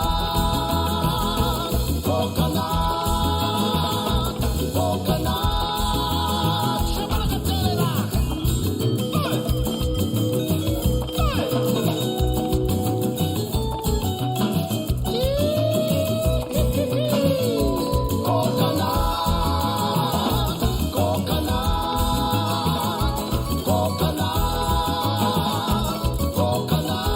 S2: coconut, coconut. Shabalakatelela. Coconut, coconut, coconut, coconut,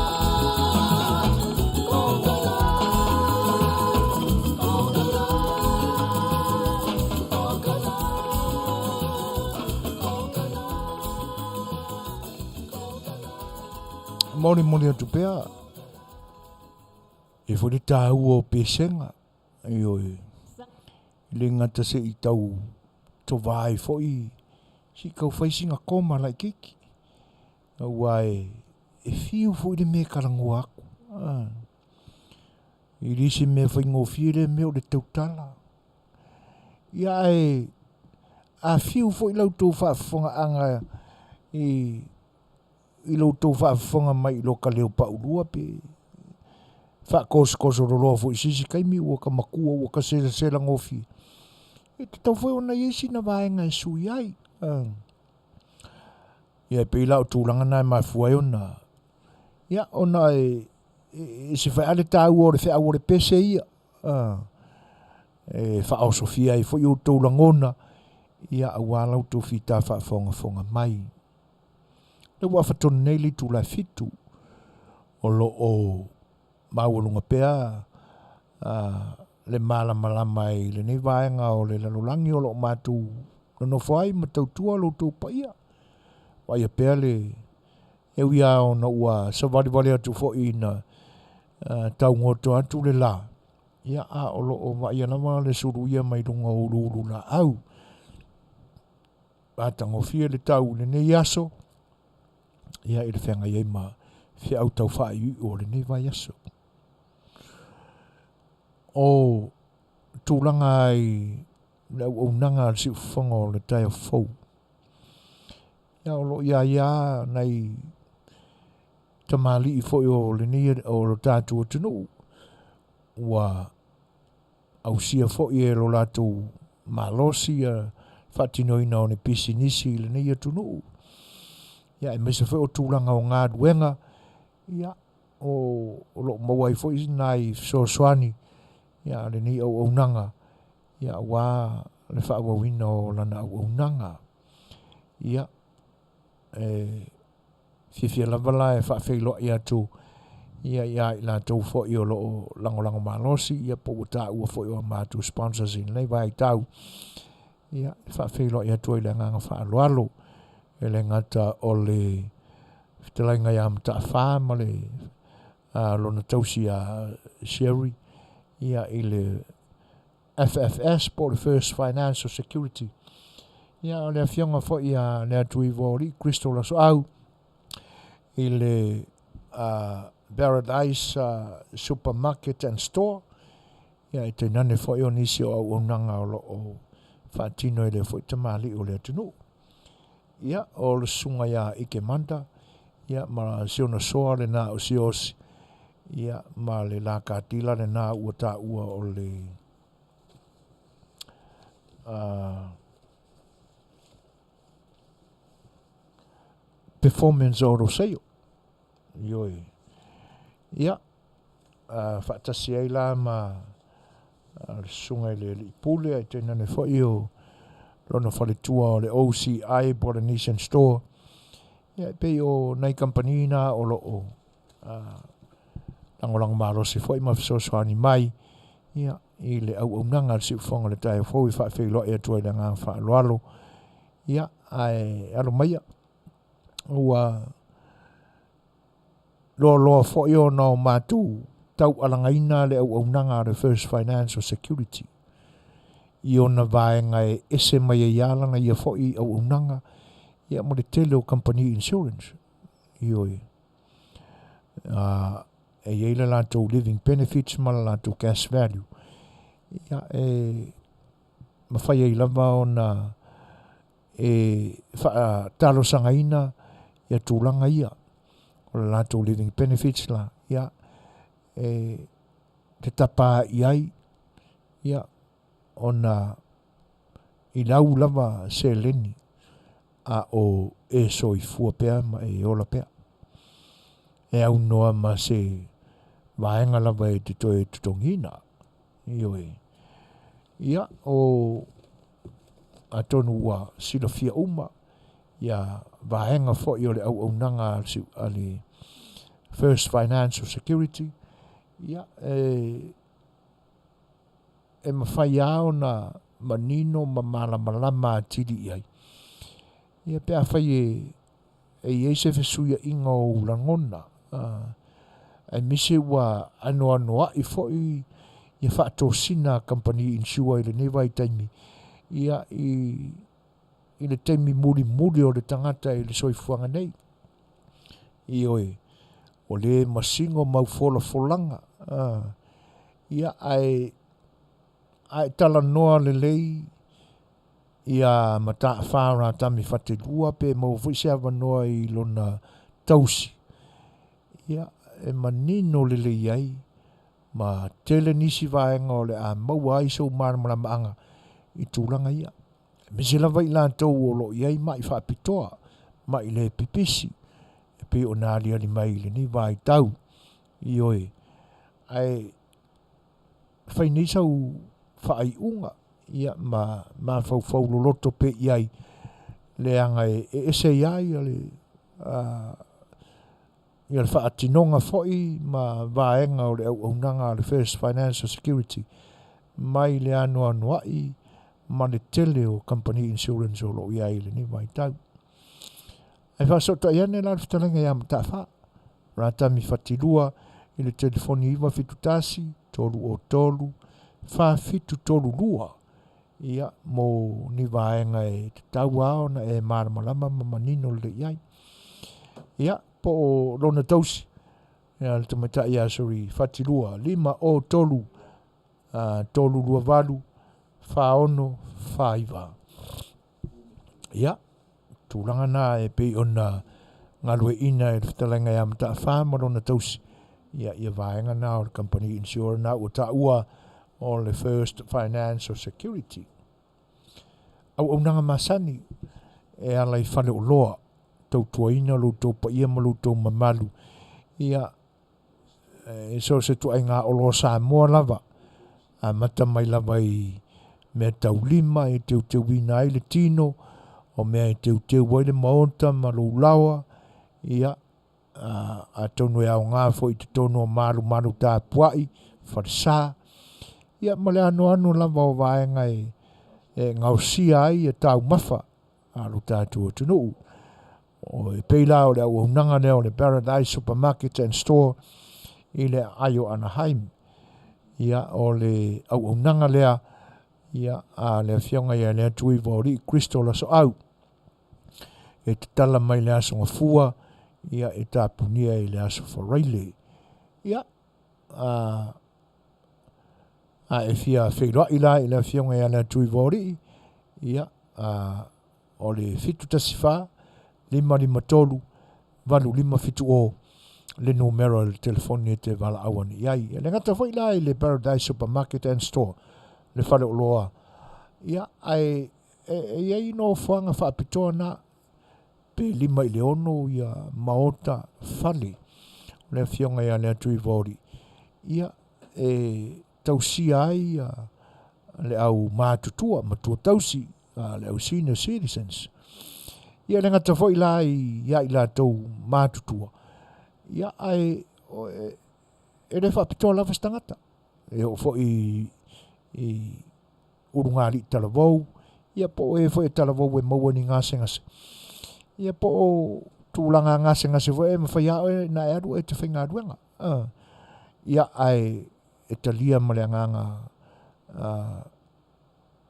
S1: Molimoli atu pea e foi le tāua o pesega, ioe, e le gata se i tau tovā ai foi se i tau fai sina koma laitiiti, aua e fiu foi le mea e talanoa atu. E le se mea faigofie lea mea o le tautala. Ia ae a fiu foi la outou faafofogaaga i lo outou faafofoga mai i lo ta leo paulua pe faatosotoso loloa foi i se isi taimi ua ta matua ua ta selasela gofie, e tatau foi ona i ai sina vaega e sui ai. Ia e pei la o tulaga na e mafua ai ona, ia ona e ese foi lava le taua o le feau o le pese ia, e faaosofia ai foi outou lagona, ia aua la outou fita faafogafoga mai. Lea ua afa tonu nei le itula e 7, o lo o maualuga pea le malamalama i lenei vaega o le lalolagi o lo o matou nonofo ai ma tautua lo outou paia. Vaaia pea le e ui lava ona ua savalivali atu foi ina taugoto atu le la, ia a o lo o vaaia lava le suluia mai luga o uluulu laau. Matagofie le tau i lenei aso, ia i le feagai ai ma feau tau faaiuiu o lenei vaiaso. O tulaga i le auaunaga a le siufofoga o le taeao fou, ia o lo o ia ia nai tamalii foi o lenei o lo tatou atunuu ua ausia foi e lo latou malosi ia faatinoina o ni pisinisi i lenei atunuu, ia aemaise foi o tulaga o galuega, ia o lo o maua ai foi nai fesoasoani ia a lenei auaunaga, ia aua le faaauauina o lana auaunaga. Ia e fiafia lava la e faafeiloai atu ia ia i latou foi o lo o lagolago malosi, ia po ua taua foi o a matou sponsors i lenei vaitau, ia e faafeiloai atu ai le agaga faaaloalo, e le gata o le fetalaiga ia Mataafa ma le lona tausi ia Sherry, ia i le FFS po o le First Financial Security, ia o le afioga foi ia Leatuiva o Alii Crystal Lasoau i le Paradise Supermarket and Store, ia e tainane foi o nisi o auaunaga o lo o faatino e lea foi tamalii o le atunuu. Ia o le susuga ia Ikemanda, ia ma si ona soa lena o Siosi, ia ma le la katila lena ua taua o le Performance Auto Sale. Ioe. Ia, faatasi ai la ma le susuga i le alii pule, ae tainane foi o lona faletua o le OCI Polynesian Store. Ia, e pei o nai kamupani na o lo o lagolago malosi foi ma fesoasoani mai, ia, i le auaunaga a le siufofoga o le taeao fou e faafeiloai atu ai le agaga faaaloalo. Ia, ae alo maia, ua loaloa foi ona o matou taualagaina le auaunaga a le First Financial Security i ona vaega e ese mai ai lava lana ia foi auaunaga, ia ma le tele o company insurance. Ioe. E i ai le latou living benefits ma le latou cash value. Ia, e mafai ai lava ona e faatalosagaina ia tulaga ia o le latou living benefits la, ia e te tapa i ai, ia, ona i lau lava seleni a o e soifua pea ma e ola pea. E aunoa ma se vaega lava e te toe totogiina. Ioe. Ia, o atonu ua silafia uma ia vaega foi o le auaunaga a le First Financial Security, ia, e, e mafai lava ona manino ma malamalama atili i ai. Ia pe afai e, e i ai se fesuiaiga o ou lagona, aemaise ua anoanoai foi ia faatosina a kamupani insure i lenei vaitaimi, ia i, i le taimi mulimuli o le tagata i le soifuaga nei. Ioe, ua le masino mau folafolaga, ia ae, ae talanoa lelei ia Mataafa Ratami Fatelua pe maua foi se avanoa i lona tausi, ia, e manino lelei ai ma tele nisi vaega o le a maua ai sou malamalamaaga i tulaga ia. Aemaise lava i latou o lo o i ai ma'i faapitoa, ma'i le pipisi, e pei ona aliali mai i lenei vaitau. Ioe, ae fai nei sau faaiuga ia ma mafaufau loloto pea i ai, leaga e ese ai lava ia le, ia le faatinoga foi ma vaega o le auaunaga a le First Financial Security mai le anoanoai ma le tele o kamupani insurance o lo o i ai i lenei vaitau. Ae faasootai ane la le fetalaiga ia Mataafa Ratami Fatilua i le telefoni 971 303 4732 ia, mo ni vaega e tatau lava ona e malamalama ma manino lelei i ai. Ia, po o lona tausi, ia, le tamaitai ia Suri Fatilua, 5 o 3 3 2 8 4 6 4 9. Ia, tulaga na e pei ona galueaiina e le fetalaiga ia Mataafa ma lona tausi, ia, ia vaega na o le company insurance na ua taua o le First Financial Security. Auaunaga masani e ala i faleoloa, tautuaina lo outou paia ma lo outou mamalu, ia, e so o se ituaiga oloa Samoa lava, amata mai lava i mea taulima e teuteuina ai le tino, o mea e teuteu ai le maota ma lou laoa, ia, atonu e aoga foi i totonu o malumalu tapuai, falesa, ia ma le anoano lava o vaega e, e gaosia ai ia taumafa a lo tatou atunuu. O e pei la o le auaunaga lea o le Paradise Supermarket and Store i le aai o Anaheim. Ia, o le auaunaga lea ia, a le Afioga ia Leatuivaoalii Crystal Asoau e tatala mai le Aso Gafua, ia, e tapunia i le Aso Faraile. Ia, a, a e fia feiloai la i le Afioga ia Leatuivaoalii, ia, a, o le 714 553 8570 le numera o le telefoni e te valaau ane i ai. E le gata foi la i le Paradise Supermarket and Store, le faleoloa, ia, ae e, e i ai nofoaga faapitoa na, pe 5 i le 6 ia maota fale o le Afioga ia Leatuivaoli, ia, e tausia ai ia le au matutua, matua tausi, a le au senior citizens. Ia le gata foi la i ia i latou matutua, ia ae e, e le faapitoa lava se tagata. E oo foi i, i ulugalii talavou, ia po o e foi e talavou e maua ni gasegase. Ia po o tulaga gasegase foi e mafai lava oe na e alu e te faigaluega. Ia ae e talia ma le agaga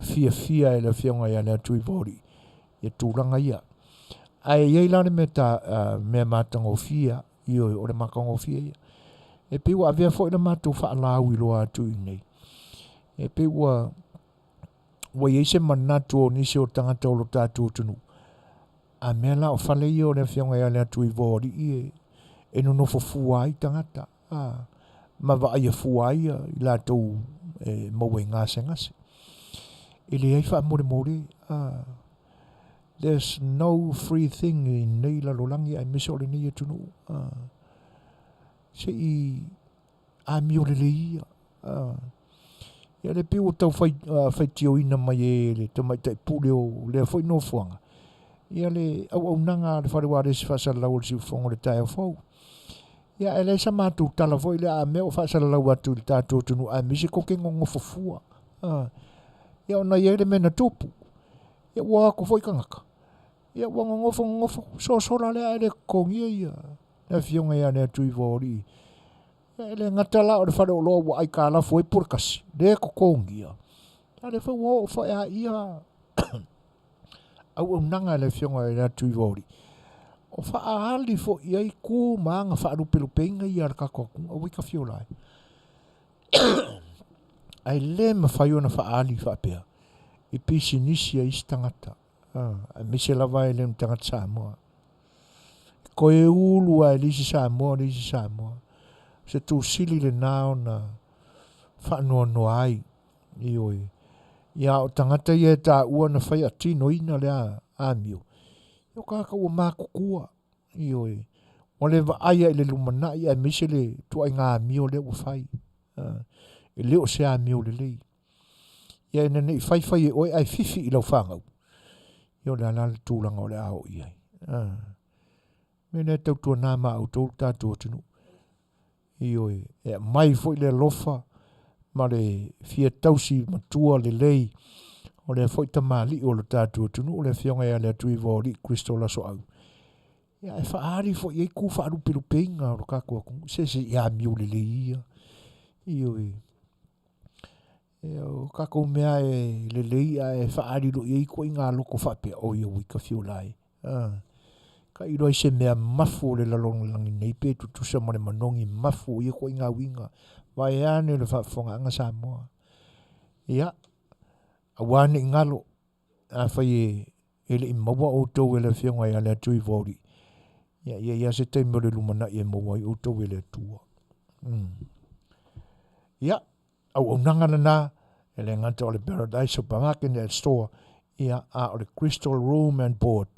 S1: fiafia e le Afioga ia Leatuivaoalii ia tulaga ia. Ae i ai la le mea, ta, mea matagofie, ioe, o le matagofie ia. E pei ua avea foi le matou faalauiloa atu i inei. E pei ua, ua i ai se manatu o nisi o tagata o lo tatou atunuu. A mea la o fale ia o le Afioga ia Leatuivaoalii e, e nonofo fua ai tagata. A, ma vaaia fua ai i latou e maua i gasegase. E leai faamolemole, a there's no free thing i nei lalolagi aemaise o lenei atunuu. A se i amio lelei ia. A ia le pei ua tau fai, faitioina mai e le tamaitai pule o lea foi nofoaga, ia le auaunaga a le fale ualesi faasalalau o le siufofoga o le taeao fou. Ia ae leai sa matou tala foi lea a mea o faasalalau atu i le tatou atunuu aemaise tou te nonofo fua. A, ia ona i ai le mea na tupu. Ia ua o atu foi tagata, ia ua nonofo nonofo, sosola lea ae le totogia ia le afioga ia Leatuivaoalii. Ia e le gata la o le faleoloa ua aitalafu ai pule tasi, le totogia, a o lea foi ua oo foi a ia auaunaga a le afioga ia Leatuivaoalii. O faaali foi i ai tu ma aga faalupelupeina ia a le tatou atunuu, aua ta fiola ai. Ae le mafai ona faaali faapea i pisinisi a isi tagata, aemaise lava e le o ni tagata Samoa. E toe ulu lava e le isi Samoa le isi Samoa. O se tusili lena ona faanoanoa ai, ioe. Ia a o tagata ia e taua na faiatinoina lea amio, ia o tagata ua matutua, ioe. Ua le vaaia i le lumanai aemaise le ituaiga amio lea ua fai. E le o se amio lelei. Ia ina ne i faifai e oe ae fifi i lau fanau, ia o le a la le tulaga o le a oo i ai? Mea lea e tautuana ma outou le tatou atunuu. Ioe, e aumai foi le alofa ma le fia tausi matua lelei o lea foi tamalii o le tatou atunuu, le afioga ia Leatuivaoalii Kristo Lasoau. Ia ae faaali foi i ai tu faalupelupeina o le tatou atunuu, se se i amio lelei ia. Ioe. E o tatou mea e lelei ae faaali loa i ai ituaiga loto faapea, oi aua ta fiola e. Tailo ai se mea mafu o le lalolagi nei pe tutusa ma le manogi mafu o ia ituaiga uiga. Vaeane le faafofogaaga Samoa. Ia, aua ne i galo, afai e e le i maua outou e le Afioga ia Leatuivaoalii, ia e i ai lava se taimi o le lumanai e maua ai outou e le Atua. Ia, auaunaga lena, e le gata o le Paradise Supermarket and Store, ia, a o le Crystal Room and Board,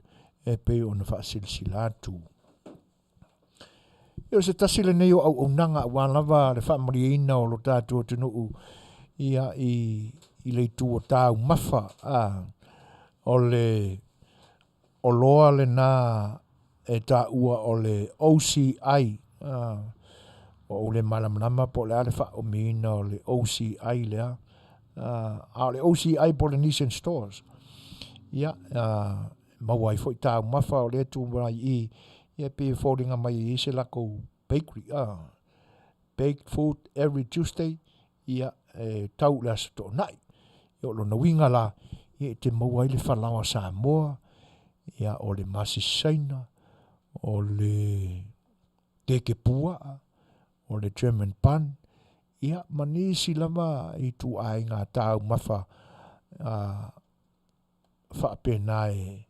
S1: e pei ona faasilasila atu. Ia, o se tasi lenei o auaunaga aua lava le faamalieina o lo tatou atunuu ia, i, i le itu o taumafa. A, o le oloa lena e taua o le OCI. A, ua ou le malamalama po o le a le faaomiina o le OCI lea. A, a o le OCI Polynesian Stores. Ia, a, maua ai foi taumafa o lea tu mai i i, ia pei e foliga mai e i ai se latou bakery, baked food every Tuesday, ia e tau i le Aso Toonai. Ia o lona uiga la, ia e te maua ai le falaoa Samoa, ia o le masisi Saina, o le keke puaa, o le German bun, ia ma nisi lava ituaiga taumafa faapena e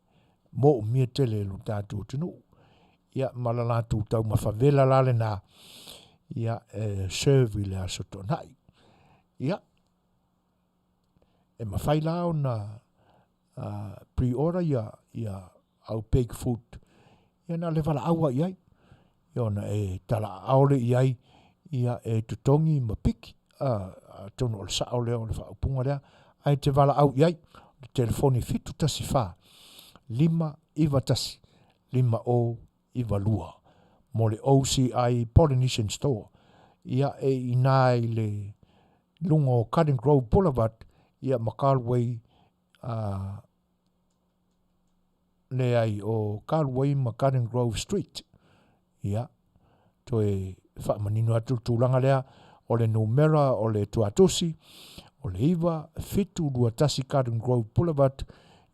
S1: moomia tele e lo tatou atunuu. Ia ma la latou taumafa vela la lena, ia e serve i le Aso Toonai. Ia, e mafai la ona pre-order ia, ia au baked food, ia na o le valaau lava i ai. Ia ona e talaaao lea i ai, ia e totogi ma piki, atonu o le sao lea o le faaupuga lea, ae te valaau i ai, o le telefoni 714 591 5092 mo le OCI Polynesian Store. Ia e i ina i le luga o Garden Grove Boulevard, ia ma Galway, leai, o Galway ma Garden Grove Street. Ia, toe faamanino atu le tulaga lea, o le numera o le tuatusi, o le 9, 7, 2, 1 Garden Grove Boulevard,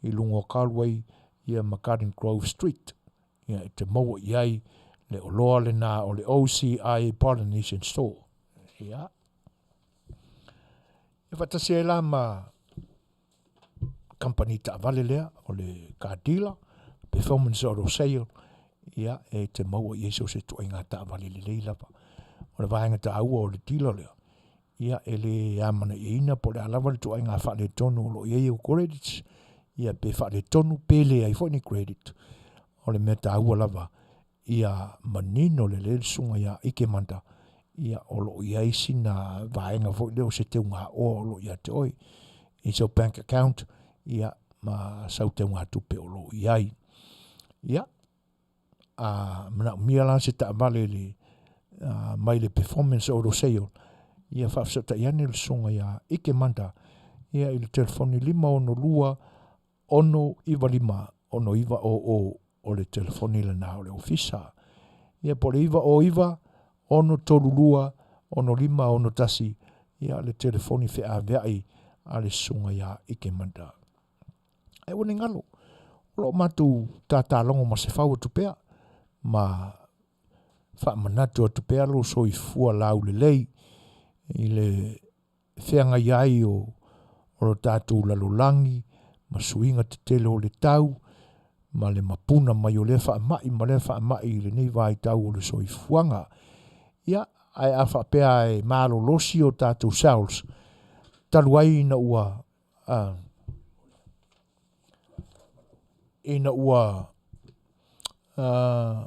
S1: i luga o Galway, ia ma Garden Grove Street. Ia, e te maua i ai le oloa lena o le OCI Polynesian Store. Ia. E faatasi ai la ma kamupani taavale lea o le car dealer, Performance Auto Sale, ia e te maua i ai so o se ituaiga taavale lelei lava. O le vaega taua o le dealer lea, ia e le amanaiaina po o le a lava le ituaiga faaletonu o lo o i ai ou credits, ia pe faaletonu pe leai foi ni credit. O le mea taua lava ia manino lelei le susuga ia Ikemata, ia o lo o i ai sina vaega foi lea o se teugaoa o lo o ia te oe i sau bank account, ia ma sau teugatupe o lo o i ai. Ia, a manaomia la se taavale le mai le Performance Auto Sale, ia faafesootai ane le susuga ia Ikemata ia i le telefoni 562 695 6900 o le telefoni lena o le ofisa. Ia po o le 909 632 6561 ia le telefoni feaveai a le susuga ia Ikemata. Ae ua ne galo, o lo o matou tatalogo masefau atu pea ma faamanatu atu pea lou soifua laulelei i le feagai ai o lo tatou lalolagi ma suiga tetele o le tau ma le mapuna mai o lea faamai ma lea faamai i lenei vaitau o le soifuaga. Ia, ae a faapea e malolosi o tatou cells, talu ai ina ua a, ina ua a,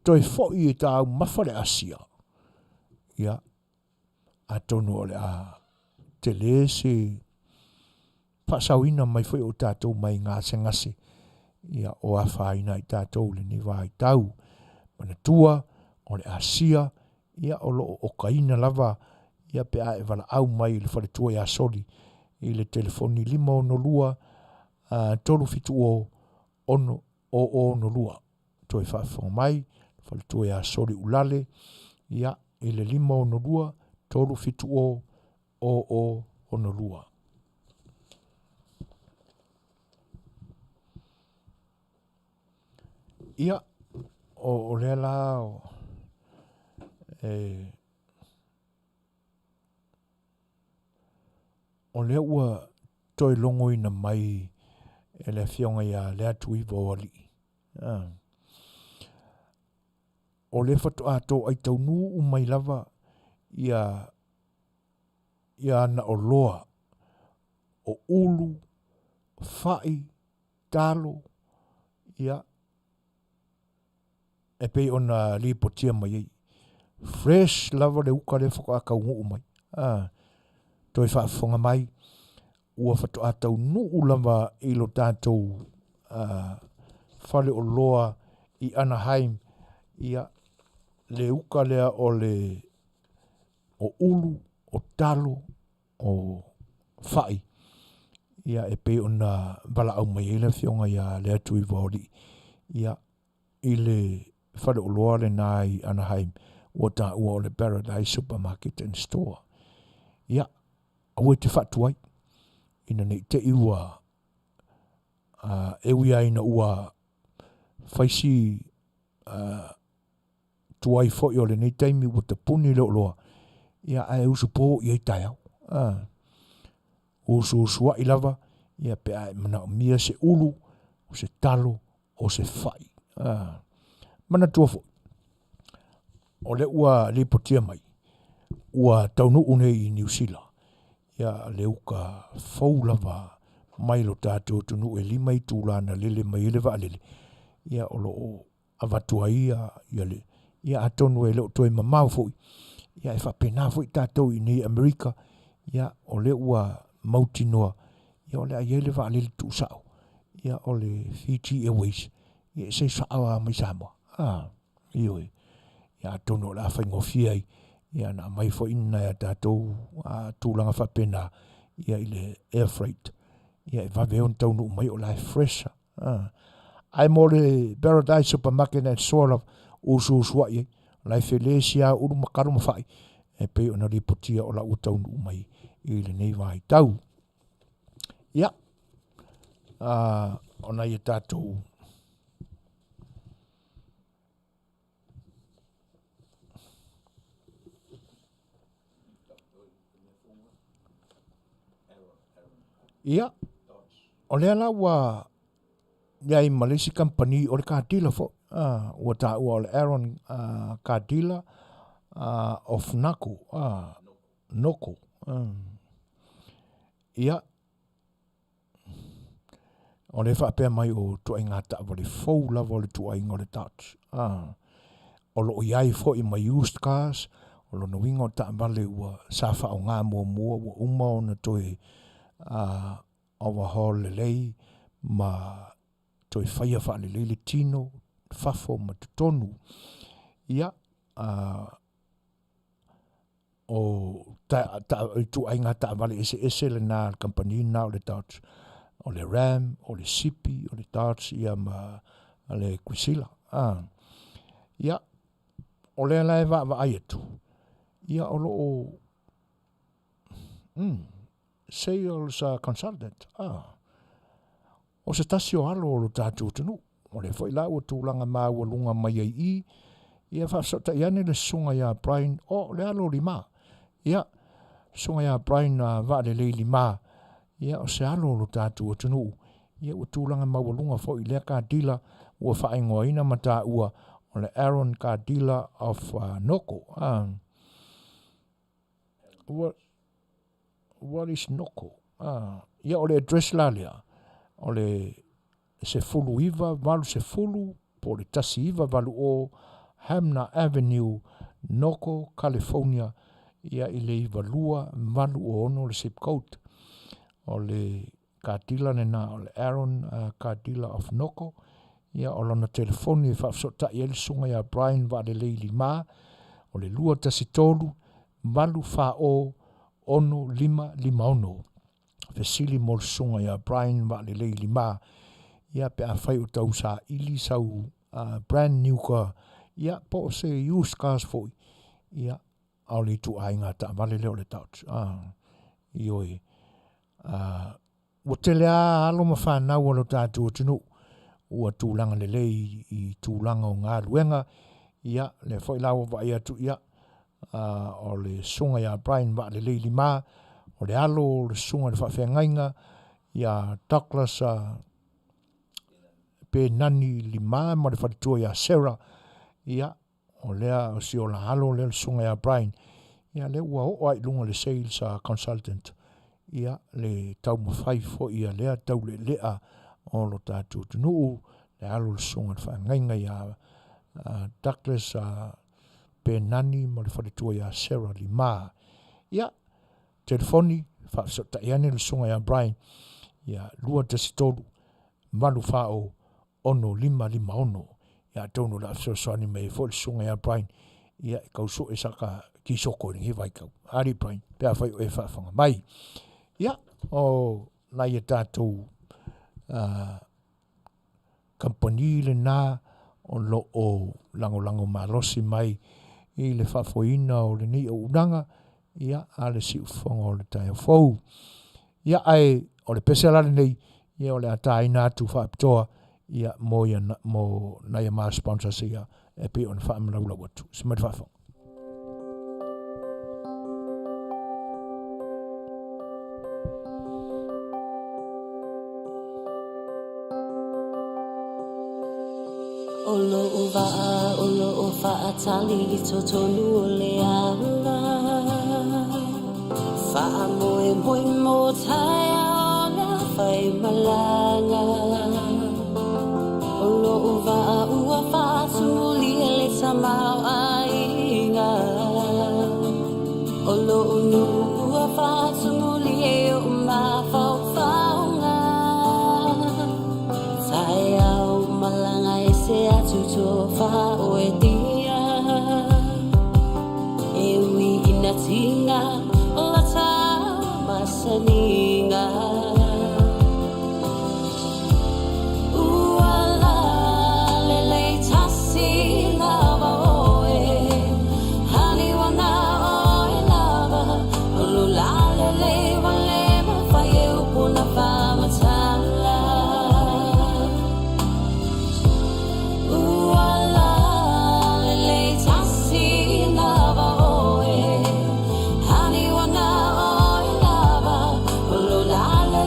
S1: toe foi e taumafa le asia, ia, atonu o le a tele se faasaoina mai foi o tatou mai gasegase ia o afaina ai tatou i lenei vaitau. Manatua, o le asia, ia o lo o okaina lava ia pe a e valaau mai i le faletua ia Soli i le telefoni 562 370 6062. Toe faafofoga mai, le faletua ia Soli Ulale, ia i le 562 370 0062. Ia, o lea la o, e, o lea ua toe logoina mai e le afioga ia Leatuiva o Alii. Ah. O lea faatoa toai taunuu mai lava ia ia ana oloa o ulu, fai, talo, ia, e pei ona lipotia mai ai. Fresh lava le uka lea faatoa taunuu mai. Ah, toe faafofoga mai, ua faatoa taunuu lava i lo tatou uh, faleoloa i Anaheim, ia, le uka lea o le o ulu, o talo, o fai, ia e pei ona valaau mai ai le afioga ia Leatuivaoalii, ia i le faleoloa lena i Anaheim ua taua o le Paradise Supermarket and Store. Ia, aua e te faatuai, ina ne i te i ua uh, e ui lava ina ua fai si uh, tuai foi o lenei taimi ua tapuni le oloa, ia ae usupo i ai taeao. Ah. Usuusuai lava, ia pe a e manaomia se ulu, o se talo, o se fai. Ah. Manatua foi, o lea ua lipotia mai, ua taunuu nei i Niu Sila, ia le uka fou lava mai lo tatou atunuu e 5 itula na lele mai ai le vaalele, ia o lo o avatu ai ia, ia le, ia atonu e le o toe mamao foi, ia e faapena foi tatou i nei Amerika, ia o lea ua mautinoa, ia o le a i ai le vaalele tuusao, ia o le Fiji Airways, ia e sau sao lava mai Samoa. Ah, ioe. Ia atonu o le a faigofie ai, ia na aumai foi nai a tatou a, tulaga faapena, ia i le air freight. Ia e vave ai ona taunuu mai o la e fresh. Ah. Ae mo le Paradise Supermarket and Store lava, usuusuai ai. O la e felesi lava ulu ma kalo ma fai, e pei ona lipotia o la ua taunuu mai i lenei vaitau. Ia, uh, o nai a tatou Ia, o lea la ua i ai ma le isi kamupani o le car dealer foi, ua taua o le Aaron Car Dealer. of Nako, Noko. Ia, o lea e faapea mai o ituaiga taavale fou lava o le ituaiga o le Dodge. O lo o i ai foi ma used cars, o lona uiga o taavale ua sa faaaoga muamua ua uma ona toe overhaul lelei ma toe faia faalelei le tino, fafo ma totonu. Ia, o ituaiga taavale eseese lena a le kamupani lena o le Dodge, o le Ram, o le Sipi, o le Dodge ia ma le Chrysler. Ia, o lea la e vaavaai atu, ia o lo o sales consultant, o se tasi o alo o lo tatou atunuu. O lea foi la ua tulaga maualuga mai ai i i, ia faafesootai ane le susuga ia Brian, o le alo o Lima. Ia, susuga ia Brian Vaalelei Lima, ia o se alo o lo tatou atunuu, ia ua tulaga maualuga foi i lea car dealer ua faaigoaina ma taua o le Aaron Car Dealer of Noko. What, what is Noko? Ia o le address la lea, o le 1980 po o le 1980 Hamner Avenue, Noko, California, ia i le 92806 le zip code. O le car dealer lena o le Aaron Car Dealer of Noko. Ia o lona telefoni e faafesootai ai le susuga ia Brian Vaalelei Lima, o le 213 840 6556. Fesili mo le susuga ia Brian Vaalelei Lima, ia pe afai o tau saili sau brand new car, ia po o se used cars foi, ia a o le ituaiga taavale lea o le Dodge. Ioe. Ua tele lava alo ma fanau a lo tatou atunuu ua tulaga lelei i tulaga o galuega, ia lea foi la ua vaai atu, ia o le susuga ia Brian Vaalelei Lima, o le alo o le susuga i le faafeagaiga ia Douglas Penani Lima ma le faletua ia Sarah, ia o lea o si ola alo lea le susuga ia Brian, ia lea ua oo lava i luga le sales consultant, ia le taumafai foi a lea taulealea o lo tatou atunuu, le alo o le susuga i le faagaiga ia Douglas Penani ma le faletua ia Sarah Lima. Ia, telefoni, faafesootai ane le susuga ia Brian, ia 213 840 6556. Ia atonu o le a fesoasoani mai ai foi le susuga ia Brian, ia e tau sue saka kisoko i lenei vaitau. Alii Brian, pe afai o e faafofoga mai. Ia, o nai a tatou kamupani lena o lo o lagolago malosi mai i le faafoeina o lenei auaunaga, ia, a le siufofoga o le taeao fou. Ia, ae o le pese la lenei, ia o le a taina atu faapitoa, ia, mo, ia, mo nai a ma sponsors ia, e pei ona faamalaulau atu. Se mai le faafofoga.
S3: O lo'u vaa o lo'o faatali i totonu o le ala Faamoemoe mo taeao o le a fai malaga O lo'u vaa ua faasuli e le tamaoaiga O lo'u nuu ua faatumuli e o'u mafaufauga Taeao malaga ese atu tofa oe tia E ui ina tiga o lata masaniga Ua lalelei tasi lava oe Haniwa na oe lava O lo lalelei wale mawhai e upu na whamatala Ua lalelei tasi lava oe Haniwa na oe lava O lo lalelei.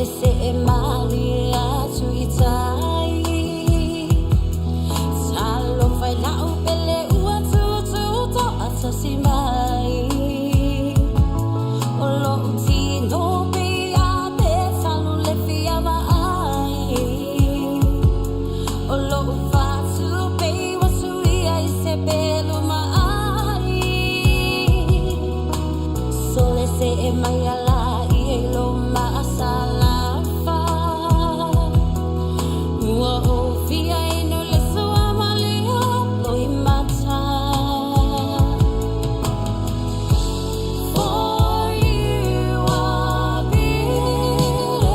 S3: Se'ese'e malie atu i tai Talofa i la'u pele ua tūtū to'atasi mai O lo'u tino pei a petalu le fia va'ai O lo'u fatu pei ua suia i se pelu ma'ai Sole se'e mai ala ia i lou ma'asalafa Ua ou fia inu le suamalie loimata For you are beautiful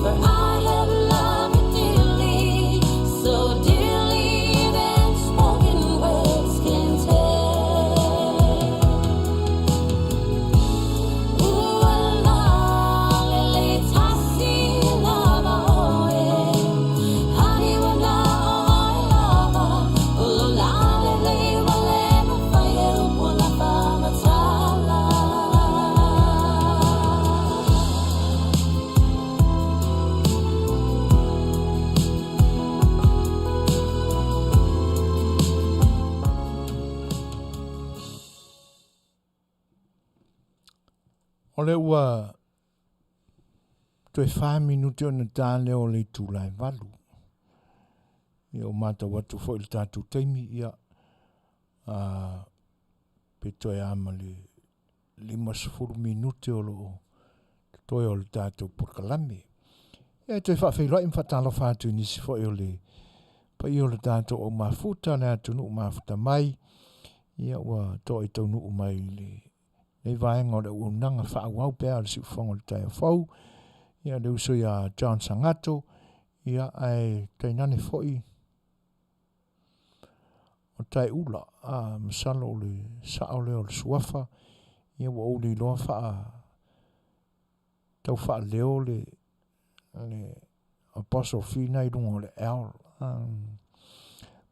S3: For I have loved you dearly So dearly than spoken words can tell Ua lalelei tasi lava ʻoe Ai ua na ʻoe lava O lou lalelei ua le mafai e upu ona faamatala.
S1: O lea ua toe fa minute ona ta lea o le itula e valu. Ia ua matau atu foi i le tatou taimi, ia, a, pe toe a ma le 50 minute o loo totoe o le tatou polokalame. Ia e toe faafeiloai ma faatalofa atu i nisi foi o le paia o le tatou au mafuta, le atunuu mafuta mai, ia ua toa i taunuu mai i le nei vaega o le auaunaga faaauau pea a le siufofoga o le taeao fou. Ia le uso ia John Sangato, ia ae tainane foi o Taeula, a masalo o le sao lea o le suafa, ia ua ou le iloa faa tau faaleo le le apostrophe na i luga o le L.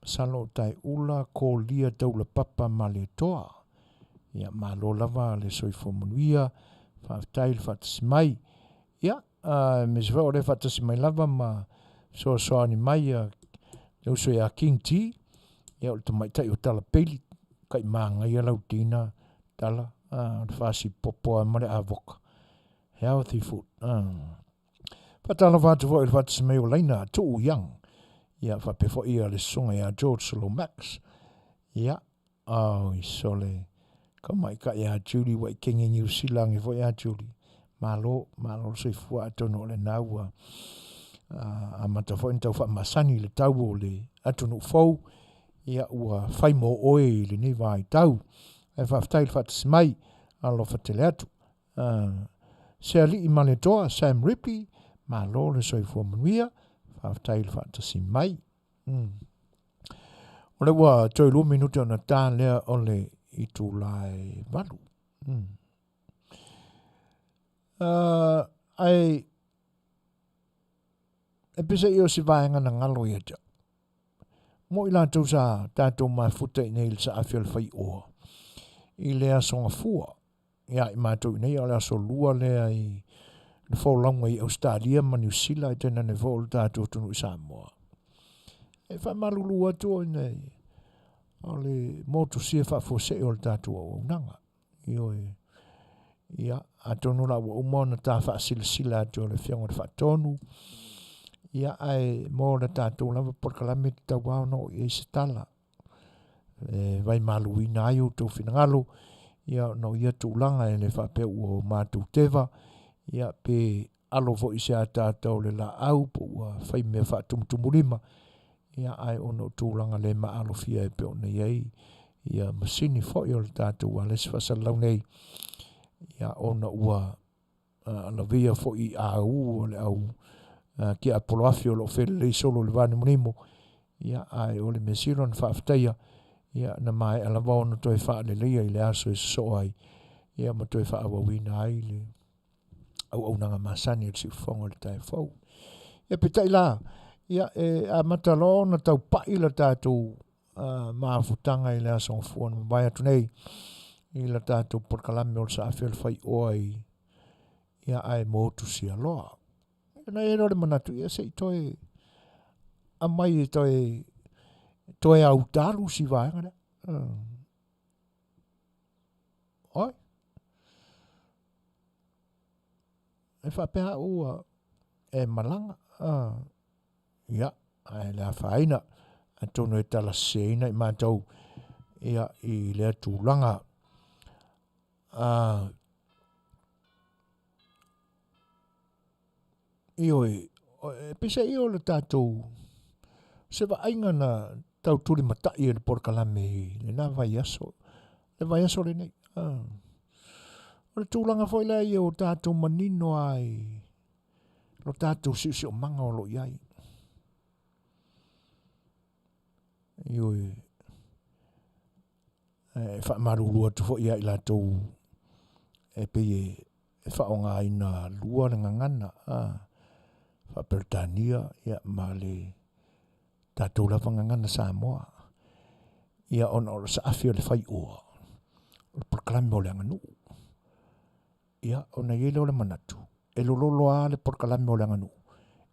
S1: Masalo o Taeula Kolia Taulapapa Malietoa. Ia malo lava le soifua manuia, faafetai le faatasi mai. Ia, aemaise foi o lea e faatasi mai lava ma fesoasoani mai ia le uso ia King T, ia o le tamaitai o Tala Peili, kai manaia lau dina Tala, o le fasipopo lava ma le avoka. Healthy food. Faatalofa atu foi i le faatasi mai o Laina Tuu Young, ia faapea foi ia le susuga ia George Lomax, ia Oi sole tamaitai ia Julie ua i kenge Niu Sila ane foi ia Julie. Malo, malo le soifua atonu o lena ua amata foi ona tau faamasani i le tau o le atunuu fou, ia ua fai mo oe i lenei vaitau. Ae faafetai i le faatasi mai, alofa tele atu. Se alii ma le toa, Sam Ripley, malo le soifua manuia, faafetai i le faatasi mai. O lea ua toe 2 minute ona ta lea o le itula e 8. Ae e pese i o se vaega na galo ia te au. Mo i latou sa tatou mafuta i nei i le saafi o le faioa i le aso Gafua. Ia i matou i nei o le aso lua lea i le folauga i Ausetalia ma Niu Sila e tainane foi o le tatou atunuu i Samoa. E faamalulu atu o nei o le motusia faafuasei o le tatou auaunaga. Ioe. Ia, atonu la ua uma ona ta faasilasila atu e le Afioga i le Faatonu, ia, ae mo le tatou lava polokalame e tatau lava ona oo i ai se tala e vaimaluina ai outou finagalo, ia, ona o ia tulaga e le faapea ua matou teva, ia, pe alo foi i se ataata o le laau po ua fai mea faatumutumulima, ia, ae ona o tulaga le maalofia e pei ona i ai ia masini foi o le tatou ualesi faasalalau nei, ia, ona ua lavea foi i au o le au tiapolo afi o lo o felelei solo i le vanimonimo, ia, ae o le mea sili ona faafetaia, ia, na maea lava ona toe faaleleia i le aso e sosoo ai, ia, ma toe faaauauina ai le auaunaga masani a le siufofoga o le taeao fou. Ia peitai la, ia e amata loa ona taupai la tatou mafutaga i le aso Gafua na mavae atu nei i la tatou polokalame o le saafi o le faioa i Ia ae motu sialoa. Ona i ai lea o le manatu, ia se i toe aumai e toe toe autalu si vaega lea. Oi. E faapea au ua e malaga. Ia, ae le afaina, atonu e tala seseina i matou ia, i lea tulaga. Ioe, e peiseai o le tatou se vaaiga na tau tulimatai e le polokalame i lena vaiaso, le vaiaso lenei. O le tulaga foi lea ia o tatou manino lava i lo tatou siosiomaga o lo o i ai. Ioe, e faamalulu atu foi ia i latou e pei e faaaogaina lua le gagana faa-Peretania ia, ma le tatou lava gagana Samoa. Ia ona o le saafi o le faioa, o le polokalame o le aganuu. Ia ona i ai lea o le manatu, e lololo lava le polokalame o le aganuu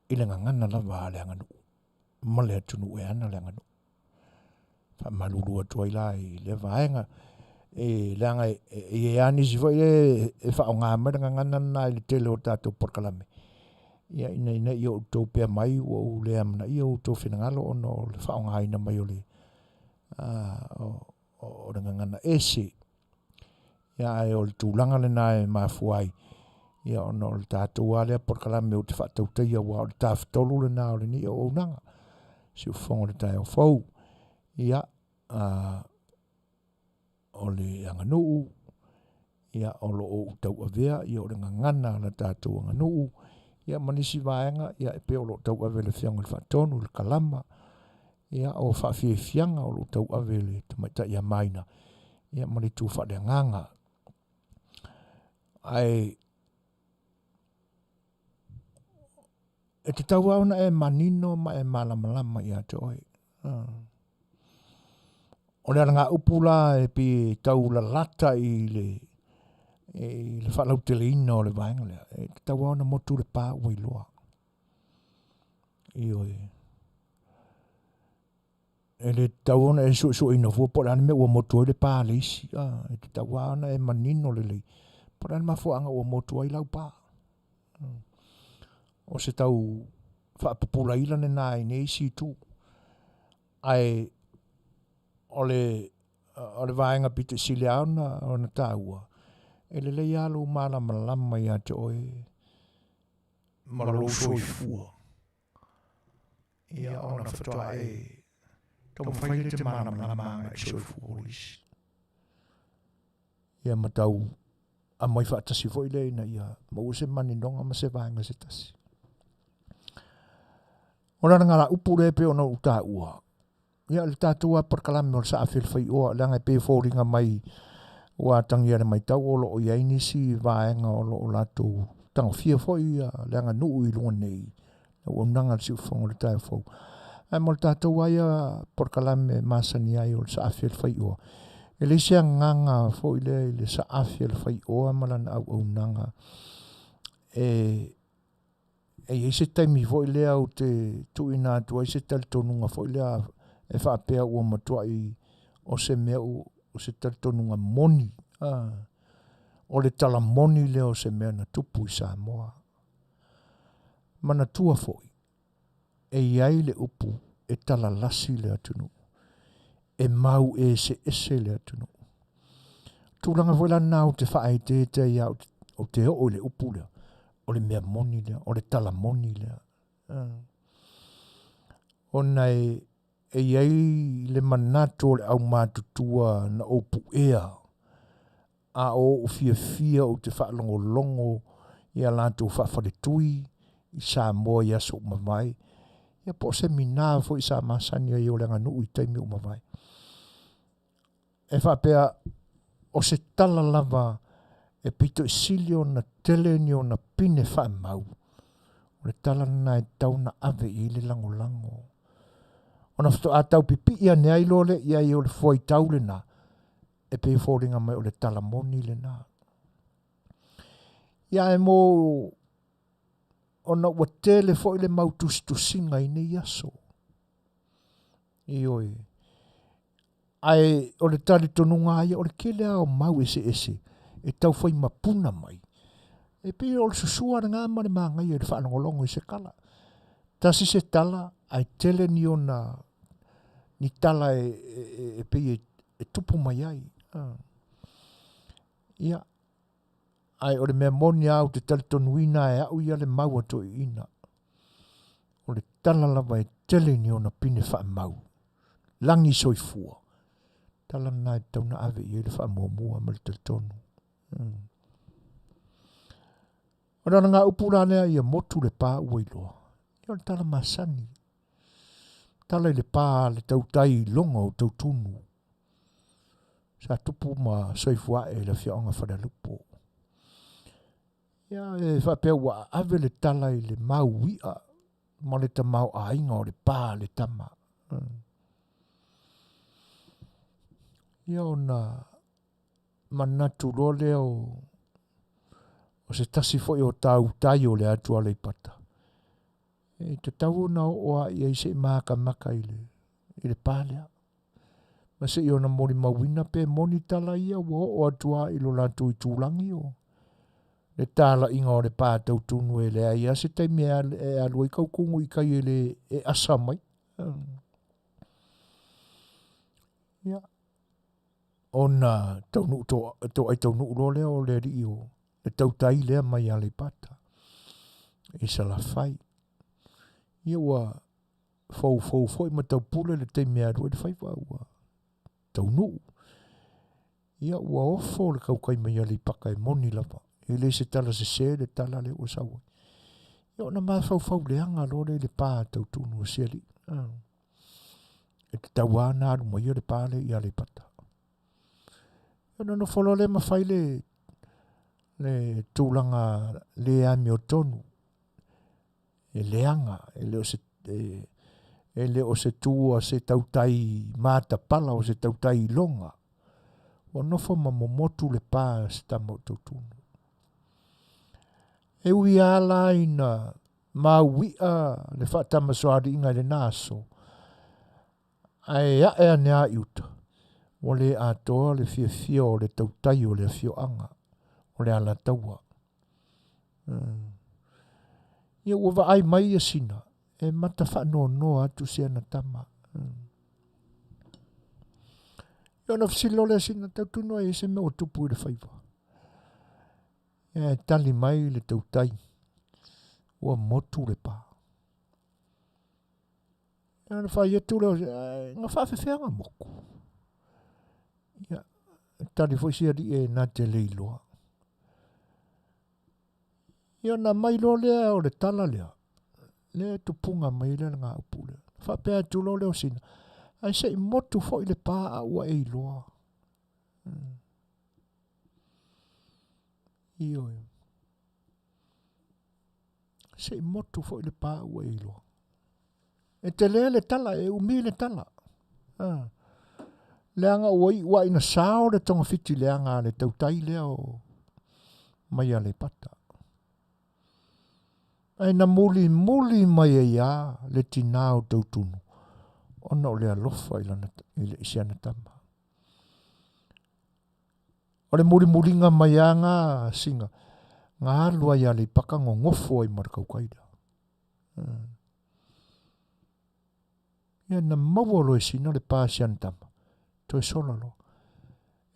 S1: i le gagana lava a le aganuu ma le atunuu e ana le aganuu. Faamalulu atu ai la i lea vaega, e leaga e i ai lava nisi foi e e faaaoga mai le gagana lena i le tele o tatou polokalame, ia ina ne i outou pea mai ua ou le amanaia outou finagalo ona o le faaaogaina mai o le o le gagana ese. Ia ae o le tulaga lena e mafua ai, ia ona o le tatou lava lea polokalame ou te faatautaia aua o le tafatolu lena o lenei auaunaga, siufofoga o le taeao fou. Ia, o le aganuu, ia, o lo o ou tauavea, ia, o le gagana a le tatou aganuu, ia, ma nisi vaega, ia, e pei o lo o tauave e le Afioga i le Faatonu, le Kalama, ia, o faafiafiaga o lo o tauave e le Tamaitai ia Maina, ia, ma le itu faaleagaga. Ae e tatau lava ona e manino ma e malamalama ia te oe. O le alagaupu la e pei e tau lalata i le i le faalauteleina o le vaega lea, e tatau lava ona motu le pa ua iloa. Ioe. E le tatau ona e suesueina fua po o le a le mea ua motu ai le pa a le isi. E tatau lava ona e manino lelei po o le a le mafuaaga ua motu ai lau pa. O se tau faapupulaila lena i nei isi itu. Ae o le, o le vaega pito i sili lava ona, ona taua, e lelei lava lou malamalama ia te oe ma lou soifua. Ia ona faatoa e taumafai lea e te malamalama agai i soifua o isi. Ia ma tau aumai faatasi foi lea ina ia maua se maninoga ma se vaega se tasi. O le alagala-upu lea e pei ona ou taua, ia le tatou lava polokalame o le saafi o le faioa, leaga e pei e foliga mai ua atagia i le matau o lo o i ai nisi vaega o lo o latou tagofia foi le aganuu i luga nei, le auaunaga a le siufofoga o le taeao fou. Ae mo le tatou lava ia polokalame e masani ai o le saafi o le faioa, e leai se agaga foi lea i le saafi o le faioa ma lana auaunaga e e i ai se taimi foi lea ou te tuuina atu ai se talitonuga foi lea e faapea ua matuai o se mea o se talitonuga moni, a, o le tala moni lea o se mea na tupu i Samoa. Manatua foi, e i ai le upu e talalasi le atunuu, e mau eseese le atunuu. Tulaga foi la lena ou te faaeteete ai lava ou te oo i le upu lea, o le mea moni lea, o le tala moni lea. Ona e, e i ai le manatu o le aumatutua na ou puea a o ou fiafia ou te faalogologo i a latou faafaletui i Samoa i aso ua mavae, ia po o se mina foi sa masani ai o le aganuu i taimi ua mavae. E faapea, o se tala lava e pito i sili ona tele ni ona pine faamau, o le tala lena e tatau ona ave i ai le lagolago. Ona faatoa tau pipii ane ai loa lea i ai o le fuaitau lena, e pei e foliga mai o le tala moni lena. Ia ae mo ona ua tele foi le mau tusitusiga i nei aso. Ioe. Ae o le talitonuga lava ia, o le tele lava o mau eseese e taufai mapuna mai, e pei o le susua lena ma le manaia i le faalogologo i se tala. Tasi se tala ae tele ni ona ni tala e, e, e pei e, e tupu mai ai. Ia, ae o le mea moni lava ou te talitonuina e au ia le mau a toeaiina, o le tala lava e tele ni ona pine faamau, lagi soifua, tala lena e tatau ona ave i ai le faamuamua ma le talitonu. O le alagaupu la lea ia motu le pa ua iloa, ia o le tala masani. Tala i le pa a le tautai i loga o Tautunu. Sa tupu ma soifua ae i le afioaga Falealupo. Ia e faapea ua ave le tala i le maui'a ma le tamaoaiga o le pa a le tama. Ia ona manatu loa lea o o se tasi foi o tautai o le atu Aleipata, e tatau ona oo lava i ai se i makamaka i le, i le pa lea. Ma se i ona molimauina pe moni tala ia ua oo atu lava i lo latou itulagi o le talaiga o le pa tautunu e leai lava se taimi e alu ai kautunu i tai e le e asa mai. Ia, ona taunuu to, toai taunuu loa lea o le alii o le tautai lea mai Aleipata i Salafai. Ia ua foufou foi ma taupule le taimi e alu ai le faiva ua taunuu. Ia ua ofo le tautai mai Aleipata e moni lava. E le se tala sese le tala lea ua sau ai. Ia ona mafaufau leaga loa lea i le pa tautunu o si alii. E tatau lava ona alu mai le pa lea i Aleipata. Ona nofo loa lea ma fai le, le tulaga le amiotonu e leaga, e le o se, e, e le o se tu a se tautai matapala o se tautai iloga. Ua nofo ma momotu le pa a se tama o Tautunu. E ui lava la ina maui'a le faatamasoaliiga i lena aso, ae ae ane lava i uta, ua le atoa le fiafia o le tautai o le afioaga o le Alataua. Ia ua vaai mai ia Sina, e mata faanoanoa atu si ana tama. Ia ona fesili loa lea Sina, Tautunu ai e se mea ua tupu i le faiva. Ia e tali mai le tautai, ua motu le pa. Ia ona fai atu lea, na faafefea na motu. Ia, tali foi si alii e na te le iloa. Ia ona aumai loa lea o le tala lea, lea e tupuga mai ai le alagaupu lea. Faapea atu loa lea o Sina, ae se i motu foi le pa a ua e iloa. Ioe. Se i motu foi le pa ua e iloa. E tele le tala, e umi le tala. Ah. Leaga ua iu lava ina sao le togafiti leaga a le tautai lea o mai Aleipata. Ae na mulimuli mai ai lava le tinā o Tautunu ona o le alofa i, lana, i, le, i si ana tama. O le mulimuliga mai lava gā sina, na alu ai Aleipata nonofo ai ma le tautai lea. Ia na maua loa e Sina le pa si ana tama, toe sola loa.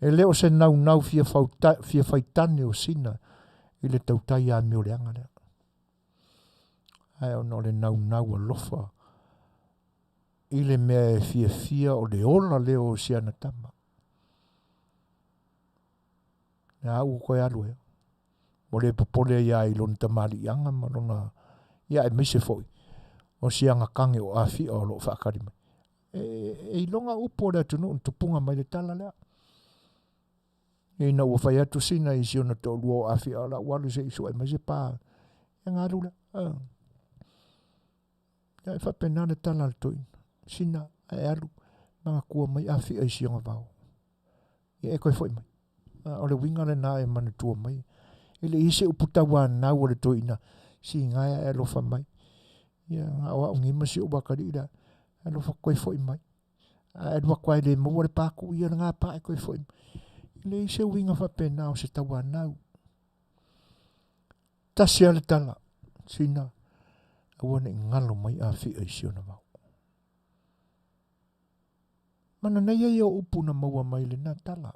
S1: E le o se naunau fia, fauta, fia faitane o Sina i le tautai amio leaga lea. Ae ona o le naunau alofa i le mea e fiafia o le ola lea o si ana tama. Lea ua toe alu ai. Ua le popole ai lava i lona tamaliiaga ma lona, ia aemaise foi o si ana tane o Afi'a o lo o faatali mai. E, e iloga upu o le atunuu na tupuga mai le tala lea. Ina ua fai atu sina i si ona toalua o Afi'a o la ua alu se i su'e mai se pa. Ia na alu lea. Ah. Ia e faapena le tala a le toeaina. Sina, ae alu, manatua mai Afi'a i si ona vao. Ia e toe foi mai. O le uiga lena e manatua mai. E le i ai se upu tauanau a le toeaina, siga e ae alofa mai. Ia na o au nei ma si ou atalii la, alofa toe foi mai. A e alu atu lava e le maua le pa, tuu ia lena pa ae toe foi mai. E leai se uiga faapena o se tauanau. Tasi lava le tala, sina, aua ne i galo mai Afia i si ona vao. Mananaia ia o upu na maua mai lena tala.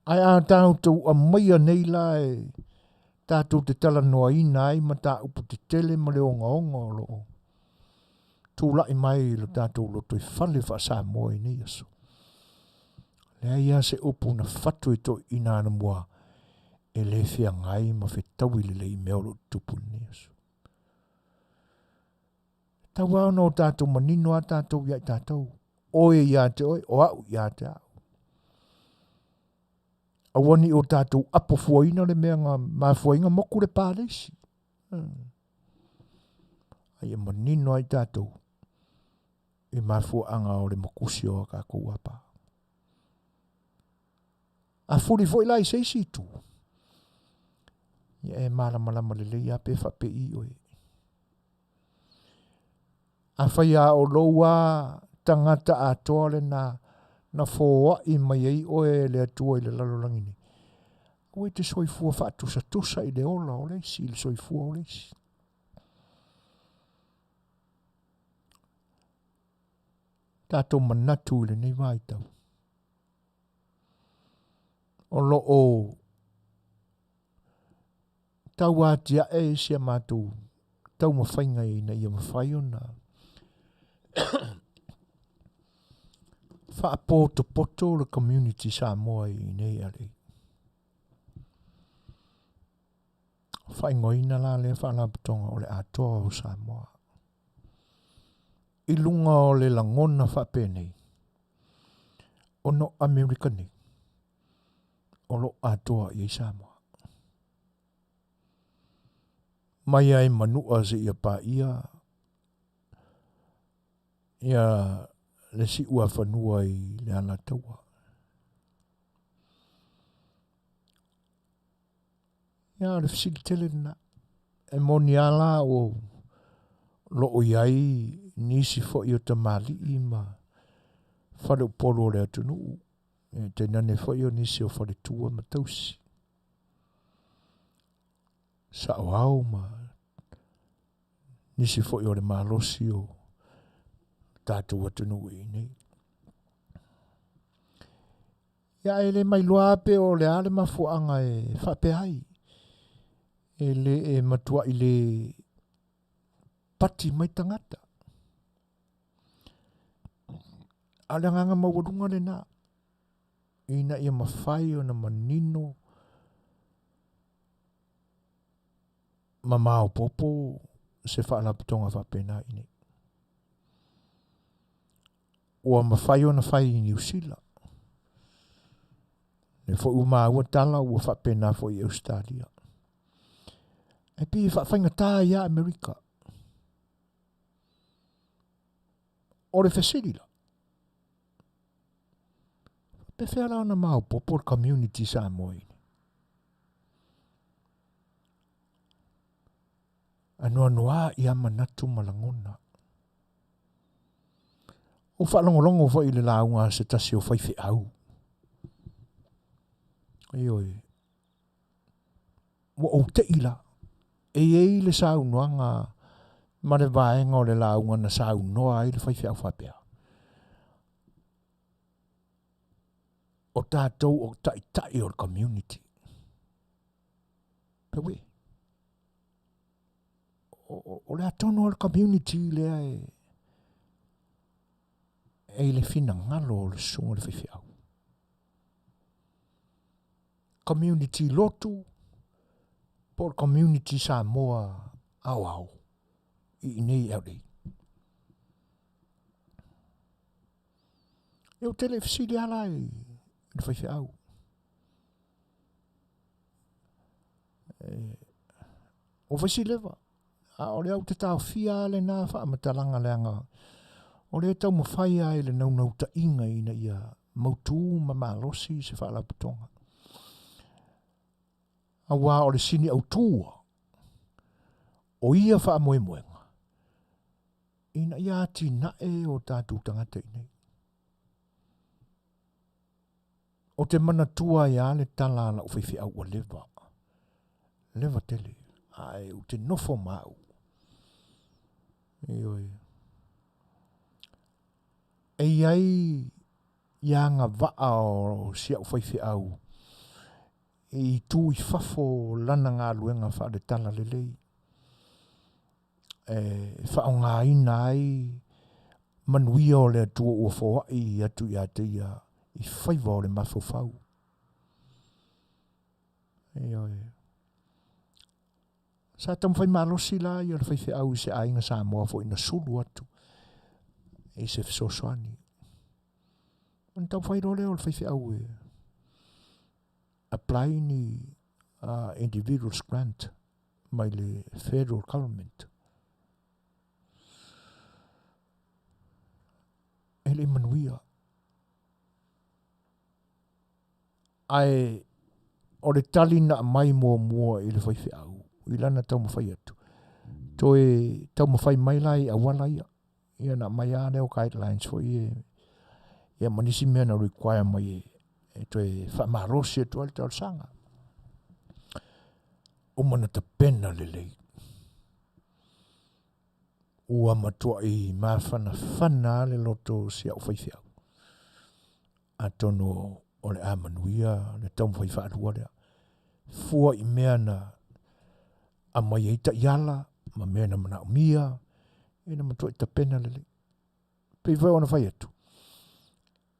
S1: Ae a tatou aumaia nei la e tatou te talanoaina ai mataupu tetele ma le ogaoga o lo o tulai mai i lo tatou lotoifale faa-Samoa i nei aso, leai lava se upu na fatu e toeaiina anamua e le feagai ma fetaui lelei i mea o lo o tutupu i lenei aso. Tau lava ona o tatou manino lava tatou ia i tatou, oe ia te oe, o au ia te au. Aua ne i o tatou apo fuaina le mea na mafua ai ona motu le pa le isi. A ia manino ai tatou i mafuaaga o le motusi o a tatou apa. A fuli foi la i se isi itu, ia e malamalama lelei lava pe faapei oe. Afai lava o lou a tagata atoa lena na foai mai ai oe e le Atua i le lalolagi nei, aua e te soifua faatusatusa i le ola o le isi, i le soifua o le isi. Tatou manatu i lenei vaitau, o lo o tau atiae si a matou taumafaiga ina ia mafai ona faapotopoto le community Samoa i inei i LA. Faaigoaina la lea faalapotopotoga o le Atoa o Samoa. I luga o le lagona faapenei, ona o Amerika nei, o lo o atoa i ai Samoa. Mai ai Manua seia paia ia le siuafanua i le Alataua. Ia, o le fesili tele lena. E moni lava la o lo o i ai nisi foi o tamalii ma faleupolu o le atunuu, e tainane foi o nisi o faletua ma tausi, saoao ma nisi foi o le malosi o tatou atunuu i inei. Ia ae le mailoa lava pe o le a le mafuaaga e faapea ai. E le e matuai le pati mai tagata. A o le agaga maualuga lena, ina ia mafai ona manino ma maopoopo se faalapotopotoga faapena i inei. Ua mafai ona fai i Niu Sila. Lea foi ua maua tala ua faapena foi i Ausetalia. Ae pei e faafaigata ai lava Amerika. O le fesili la, faapefea la ona maopoopo le community Samoa i inei? Anoanoai lava manatu ma lagona. Ua faalogologo foi i le lauga a se tasi o faifeau. Ioe. Ua ou tei la. E i ai le saunoaga ma le vaega o le lauga na saunoa ai le faifeau faapea. O tatou o taitai o le community. Pewe. O le a tonu o le community lea e e i le finagalo o le susuga i le faifeau. Community lotu po o le community Samoa aoao i inei i LA. E ou te le fesili lava la i le faifeau. Ua fai si leva, a o lea ou te taofia lava lena faamatalaga leaga o lea e taumafai lava i le naunautaiga ina ia mautu ma malosi se faalapotopotoga. Aua o le sini autū o ia faamoemoega, ina ia atinae o tatou tagata i inei. Ou te manatua ai lava le tala a lau faifeau ua leva, leva tele, ae ou te nofo ma au. Ioe. E i ai i agavaa o si au faifeau i itu i fafo o lana galuega faale-talalelei e faaaogaina ai manuia o le Atua ua foai atu ia te ia i faiva o le mafaufau. Ioe. Sa taumafai malosi la ia le faifeau i se aiga Samoa foi na sulu atu i se fesoasoani. Ona taumafai loa lea o le faifeau e apply ni individuals grant mai le federal government. E le i manuia. Ae o le tali na aumai muamua i le faifeau i lana taumafai atu, toe taumafai mai la i auala ia. Ia na aumai lava lea o guidelines foi ia, ia ma nisi mea na require mai e toe faamalosi atu ai le talosaga. Uma na tapena lelei. Ua matuai mafanafana lava le loto o si au faifeau. Atonu o le a manuia le taumafai faalua lea. Fua i mea na aumai ai taiala ma mea na manaomia, ina matuai tapena lelei. Pei foi ona fai atu,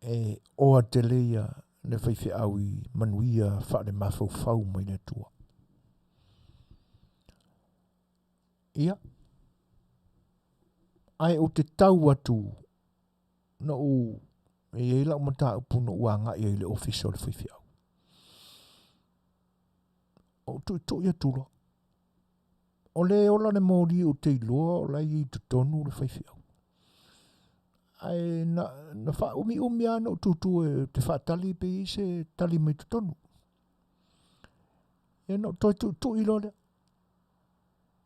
S1: e oa tele ia le faifeau i manuia faale-mafaufau mai le Atua. Ia, ae ou te tau atu na ou e i ai lau mataupu na ou agai ai i le ofisa o le faifeau. Ou tuitui atu loa. O le ola le moli ou te iloa o la e i ai i totonu le faifeau. Ae na, na faaumiumi lava na ou tutu e te faatali pe i ai se tali mai totonu. Ia na ou toe tuitui loa lea.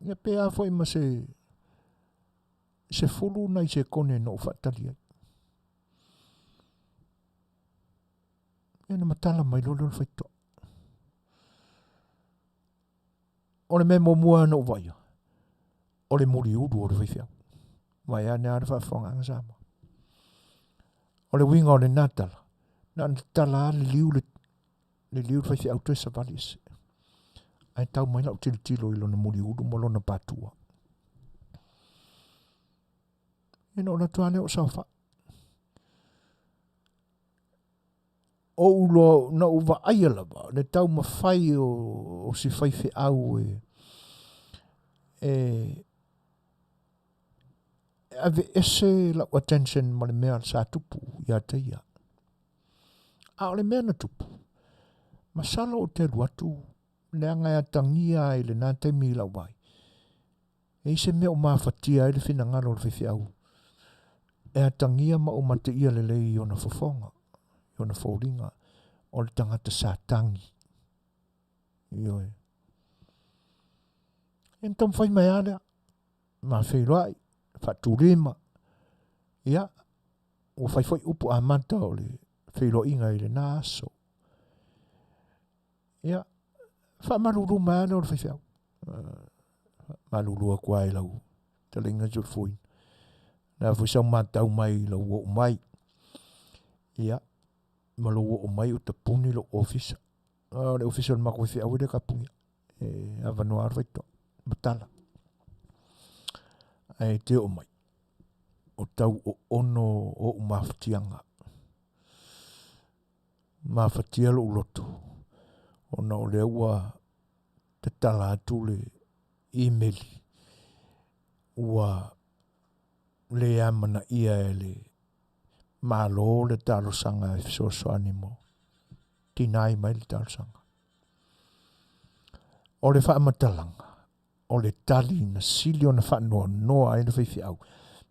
S1: Ia pe a foi ma se 10 nai sekone na ou faatali ai. Ia na matala mai loa lea o le faitotoa. O le mea muamua na ou vaaia, o le muliulu o le faifeau. Vaeane lava le faafofogaaga Samoa. O le uiga o lena tala, na ona tatala lava liliu le, liliu le faifeau toe savali ese. Ae tau mai lau tilotilo i lona muliulu ma lona patua. Ia na ou alu atu lava lea o saofai. Ou loa, na ou vaaia lava le taumafai o, o si faifeau e, e, e aveese lau attention ma le mea sa tupu ia te ia. A o le mea na tupu, masalo ou te alu atu, leaga e atagia ai i lena taimi i lau vaai, E i ai se mea o mafatia ai le finagalo o le faifeau e atagia ma ou mateia lelei i ona fofoga, i ona foliga, o le tagata sa tagi. Ioe. E na taumafai mai lava lea, ma feiloai, faatulima, ia, ua fai foi upu amata o le feiloaiga i lena aso. Ia, faamalulu mai lava lea o le faifeau. Malulu atu lava i lau fetalaiga Soifui. O le a foi sau matau mai i lou oo mai. Ia, ma lou oo mai o tapuni lou ofisa. O le ofisa o le matou faifeau e le tapunia. E avanoa lava le faitotoa ma tala. Ae te oo mai, o tau oono o'u mafatiaga. Mafatia lou loto ona o lea ua tatala atu le imeli ua le amanaia e le Malo le talosaga e fesoasoani mo tinai mai le talosaga. O le faamatalaga, o le tali na sili ona faanoanoa ai le faifeau,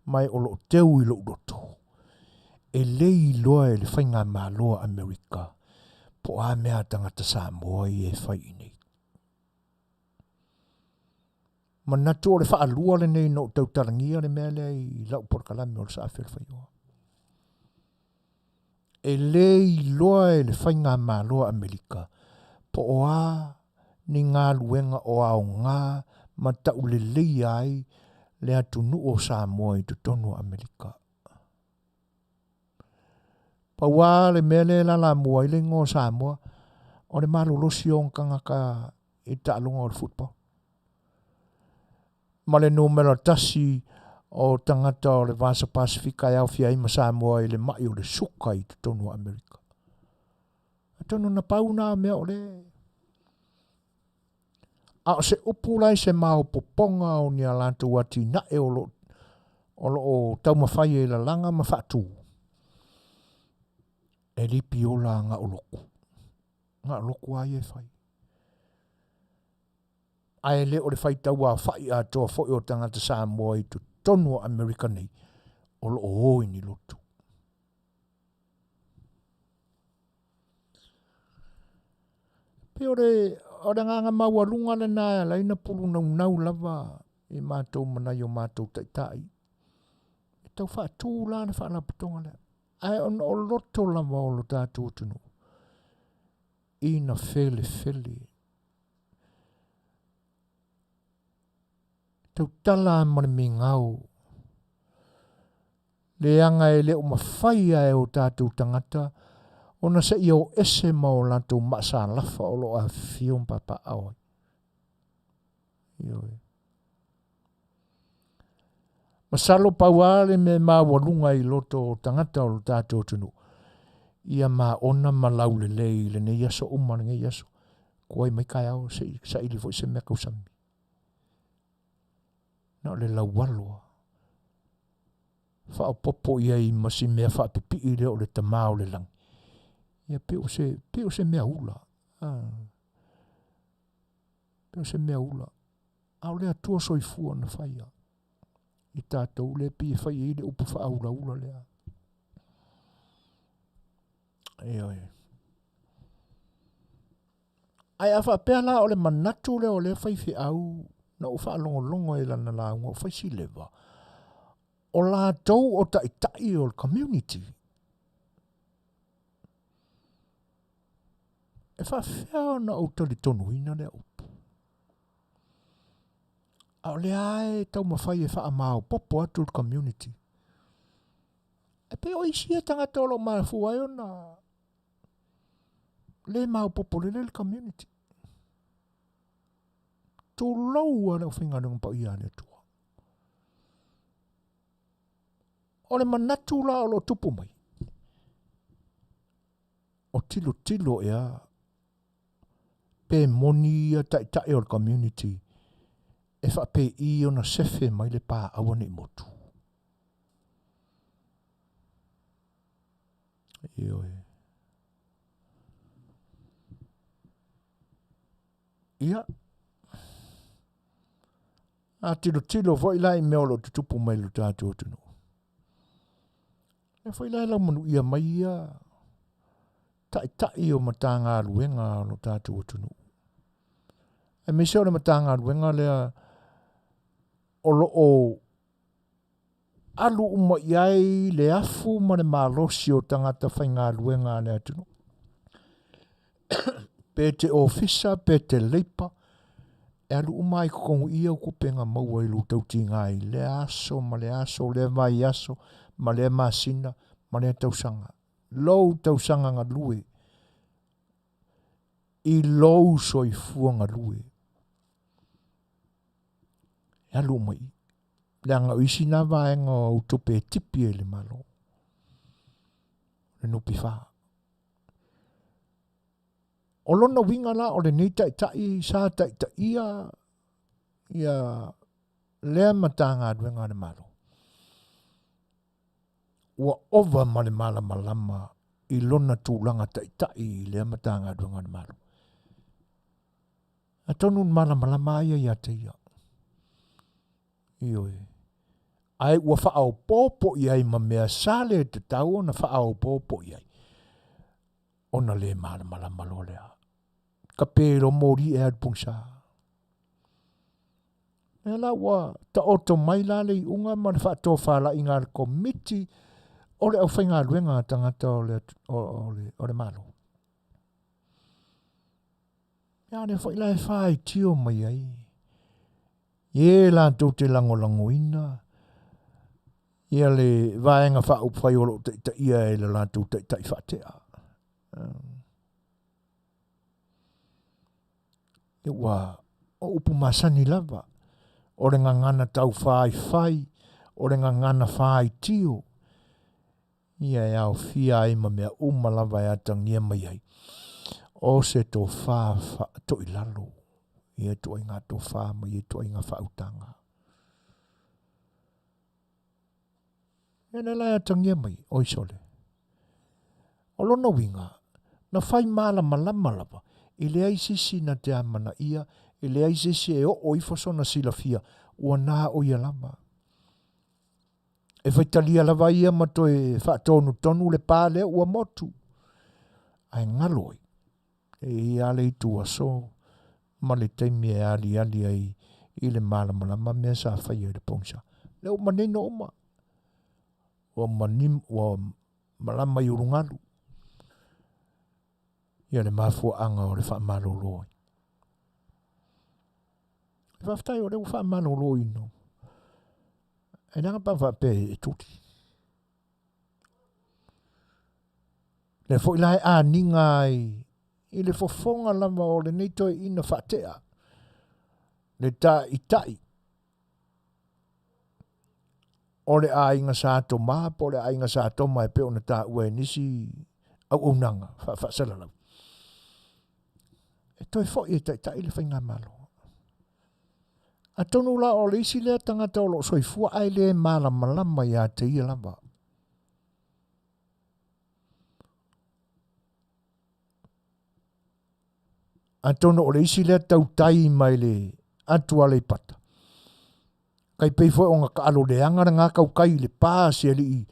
S1: ma e o lo o teu i lou loto, e le iloa e le Faigamalo a Amerika po o a mea a tagata Samoa ia e fai i inei. Manatu o le faalua lenei na ou tautalagia le mea lea i lau polokalame o le Saafi o le Faioa. E le iloa e le Faigamalo a Amerika po o a ni galuega o aoga ma tauleleia ai le atunuu o Samoa i totonu o Amerika. Pau lava le mea lea e lalamua ai le igoa o Samoa, o le malolosi o ona tagata i le taaloga o le football. Ma le numera 1 o tagata o le Vasa Pasefika e aofia ai ma Samoa i le mai o le suka i totonu o Amerika. Atonu na pau na mea o le A o se upu la i se maopopoga o ni a latou atinae o lo o lo o taumafai e lalaga ma faatu, e lipiola gaoloku. Gaoloku lava ia e fai. Ae le o le faitau aofai atoa foi o tagata Samoa i totonu o Amerika nei o lo o o i ni lotu. Pei o le, o le agaga maualuga lena e ala ai ona pulunaunau lava i matou ma nai o matou taitai e tau faatu la le faalapotopotoga lea. Ae ona o loto lava o lo tatou atunuu ina felefele tautala ma le migao leaga e le o mafai lava e o tatou tagata ona seia o ese ma o latou maasalafa o lo o afifio ma papaaao ai. Ioe. Masalo pau lava le mea maualuga i loto o tagata o lo tatou atunuu, ia maona ma laulelei i lenei aso uma lenei aso. Tuai mai taeao se i saili foi se mea tausami. Na o le laualo lava. Faaopoopo i ai ma si mea faapipii lea o le Tama o le lagi. Ia pei o se, pei o se mea ula. Ah. Pei o se mea ula. A o le Atua soifua na faia i tatou lea pei e fai ai le upu faaulaula lea. Ioe. Ae a faapea la o le manatu lea o lea faifeau na ou faalogologo i lana lauga o Faisileva, o latou o taitai o le community. E faafefea ona ou talitonuina lea upu? A o lea lava e taumafai e faamaopoopo atu le community. E pei o isi ia tagata o lo o mafua ai ona le maopoopo lelei le community. Tulou lava le aufaigaluega paia a le Atua. O le manatu la o lo o tupu mai, o tilotilo ea pe moni ia taitai o le community e faapei ona sefe mai le pa aua ne i motu. Ioe. Ia, a tilotilo foi la i mea o lo o tutupu mai i lo tatou atunuu, lea foi la e laumanuia mai ia taitai o Matagaluega a lo tatou atunuu, aemaise o le Matagaluega lea o lo o alu uma i ai le afu ma le malosi o tagata faigaluega a le atunuu. Pe te ofisa, pe te leipa, e alu uma ai totonu i au tupe na maua i lou tautiga i lea aso ma lea aso, lea vaiaso ma lea masina ma lea tausaga. Lou tausaga galue i lou soifua galue. E alu uma i i. Leaga o isi na vaega o au tupe e tipi ai le Malo, le NPF. O lona uiga la o lenei taitai sa taitaia ia lea Matagaluega a le Malo, ua ova ma le malamalama i lona tulaga taitai i lea Matagaluega a le Malo. Atonu na malamalama a ia ia te ia. Ioe. Ae ua faaopoopo i ai ma mea sa le tatau ona faaopoopo i ai, ona le malamalama loa lea. Ka pe lo moli e alu pogisa. Lea la ua taoto mai la le iuga ma le faatofalaiga a le Komiti o le Aufaigaluega a Tagata o le, o, o le, o le Malo. Ia lea foi la e faitio mai ai i e latou te lagolagoina ia le Vaega Faaupufai o lo o taitaia e le latou taitai faatea. Ia ua o upu masani lava, o le gagana taufaifai, o le gagana faitio, ia e aofia ai ma mea uma lava e atagia mai ai, o se tofa toilalo, ia ituaiga tofa ma ia ituaiga faautaga. Ia lea la e atagia mai, oi sole. O lona uiga, na fai malamalama lava, e leai se isi na te amanaia, e leai se isi e oo ifo sona silafia, ua na o ia lava. E faitalia lava ia ma toe faatonutonu le pa lea ua motu. Ae galo ai, e i ai lava le itu aso ma le taimi e aliali ai i le malamalama mea sa faia i le pogisa. Lea ua manino uma, ua, mani, ua malama i ulugalu ia le mafuaaga o le faamalolo ai. Faafetai o lea ua faamaloloina. E leaga pe a faapea e tuli. Lea foi la e aniga ai i le fofoga lava o lenei toeaina faatea le ta'itai o le aiga Sa Tomā po o le aiga Sa Toma e pei ona taua e nisi auaunaga faafaasalalau, e toe foi e taitai le faigamalo. Atonu la o le isi lea tagata o lo o soifua ae le malamalama ia te ia lava. Atonu o le isi lea tautai mai le atu Aleipata, kai pei foi ona taalo leaga lena tautai i le pa se alii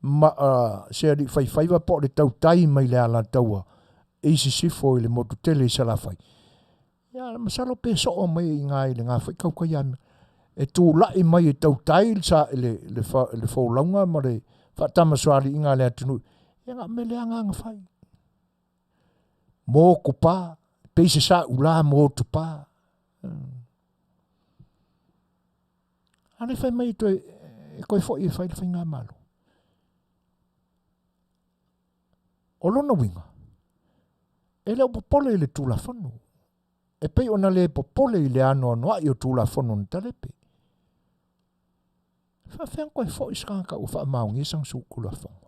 S1: ma, uh, se alii faifaiva po o le tautai mai le Alataua i sisifo i le motu tele i Salafai. Ia, masalo pe soo mai i ina i lena foi tautai a e tulai mai e tautai le, sa, le, le, fa, le folauga ma le faatamasoaliiga a le atunuu. Ia na o mea leaga na fai. Motupa, pei se saula motupa. A lea fai mai e toe, e toe foi e fai le faigamalo. O lona uiga, e le o popole i le Tulafono, e pei ona le popole i le anoanoai o Tulafono na talepe. E faafefea ona toe foi se tagata ua faamaonia sana Tulafono?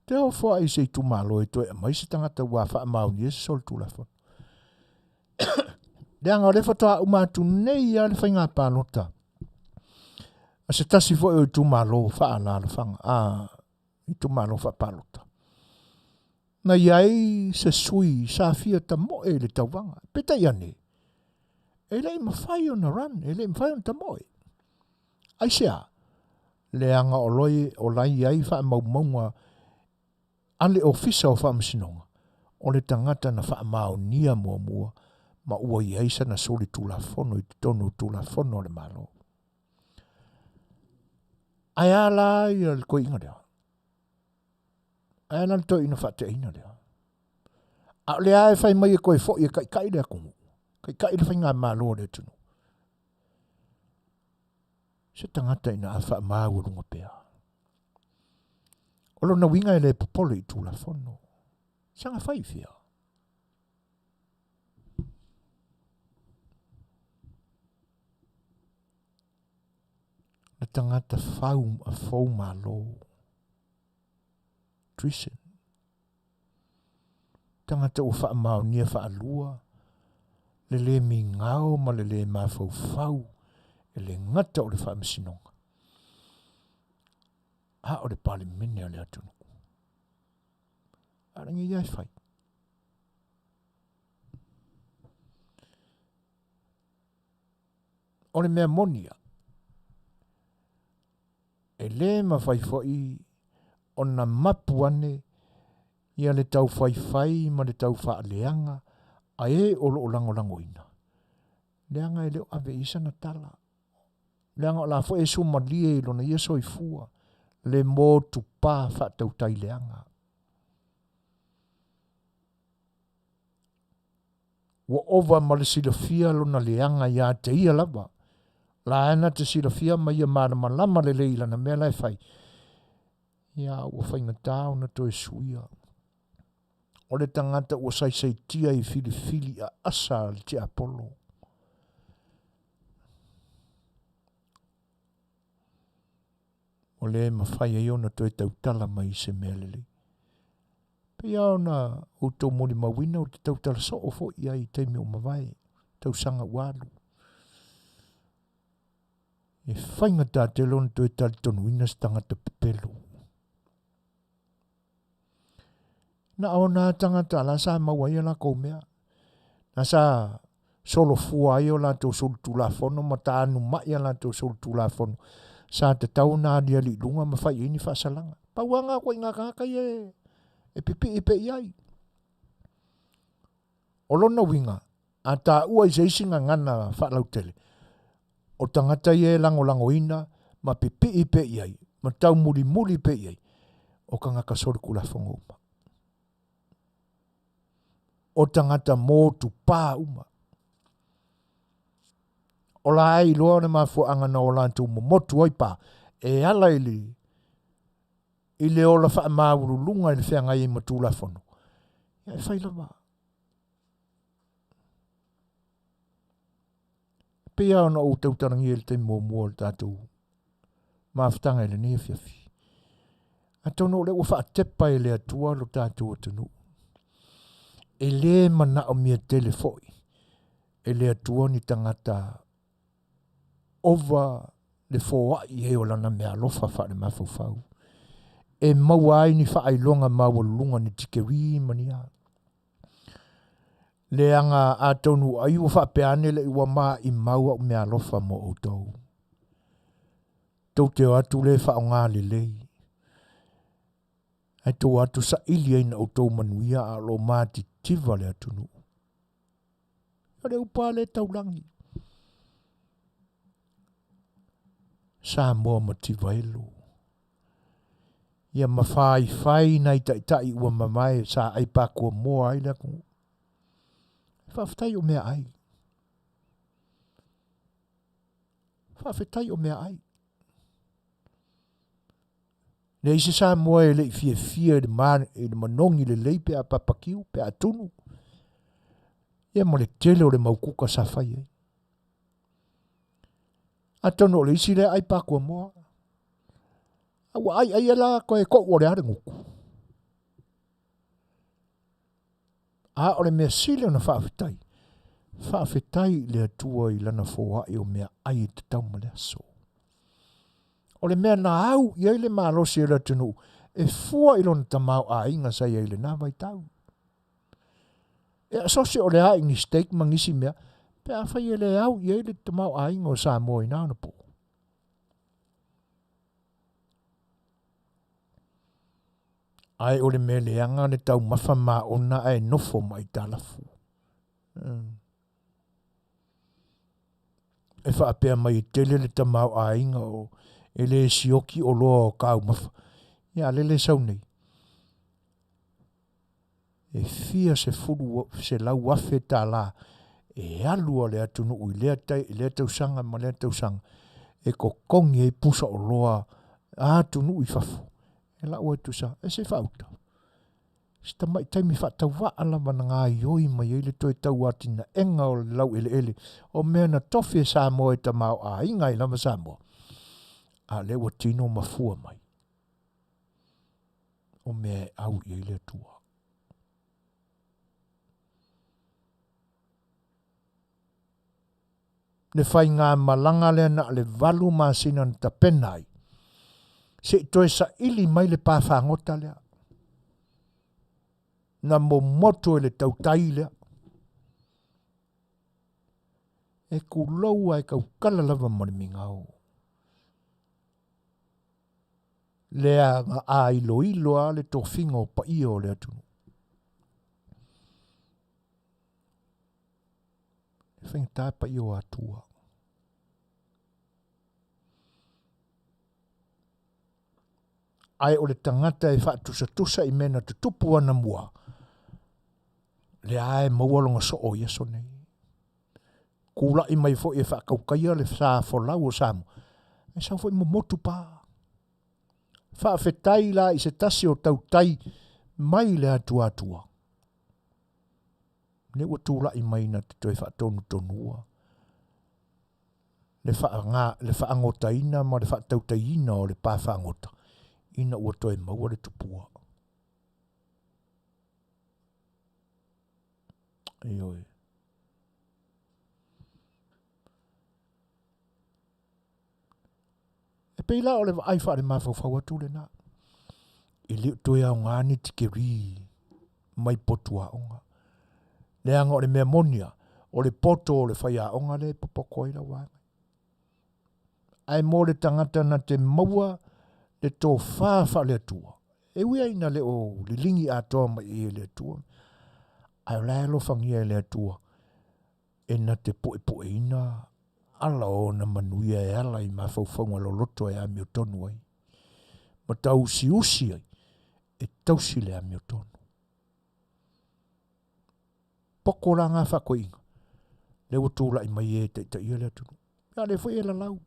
S1: Te ofo ai se itumalo e toe aumai se tagata ua faamaonia se solitulafono. Leaga o lea faatoa uma atu nei lava le faiga palota a se tasi foi o itumalo faaalaalafaga, a itumalo faapalota. Na i ai se sui sa fia tamoe i le tauvaga. Peitai ane, e le i mafai ona run, e le i mafai ona tamoe. Aisea? Leaga o loi, o la i ai faamaumauga a le Ofisa o Faamasinoga, o le tagata na faamaonia muamua ma ua i ai sana solitulafono i totonu o Tulafono a le Malo. Ae a la ia le toeaina lea? Ae a la le toeaina faateaina lea? A o lea e fai mai e toe foi e taitai le atunuu, taitai le faigamalo a le atunuu. Se tagata ina a faamaualuga pea. O lona uiga e le popole i Tulafono. Saga fai fia. Le tagata fau, fou malo. Treason. Tagata ua faamaonia faalua le le migao ma le le mafaufau e le gata o le faamasinoga, a o le Palemene a le atunuu. A o lenei lava e fai. O le mea moni ia, e le mafai foi ona mapu ane ia le taufaifai ma le taufaaleaga a e o lo o lagolagoina. Leaga e le o ave i ai sana tala. Leaga o la foi e sumalie i lona ia soifua le motupā faatautai leaga. Ua ova ma le silafia lona leaga ia te ia lava. La na te silafia ma ia malamalama lelei i lana mea la e fai. Ia ua faigata ona toe suia. O le tagata ua saisaitia i filifili aasa a le tiapolo. Ua le mafai ai ona toe tautala mai i se mea lelei. Pei lava ona outou molimauina ou te tautala soo foi i ai i taimi ua mavae, tausaga ua alu. E faigata tele ona toe talitonuina se tagata pepelo. Na o nā tagata la sa maua ai a lakou mea. Na sa solofua ai o latou solitulafono ma taanumai a latou solitulafono. Sa tatau ona aliali i luga ma fai i ai ni faasalaga. Pau lava na o ituaiga tagata ia e pipii pea i ai. O lona uiga, a taua i se isi gagana faalautele, o tagata ia e lagolagoina ma pipii pea i ai, ma taumulimuli pea i ai, o tagata solitulafono uma. O tagata motupā uma. O la e iloa le mafuaaga na o latou momotu ai pā, e ala i le i le ola faamaualuluga i le feagai ai ma Tulafono, ia e fai lava. E pei lava ona ou tautalagia i le taimi muamua o le tatou mafutaga i lenei afiafi. Atonu o lea ua faatepa e le Atua lo tatou atunuu. E lē manaomia tele foi e le Atua ni tagata ova le foai ai o lana meaalofa faalemafaufau e maua ai ni faailoga maualuluga ni tikeri ma ni a. Leaga atonu ai ua faapea ane le ua maimau au meaalofa mo outou. Tou te o atu le faaaoga lelei, ae tou o atu saili ai na outou manuia a o lo o matitiva le atunuu. O le upu a le taulagi. Samoa mativa elu. Ia mafaifai nai taitai ua mamae sa ai pakuamoa ai le atunuu. Faafetai o meaai. Faafetai o meaai. Leai se Samoa e le i fiafia i le, ma, i le manogi lelei pe a papakiu, pe a tunu. Ia ma le tele o le mau kuka sa fai ai. Atonu o le isi lea ai pakuamoa. A ua ai ai la koe koʻu o le a le gutu. A o le mea sili ona faafetai, faafetai i le Atua i lana foai o mea ai e tatau ma le aso. O le mea na au i ai le malosi o le atunuu e fua i lona tamaoaiga sa i ai i lena vaitau. E asosi o le a i ni steak ma nisi mea, pe afai e le au i ai le tamaoaiga o Samoa i na ona po. Ae o le mea leaga le taumafa maona ae nofo ma aitalafu. E faapea mai e tele le tamaoaiga o e le sioki oloa o taumafa. Ia a lele e sau nei. E fia sefulu $100,000 tala e alu a le atunuu i lea, tai, i lea tausaga ma lea tausaga e totogi ai pusa oloa a atunuu i fafo. E lau ai tusa, e se faauta. Se tamai taimi faatauvaa lava na gaioi mai ai le toe tauatinaega o le laueleele o mea na tofi e Samoa e tamaoaiga ai lava Samoa, a o lea ua tino ma fua mai o mea e au i ai le Atua. Le faigamalaga lea na o le 8 masina na tapena ai, se i toe saili mai le pa fagota lea na momoto e le tautai lea. E kulou a e tautala lava ma le migao. Leaga āiloilo a le tofiga o paia o le atunuu. E faigata paia o Atua. Ae o le tagata e faatusatusa i mea na tutupu anamua, lea e maua lona soo i aso nei. Tulai mai foi e faatautaia le sa folau o Samoa, e sau foi momotu pa. Faafetai la i se tasi o tautai mai le atuatua, lea ua tulai mai na te toe faatonutonua le faaga, le faagotaina ma le faatautaiina o le pa fagota ina ua toe maua le tupua. Ioe. E pei la o le vaai faalemafaufau atu lena. E le o toe aoga ni tikeri mai potu aoga. Leaga o le mea moni lava, o le poto o le faiaoga lea e popoto ai lau vaega. Ae mo le tagata na te maua le tofa faale-Atua, e ui lava ina le o liligi atoa mai i ai e le Atua, ae o la e alofagia e le Atua e na te puepueina ala o ona manuia e ala i mafaufauga loloto e amiotonu ai, ma tauusiusi ai e tausi le amiotonu. Poko la ngā whakoinga, le ua tūlai mai e taitaia le atunuu. Ia le foi e lalau,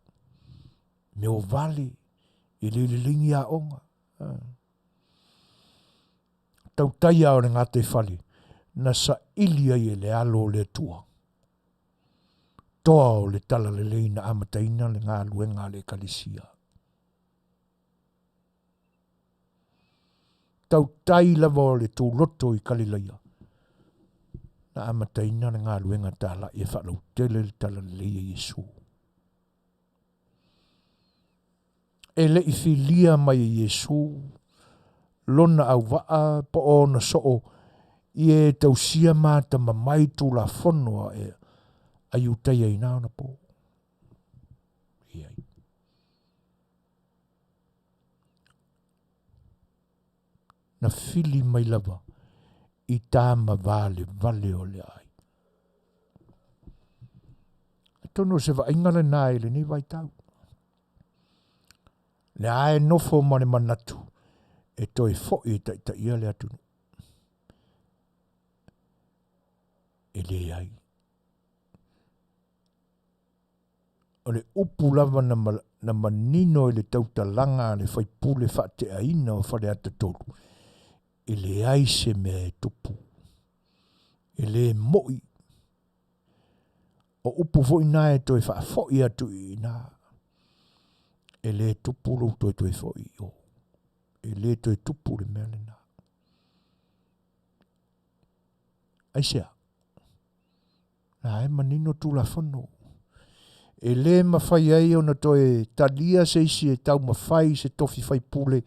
S1: me o vale, e le lilingi a onga. Tautaia o le gataifale na saili ai e le Alo o le Atua toa o le talalelei na amataina le galuega a le Ekalesia. Tautai lava o le tuloto i Kalilaia na amataina le galuega talai e faalautele le talalelei a Iesu. E le i filia mai e Iesu lona auvaa po o ona soo i e tausia ma atamamai tulafono a e a Iutaia i na ona po. Iai. Na fili mai lava i tama valevale o le aai. Atonu o se vaaiga lena i lenei vaitau. Lea e nofo ma le manatu e toe foi e taitaia le atunuu. E leai. O le upu lava na, na manino i le tautalaga a le faipule faateaina o Faleata 3, e leai se mea e tupu. E le mo'i. O upu foi na e toe faafoi atu i ina. E le tupu lou toe toe foi i o. E le toe tupu le mea lena. Aisea? Na e manino Tulafono. E le mafai ai ona toe talia se isi e taumafai se tofi faipule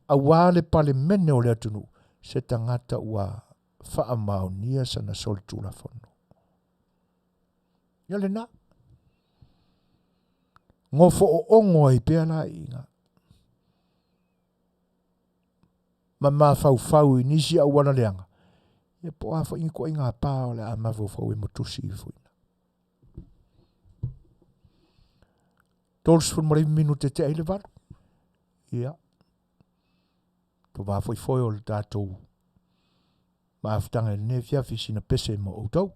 S1: aua le Palemene o le atunuu, se tagata ua faamaonia sana solitulafono. Ia lena. Gofo oogo ai pea la i ina. Ma mafaufau i nisi auala leaga, ia po o a foi ni ituaiga pa o le a mafaufau e motusi ifo i ina. 39 minute tea i le valu. Ia, to va foi foi o le tatou mafutaga i lenei afiafi sina pese mo outou.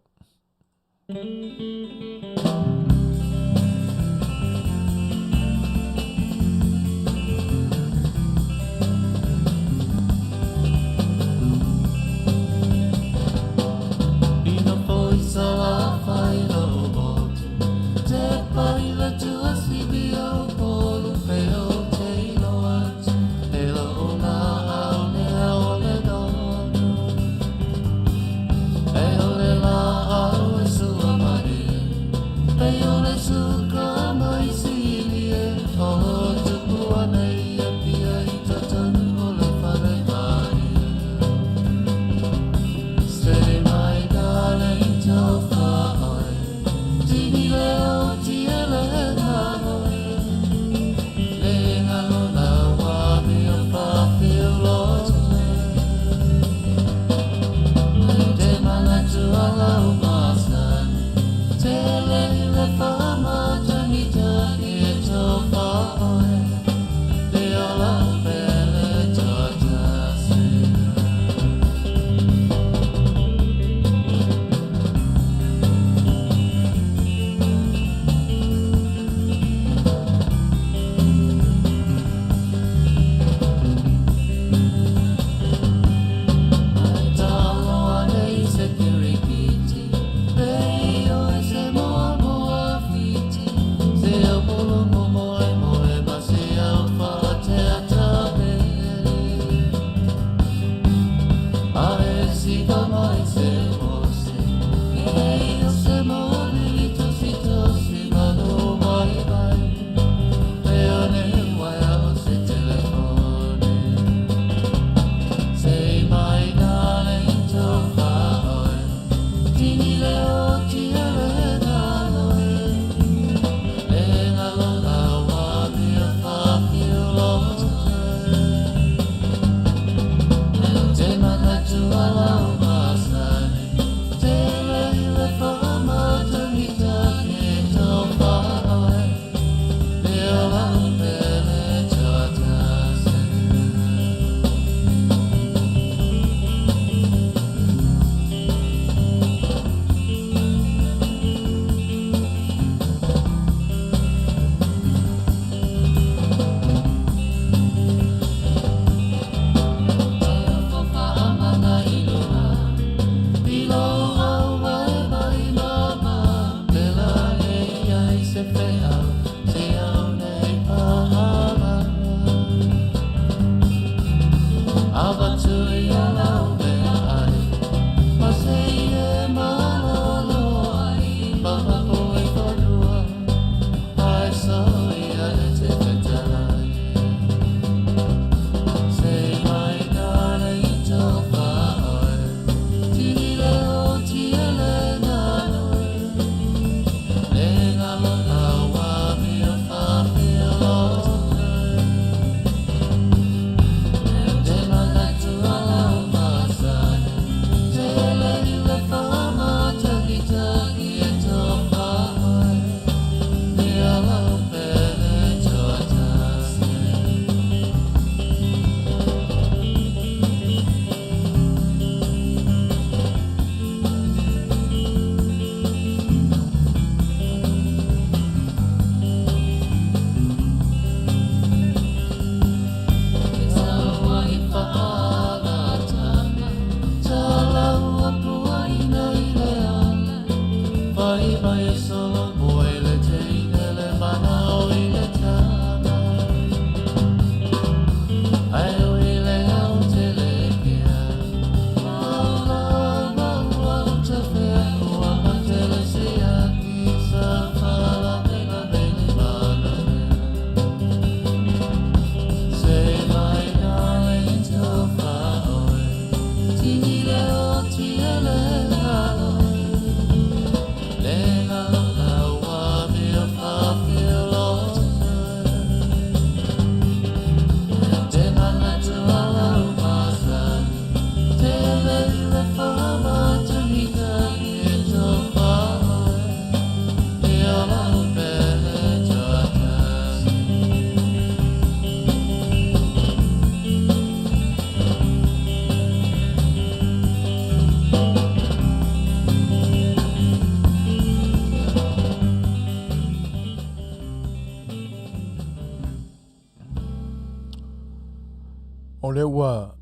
S1: O lea ua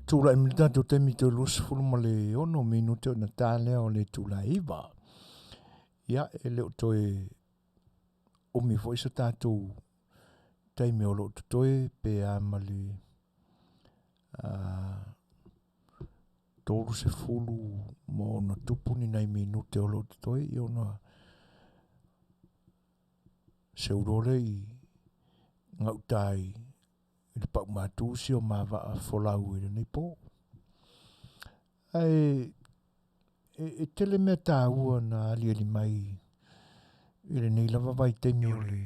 S1: tulai mai le tatou taimi toe 26 minute ona ta lea o le itula e 9. Ia, e le o toe umi foi se tatou taimi o lo o totoe pe a ma le 36+ ni nai minute o lo o totoe, ia ona seu loa lea i gauta i le paumatu si o ma vaa folau i lenei po. Ae e tele mea taua na aliali mai i lenei lava vaitaimi o le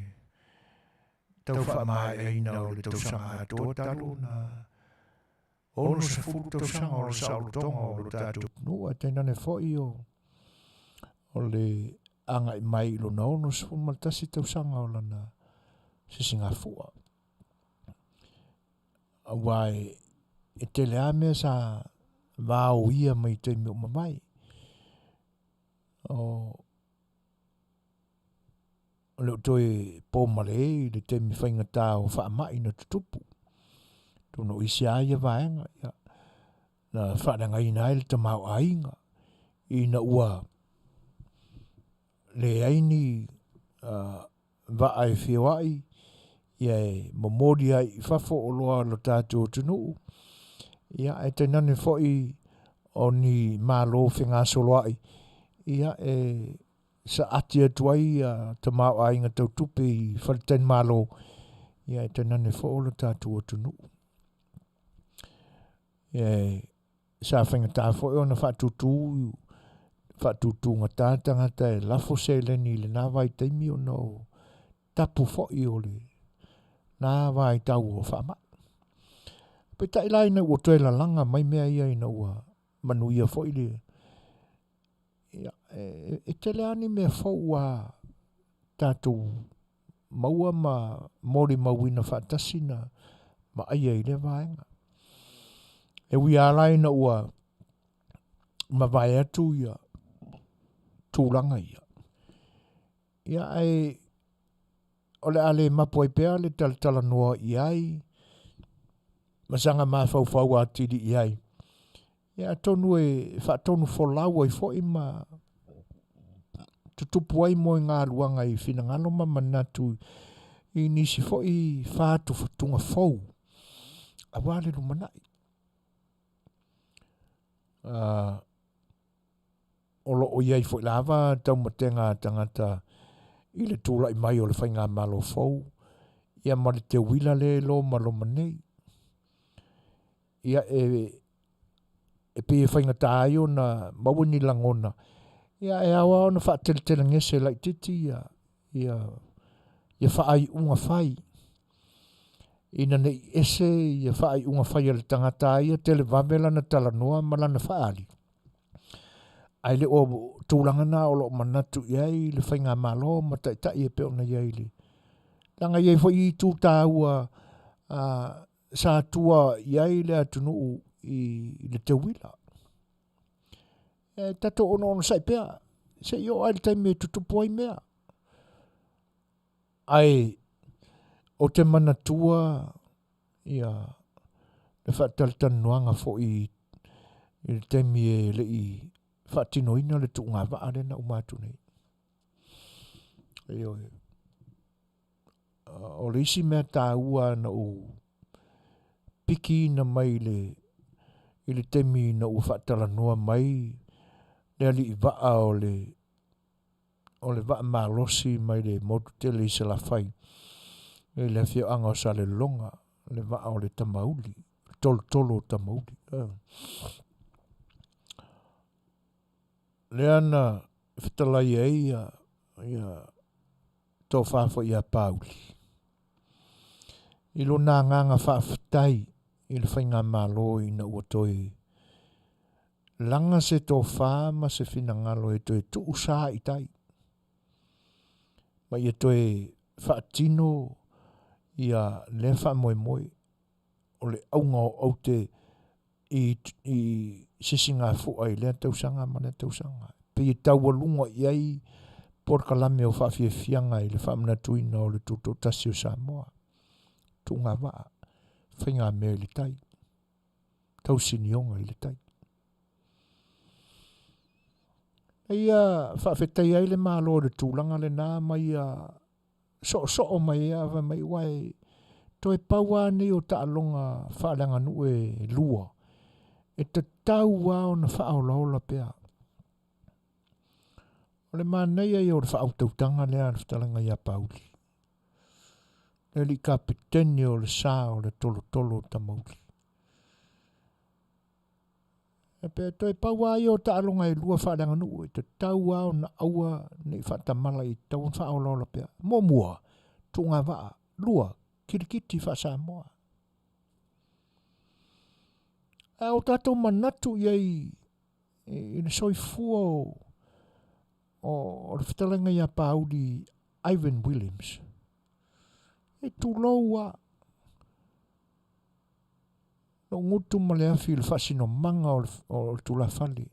S1: tau faamaeaina o le tausaga atoa talu ona 60 tausaga o le saolotoga o lo tatou atunuu, ae tainane foi o le agai mai i lona 61 tausaga o lana sisigafua. Aua e tele lava mea sa vaoia mai i taimi ua mavae. O le o toe po malie i le taimi faigata o faamai na tutupu. Atonu o isi lava ia vaega ia, na faaleagaina ai le tamaoaiga ina ua leai ni vaa e feoai, ia e momoli ai i fafo oloa a lo tatou atunuu, ia ae tainane foi o ni malo fegasoloai, ia e saati atu ai ia tamaoaiga tau tupe i faletalimalo, ia ae tainane foi o lo tatou atunuu. Ia sa faigata foi ona faatutugata tagata e lafo seleni i lena vaitaimi ona o tapu foi o lena vaitau o faamai. Peitai la ina ua toe lalaga mai mea ia ina ua manuia foi le ia e tele lava ni mea fou ua tatou maua ma molimauina faatasi na vaaia i lea vaega. E ui lava la ina ua mavae atu ia tulaga ia, ia ae o le a le mapu ai pea le talatalanoa i ai ma saga mafaufau atili i ai, ia atonu e faatonufolau ai foi ma tutupu ai moegaluaga i finagalo ma manatu i nisi foi fatufatuga fou aua le lumanai. O lo o i ai foi lava taumatega a tagata i le tulai mai o le faigamalo fou, ia ma le teuila lea e lomaloma nei. Ia e pei e faigata ai ona maua ni lagona, ia ae ao lava ona faateletelegese laitiiti ia faaiuga fai, ina ne i ese ia faaiuga fai a le tagata lava ia televave lana talanoa ma lana faaali, ae le o tulaga na o lo o manatu i ai le faigamalo ma taitai e pei ona i ai le leaga e i ai foi itu taua sa tua i ai le atunuu i le teuila. E tatou onosai pea seia oo lava i le taimi e tutupu ai mea. Ae ou te manatua ia le faatalatalanoaga foi i le taimi e le i faatinoina le tuugavaa lea na uma atu nei. Ioe. O le isi mea taua na ou pikiina mai i le i le taimi ina ua faatalanoa mai le alii vaa o le o le vaa malosi mai le motu tele i Salafai i le afioaga o Salelologa, le vaa o le Tamauli, le tolotolo o Tamauli. Lea na fetalai ai ia, ia tofa foi ia Pauli i lona agaga faafetai i le faigamalo ina ua toe laga se tofa ma se finagalo e toe tuusa i tai ma ia toe faatino ia lea faamoemoe o le auga o aute i, i sisigafua i lea tausaga ma lea tausaga. Pei e taualuga i ai polokalame o faafiafiaga i le faamanatuina o le Tutoatasi o Samoa, tuugavaa, faigamea i le tai, tausinioga i le tai. Na ia faafetaia ai le Malo i le tulaga lena ma ia soosoo mai ai fai mai aua e toe pau lava nei o taaloga faaleaganuu e lua e tatau lava ona faaolaola pea. O le manaia ia o le faautautaga lea a le fetalaiga ia Pauli, le alii kapetene o le sa o le tolotolo o Tamauli. E pe toe pau lava ia o taaloga e lua faaleaganuu e tatau lava ona aua ne i faatamala i tatau ona faaolaola pea. Muamua, tuugavaa. Lua, kilikiti faa-Samoa. Ae o tatou manatu i ai i le soifua o, o, o le fetalaiga ia Pauli Ivan Williams. E tulou lava lou gutu ma le afi i le faasinomaga o le, o le tulafale.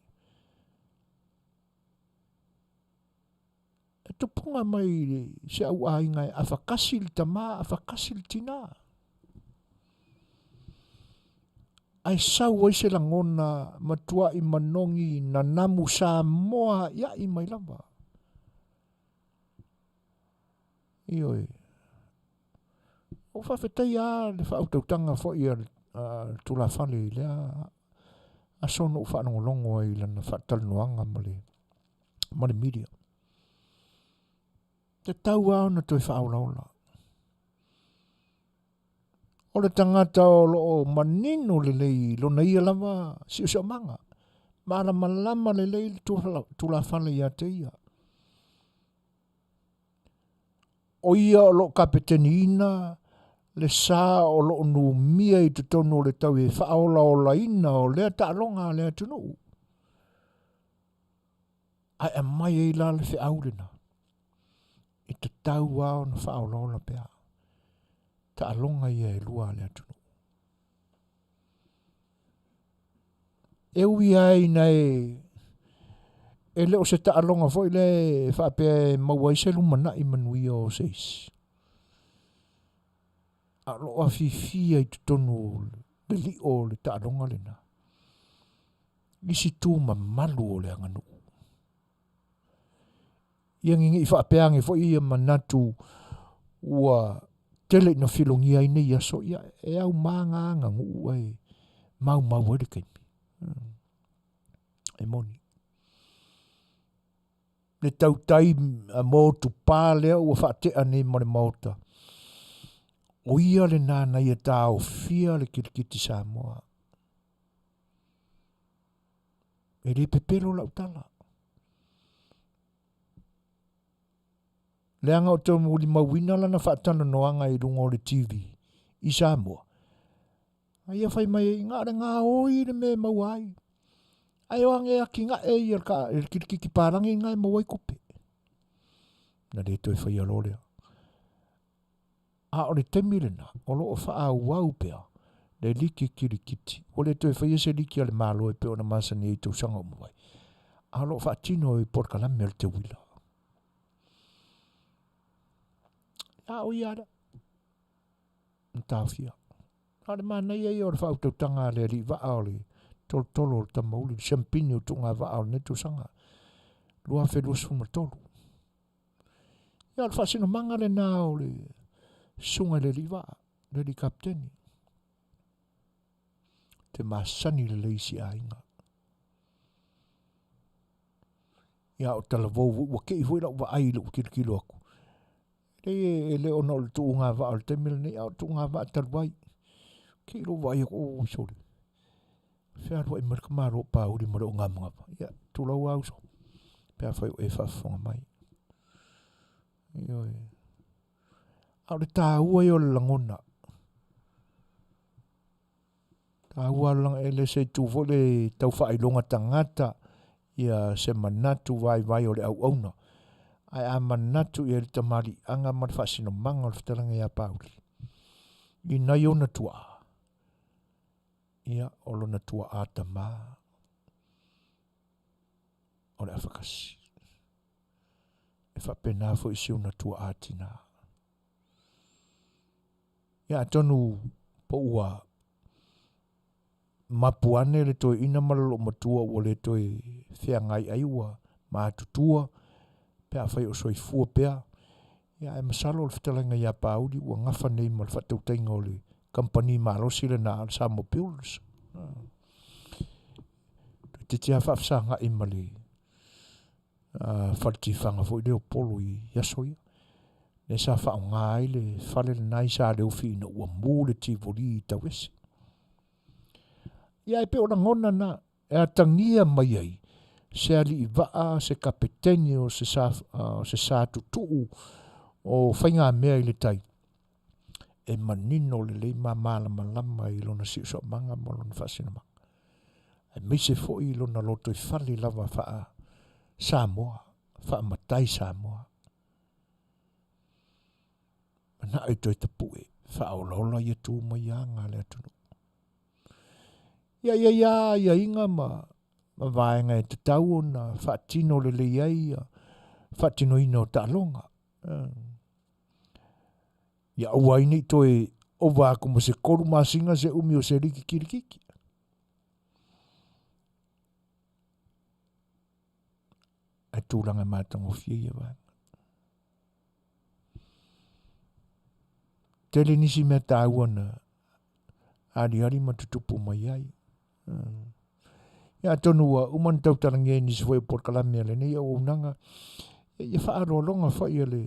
S1: E tupuga mai i se au aiga e afakasi le tama, afakasi le tina. Ae sau ai se lagona matuai manogi nanamu Samoa a'ia'i mai lava. Ioe. Ua faafetaia lava le faautautaga foi a le tulafale i lea aso na ou faalogologo ai i lana faatalanoaga ma le ma le media. Tatau lava ona toe faaolaola. O le tagata o lo o manino lelei i lona ia lava siosiomaga, malamalama lelei le tulafale ia te ia. O ia o lo o kapeteniina le sa o lo o numia i totonu o le tau e faaolaolaina o lea taaloga a le atunuu. Ae aumai ai la le feau lena, e tatau lava ona faaolaola pea taaloga ia e lua a le atunuu. E ui lava ina e e le o se taaloga foi lea e faapea e maua ai se lumanai manuia o se isi, a o lo o afifi i totonu o le lio o le taaloga lena isi tu mamalu o le aganuu. Ia ne i faapea ane foi ia manatu ua tele ina filogia ai nei aso, ia e auma aganuu ae maumau ai le taimi. E moni. Le tautai motupa lea ua faatea nei ma le Maota, o ia lena na ia taofia le kilikiti Samoa. E le pepelo lau tala. Leaga ou te mulimauina lana faatalanoaga i luga o le TV i Samoa. A ia fai mai ai, na o le gaoi le mea e maua ai. Ae o age atinae ia le kilikiti palagi lena e maua ai tupe. Na le toe faia loa lea. A o le taimi lena, o lo o faaauau pea le liki kilikiti. Ua le toe faia se liki a le Malo e pei ona masani ai i tausaga ua mavae, a o lo o faatino i polokalame a le teuila. A o ia lea, na taofia. A o le manaia ia o le faautautaga a le alii vaa o le tolotolo o le Tamauli, le siampini o tuugavaa o lenei tausaga 2023. Ia, o le faasinomaga lena o le susuga i le alii vaa, le alii kapeteni. Te masani lelei i si aiga. Ia, o talavou foi, ua te i foi lau vaai i lou tilotilo atu. Leai e le ona o le tuuga vaa o le taimi lenei, a o le tuuga vaa talu ai. Te i lou vaai atu, oi sole, fealuai mai le tamaloa Pauli ma le ogamanava. Ia, tulou lava uso, pe afai o e faafofoga mai. Ioe. A o le taua ia o le lagona. Taua lava e le se itu foi le tau faailoga tagata ia se manatu vaivai o le auauna. Ae a manatu i ai le tamaliiaga ma le faasinomaga o le fetalaiga ia Pauli i nai ona tuaa, ia o lona tuaa tama o le afatasi. E faapena foi si ona tuaa tina. Ia atonu po ua mapu ane le toeaina ma le loomatua ua le toe feagai ai ua matutua pe afai o soifua pea. Ia ae masalo o le fetalaiga ia Pauli ua gafa nei ma le faatautaiga o le kamupani malosi lena o le Samoa Builders. Toeitiiti lava faafesagai ma le fale tifaga foi lea o Upolu i aso ia. Lea sa faaaoga ai le fale lena i Saleufi ina ua mu le Tivoli i Tauese. Ia e pei o lagona na e atagia mai ai se alii vaa, se kapeteni o se sa, o se sa tutuu o faigamea i le tai, e manino lelei ma malamalama i lona siosiomaga ma lona faasinomaga. Aemaise foi i lona lotoifale lava faa Samoa, faamatai Samoa. Manao e toe tapue, faaolaola ia tu ma ia aga a le atunuu. Ia i ai lava aiaiga ma, ma vaega e tatau ona faatino lelei ai ia faatinoina o taaloga. Ia aua ai ne i toe ova atu ma se 3 masina se umi o se liki kilikiki. Ae tulaga matagofie ia vaega. Tele nisi mea taua na aliali ma tutupu mai ai. Ia atonu ua uma ona tautalagia i nisi foi o polokalame a lenei auaunaga, ia faaaloaloga foi a le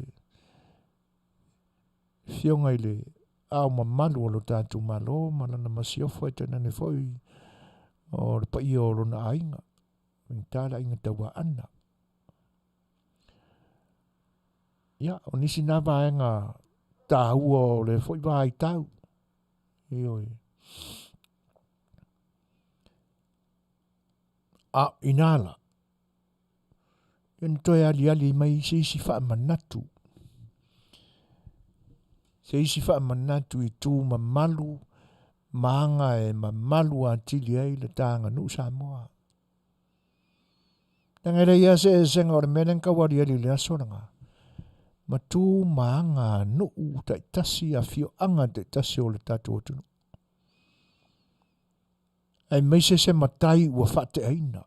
S1: Afioga i le Ao Mamalu o lo tatou Malo ma lana Masiofo, ae tainane foi o le paia o lona aiga, faigata le aiga Tauaana. Ia, o nisi na vaega taua o le foi vaitau. Ioe. A inā la, ia na toe aliali mai se isi faamanatu, se isi faamanatu i tu mamalu ma aga e mamalu atili ai le ta aganuu Samoa. Leaga e leai lava se eseesega o le mea lea na tau aliali i le aso lena, ma tu ma aga a nuu taitasi, afioaga taitasi o le tatou atunuu. Aemaise se matai ua faateaina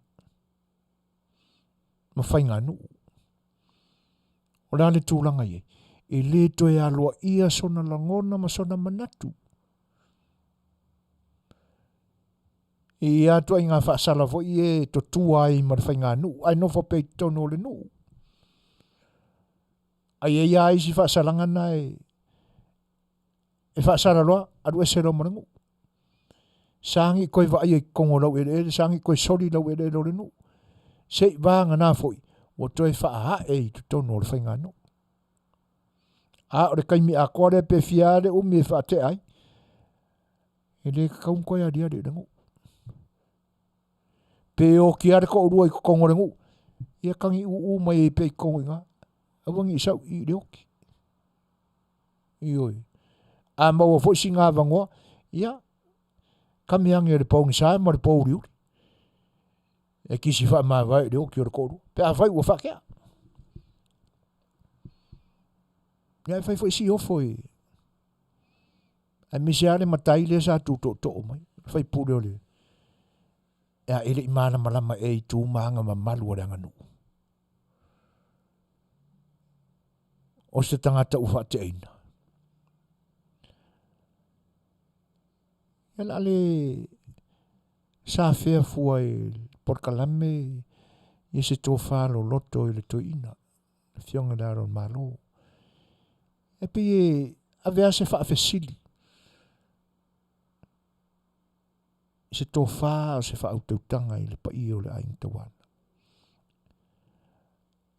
S1: ma faiganuu. O le a le tulaga i ai? E le toe aloaia sona lagona ma sona manatu. I ia ituaiga faasala foi e totua ai ma le faiganuu ae nofo pea i totonu o le nuu. Ae i ai lava isi faasalaga na e e faasala loa, alu ese loa ma le nuu. Sagi koe vaaia i totonu o lau eleele, sagi koe soli lau eleele o le nuu. Se'i vagana foi, ua toe faaae i totonu o le faiganuu. A o le taimi atoa lea pe fia lava le umi e faatea ai, e le tatau ona toe aliali i le nuu. Pe oti lava le toalua i totonu o le nuu, ia tagi uu mai ai pea i totonu i ina. Aua ne i sau i i le oti. Ioe. A maua foi sina avanoa, ia, kami ane le pogisa ma le pouliuli. E kisi faamavae i le oti o le toalua. Pe afai ua faatea. Ia e fai foi si ofo e aemaise lava le matai lea sa tutootoo mai, le faipule o le e e le i malamalama ea i tu ma aga mamalu o le aganuu. O se tagata ua faateaina. Ia la le safea fua i polokalame ia se tofa loloto i le toeaina, le Afioga i le Ao o le Malo. E pei e ave lava se faafesili i se tofa o se faautautaga i le paia o le Aiga Tauana.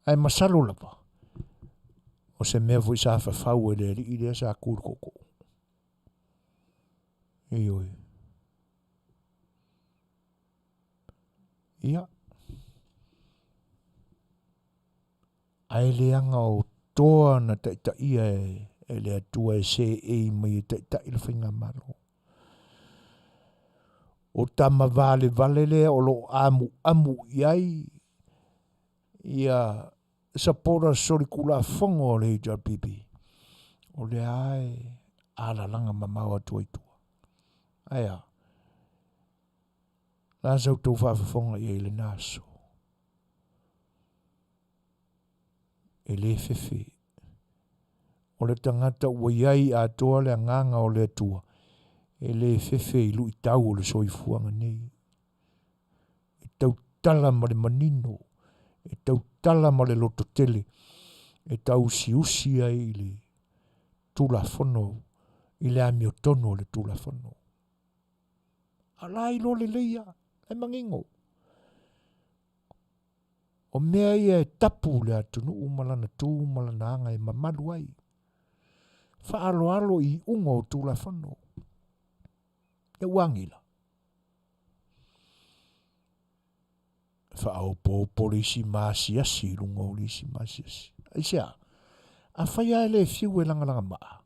S1: Ae masalo lava, o se mea foi sa fafau e le alii lea sa tu i le tootoo. Ioe. Ia. Ae leaga o toa na taitaia e le Atua e seei mai e taitai le faigamalo. O tama valevale lea o lo o amuamu i ai ia supporters solitulafono o le HRPP, o lea e alalaga mamao atu ai tua. Ae a? La sa outou faafofoga i ai i lena aso. E le fefe. O le tagata ua i ai atoa le agaga o le Atua, e le fefe i luitau o le soifuaga nei. E tautala ma le manino, e tautala ma le lototele, e tausiusi ai i le Tulafono, i le amiotonu o le Tulafono. A la iloa lelei lava, e manino. O mea ia e tapu le atunuu ma lana tu ma lana aga e mamalu ai. Faaaloalo i iuga o Tulafono. Ia ua agila. Faaopoopo le isi maasiasi i luga o le isi maasiasi. Aisea? Afai lava e le fiu e lagalagamaa,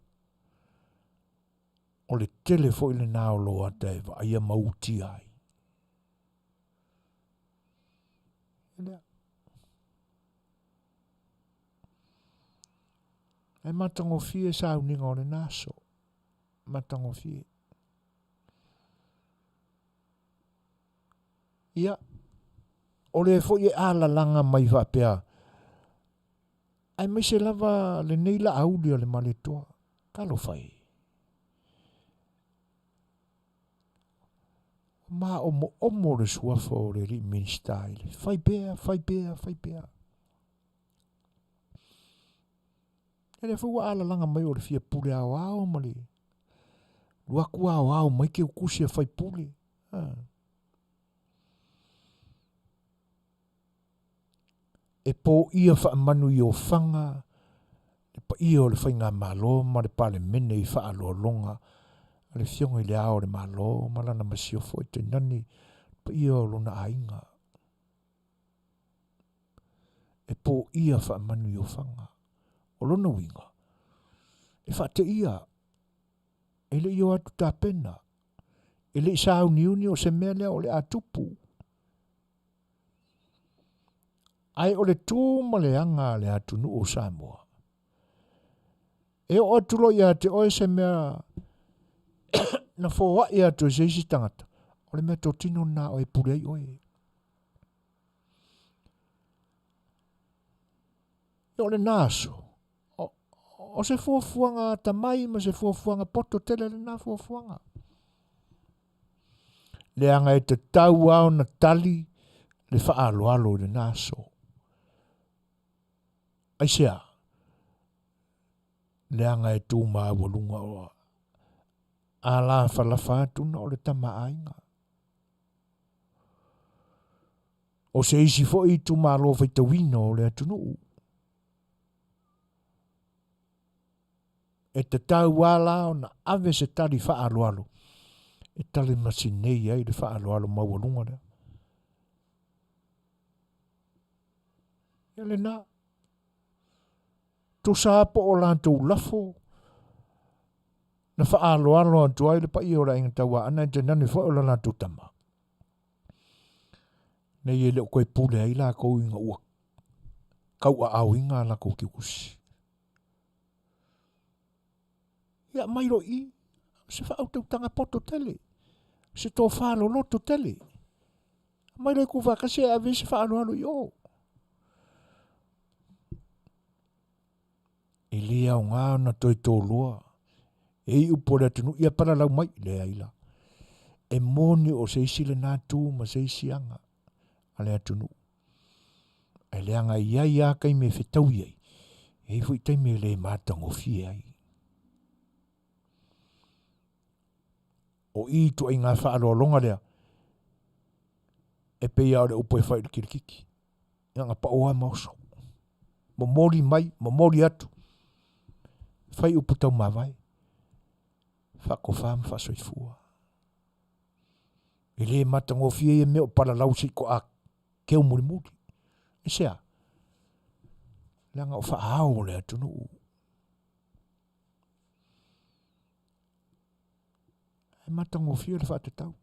S1: o le tele foi lena o lou ata e vaaia ma utia ai. Lea. E matagofie sauniga o lena aso. Matagofie. Ia, o le foi e alalaga mai faapea, aemaise lava lenei laauli o le Malietoa. Talofa e. Maomoomo le suafa o le alii Minisita i le fai pea, fai pea, fai pea. E lea foi ua alalaga mai o le fia pule aoao ma le alu atu aoao mai keukusi a faipule. Ah. E poia faamanu i ofaga le paia o le Faigamalo ma le Palemene i faaaloaloga a le Afioga i le Ao o le Malo ma lana Masiofo e tainane le paia o lona aiga. E poia faamanu i ofaga. O lona uiga, e faateia, e le i o atu tapena, e le i sauniuni o se mea lea o le a tupu. Ae o le tu ma le aga a le atunuu o Samoa, e oo atu loa ia te oe se mea na foai atu e se isi tagata, o le mea totino lena oe e pule ai oe. E o lena aso, o, o se fuafuaga atamai ma se fuafuaga poto tele lena fuafuaga. Leaga e tatau lava ona tali le faaaloalo i lena aso. Aisea? Leaga e tu maualuga o alafalafa atu na o le tama aiga. O se isi foi itumalo faitauina o le atunuu. E tatau lava la ona ave se tali faaaloalo e tali masinei ai le faaaloalo maualuga lea. Ia lena. Tusa lava po o latou lafo na faaaloalo atu ai le paia o le Aiga Tauaana e tainane foi o le latou tama. Nei e le o toe pule ai latou ina ua tauaaoina a latou tiukusi. Ia mai loa i i, se faautautaga poto tele, se tofa loloto tele. Mai loa i Tuufaatasi ae ave ai se faaaloalo i o. E le aoga ona toe toloa e i upu o le atunuu, ia palalau mai, leai la. E moni o se isi lena tu ma se isi aga a le atunuu. Ae leaga e i ai lava taimi e fetaui ai, e i ai foi taimi e le matagofie ai. O i ituaiga faaaloaloga lea, e pei lava o le upu e fai i le kilikiti. Na ona pao lava ma oso. Momoli mai, momoli atu. Fai upu taumavae. Faatofa ma faasoifua. E le matagofie ia mea o palalau se i toa keu mulimuli. Aisea? Leaga o faaao o le atunuu. E matagofie le faatatau.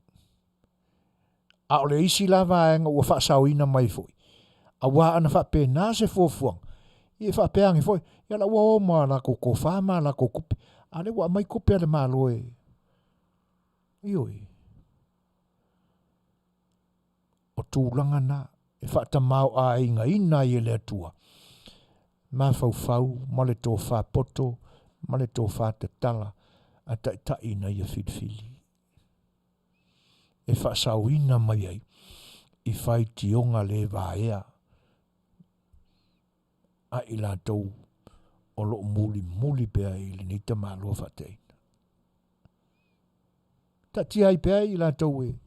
S1: A o le isi la vaega ua faasaoina mai foi, aua ana faapena se fuafuaga, ia e faapea ane foi, ia la ua o ma latou tofa ma latou tupe, a lea ua aumai tupe a le Malo e, ioe. O tulaga na e faatamaoaigaina ai e le Atua mafaufau ma le tofa poto ma le tofa tatala a taitai na ia filifili e faasaoina mai ai i faitioga le vaea a i latou o lo o mulimuli pea i lenei tamaloa faateaina. Taatia ai pea i latou e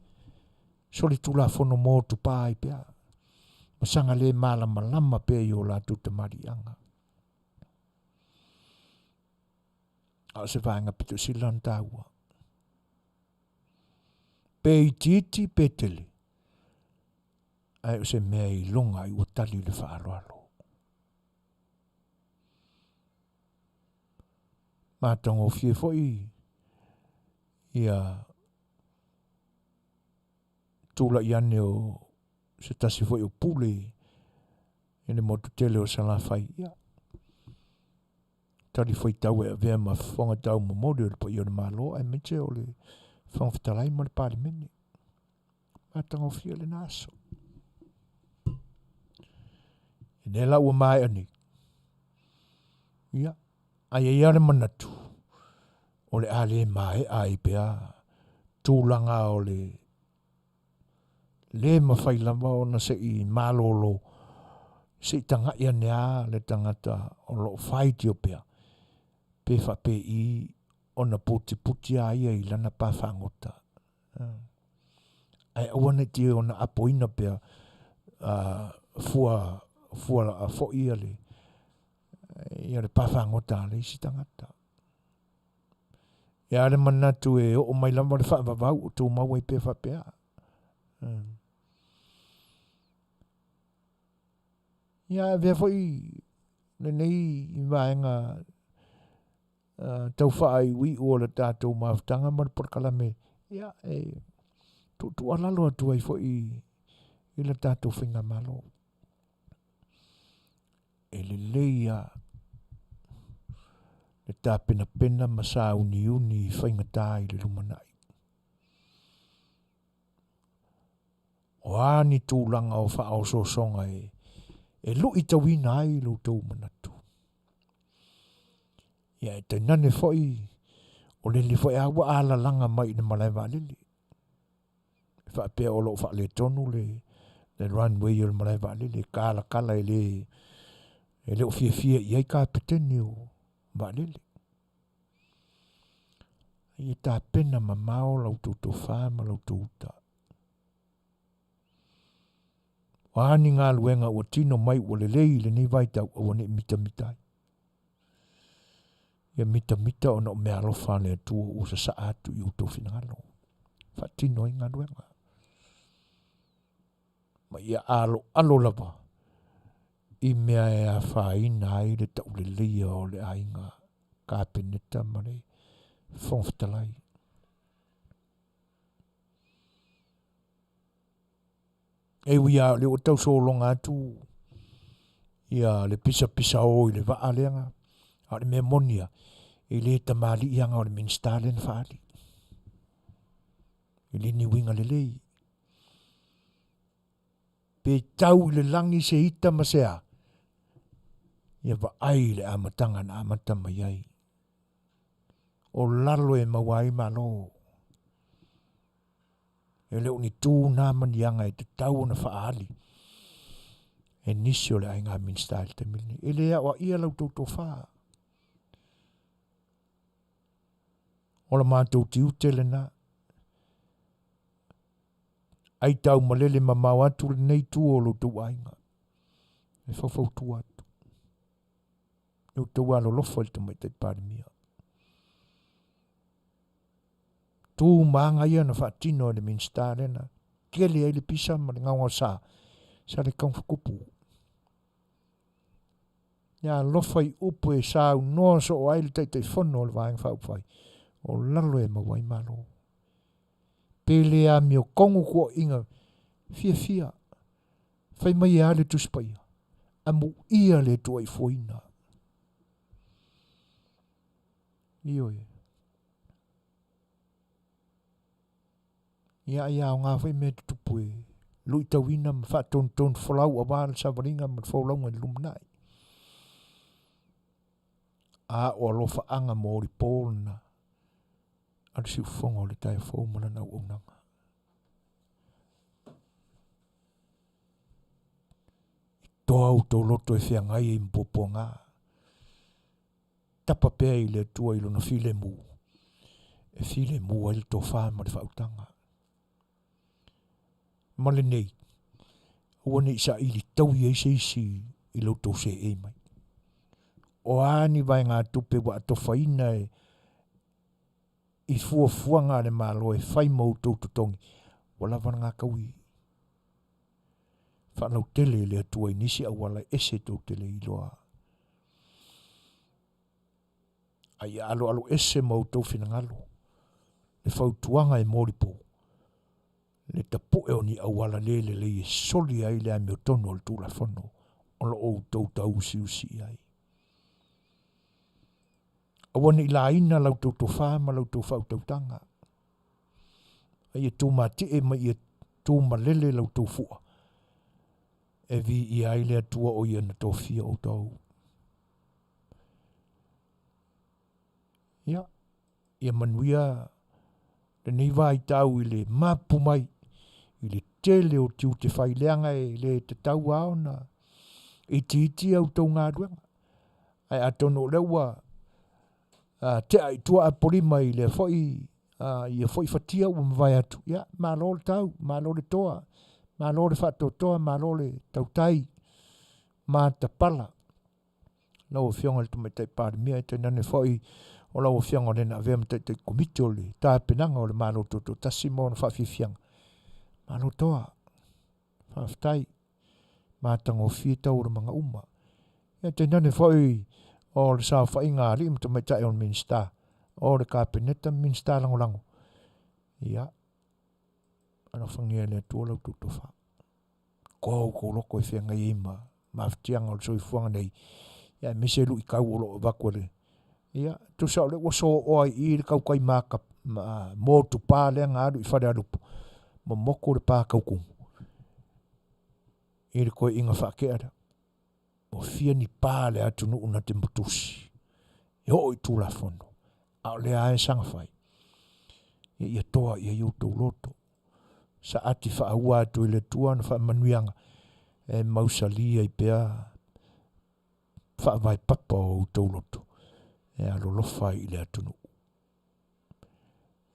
S1: solitulafono motupa ai pea ma saga le malamalama pea i o latou tamaliiaga. A o se vaega pito sili la ona taua. Pe itiiti pe tele, ae o se mea e iloga ai ua tali le faaaloalo. Matagofie foi ia tulai ane o se tasi foi o pule i le motu tele o Salafai. Ia, talifuaitau e avea ma fofoga taumomoli o le paia o le Malo aemaise o le Fofoga Fetalai ma le Palemene. Matagofie lena aso. E lea la ua maea nei. Ia, ae i ai lava le manatu, o le a le maea ai pea tulaga o le le mafai lava ona se i malolo se i tagai ane lava le tagata o lo o faitio pea pe faapei ona putiputi a ia i lana pa fagota. Ae aua ne i ona apoina pea fua fua foi ia le ia le pa fagota a le isi tagata. E a le manatu e oo mai lava le faavavau o tumau ai pea faapea. Ia avea foi lenei vaega tau faaiuiu o le tatou mafutaga ma le polokalame, ia, e tuutuualalo atu ai foi i le tatou faigamalo. E lelei lava le tapenapena ma sauniuni i faigata i le lumanai. O a ni tulaga o faaosoosoga e luitauina ai lo outou manatu. Ia e tainane foi o lele foi a ua alalaga mai i le malae vaalele. E faapea o lo o faaletonu le, le runway o le malae vaalele, e kalakala e le, e le o fiafia i ai kapeteni o vaalele. Ia tapena mamao la outou tofa ma la outou uta. O a ni galuega ua tino mai ua lelei i lenei vaitau, aua ne i mitamita ai. Ia mitamita ona o meaalofa a le Atua ua sasaa atu i outou finagalo. Faatino ai galuega. Ma ia aloalo lava i mea e afaina ai le tauleleia o le aiga Kapeneta ma le Fofoga Fetalai. E ui lava o lea ua tau sologa atu ia le pisapisao i le vaa lea, a o le mea moni lava, e le tamalii aga o le Minisita lea na faaali. E le ni uiga lelei. Pe tau i le lagi se ita ma se a. Ia vaai i le amataga na amata mai ai. O lalo e maua ai malo. E le o ni tu na ma ni aga e tatau ona faaali e nisi o le aiga Minisita i le taimi lenei. E le aoaia la outou tofa. O la matou tiute lena. Ai taumalele mamao atu lenei itu o lo outou aiga. E faufautua atu. E outou alolofa i le Tamaitai Palemia. Tu ma aga ia na faatino e le Minisita lea na kele ai le pisa ma le gaogaosa sa le taumafatupu. Ia alofa i upu e saunoa soo ai le Taitaifono o le Vaega Faaupufai, o lalo e maua ai malo. Pe le amiotonu tuuaiga fiafia, fai mai e a le Tusi Paia, amuia le tuuaifuaina. Ioe. Ia ai aoga foi mea tutupu e luitauina ma faatonutonu folau aua le savaliga ma le folauga i le lumanai. A o alofaaga molipo lena a le siufofoga o le taeao fou ma lana auaunaga. I toa outou loto e feagai ai ma puapuaga. Tapa pea i le Atua i lona filemu, e filemu ai le tofa ma le faautaga. Ma lenei, aua ne i saili taui ai se isi i lo outou seei mai. O a ni vaegatupe ua atofaina e i fuafuaga a le Malo e fai ma outou totogi, ua lava lena taui. Faalautele i le Atua i nisi auala e ese tou te le iloa. A ia aloalo ese ma outou finagalo le fautuaga e molipo, le tapue o ni auala le lelei e soli ai le amiotonu o le Tulafono o lo o outou tauusiusi i ai. Aua ne i laina la outou tofa ma la outou faautautaga. A ia tumatie ma ia tumalele la outou fua e viia ai le Atua o ia na tofia outou. Ia, ia manuia lenei vaitau i le mapu mai i le tele o tiute fai leaga e le tatau lava ona itiiti a outou galuega. Ae atonu o lea ua tea i tua Apolima i lea foi ia foi fatia ua mavae atu, ia malo le tau, malo le toa, malo le faatoatoa, malo le tautai matapala. Lau Afioga i le Tamaitai Palemia, e tainane foi o lau Afioga o le na avea ma Taitai Komiti o le tapenaga o le Malo Tutoatasi ma ona faafiafiaga. Malo toa, faafetai, matagofie taualumaga uma. Ia tainane foi o le saofaiga a alii ma tamaitai o le Minisita, o le Kapeneta ma Minisita Lagolago. Ia, alofagia e le Atua la outou tofa. Toa outou loto e feagai ai ma mafatiaga o le soifuaga nei, ia aemaise luitau o lo o avatu e le ia tusa o lea ua sooa i i le tautai maka ma, motupa lea na alu i Falealupo, momotu le pa tautumu i le toeaina faatea lea. Ua fia ni pa a le atunuu na te matusi e oo i Tulafono, a o lea lava e saga fai. Ia, ia toa i ai outou loto. Saati faaua atu e le Atua ana faamanuiaga e mausali ai pea faavae papa o outou loto e alolofa ai i le atunuu.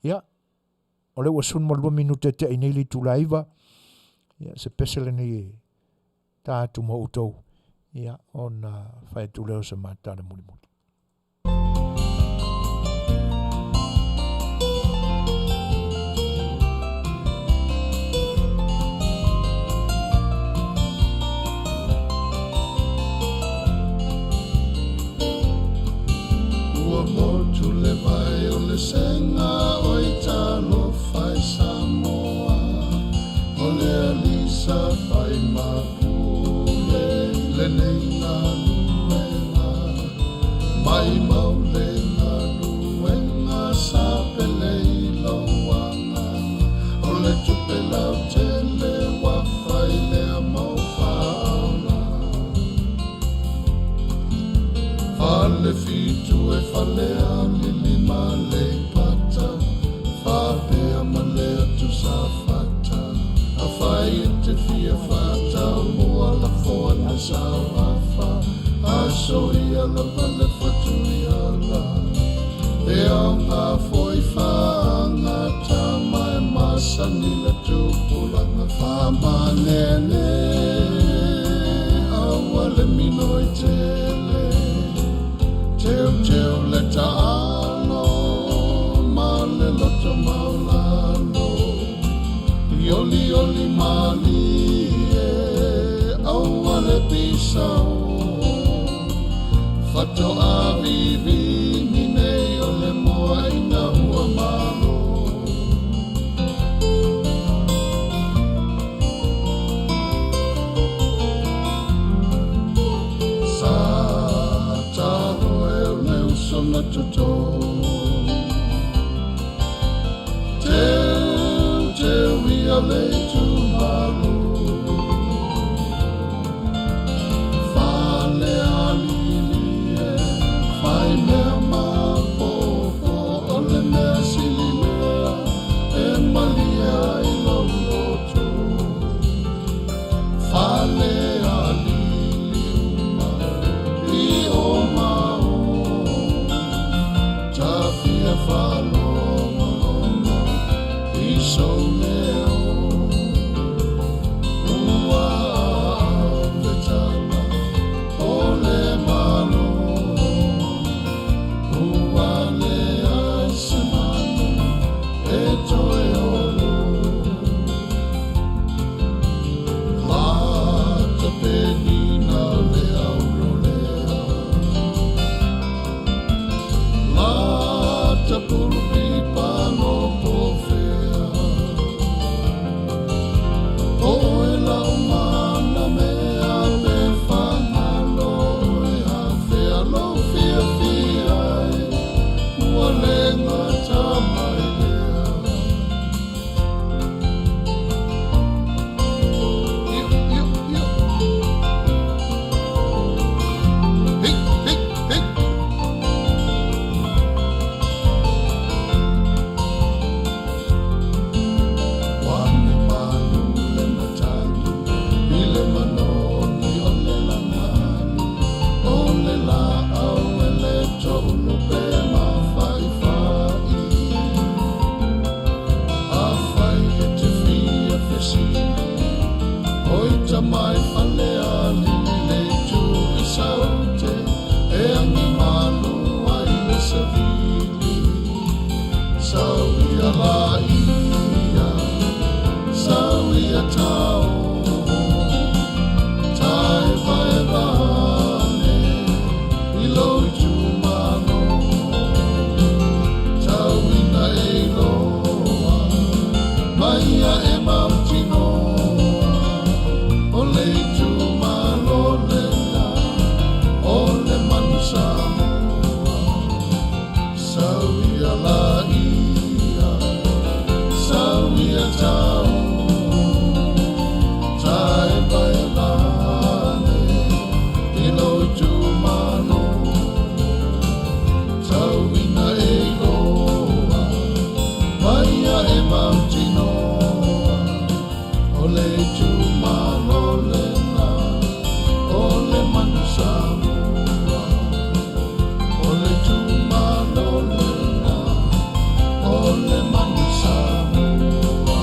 S1: Ia, o lea ua 12 minute e tea i nei le itula e 9, ia, se pese lenei e ta atu ma outou, ia, ona fai atu lea o se matala mulimuli.
S2: Ua motu le vai o le sega oi talofa i Samoa O le alisa fai mapule lenei galuega. le fitu e Falealili ma Aleipata, faapea ma le atu Safata. Afai e te fia faatau mua lafo ane sau afa, aso ia lava le fatu i ala. E aoga foi faagata ma e masani le tupulaga faamanene aua le minoi tele teuteu le taalo ma le loto maulalo Iolioli malie aua le pisao Fatoa vivini nei o le moa ina ua malo. Sa talo e o le uso na toto Teu teu ia le itumalo Falealili e fai mea maopoopo o le mea sili lea e malie ai lou loto Falealili uma i o ma o Tafia faalogologo i sou leo Ua ave tala o le Malo Ua leai se manu e toe olo Lata penina le aurolea Lata pulupipa no pofea Oe lau mana mea pe fagalo oe afea lou fiafia ai ua le gata mai lea. Io, io, io. Hei, hei, hei. Ua malu le matagi i le manogi o le lagali o le laau e le toulu pe mafaifai. Afai e te fia fesili o ita mai Falealili le itu i Saute e agi malu ai le savili. Sau ia laia, sau ia tao, tae vae vane i lou itumalo. Tau ina e iloa, mai ia e mautinoa, o le itumalo lena, o le manu Samoa. Sau ia laia, sau ia tao, tae vae vane i lou itumalo. Tau ina e iloa, mai ia e mautinoa, o le itumalo lena, o le manu Samoa. O le itumalo lena, o le manu Samoa.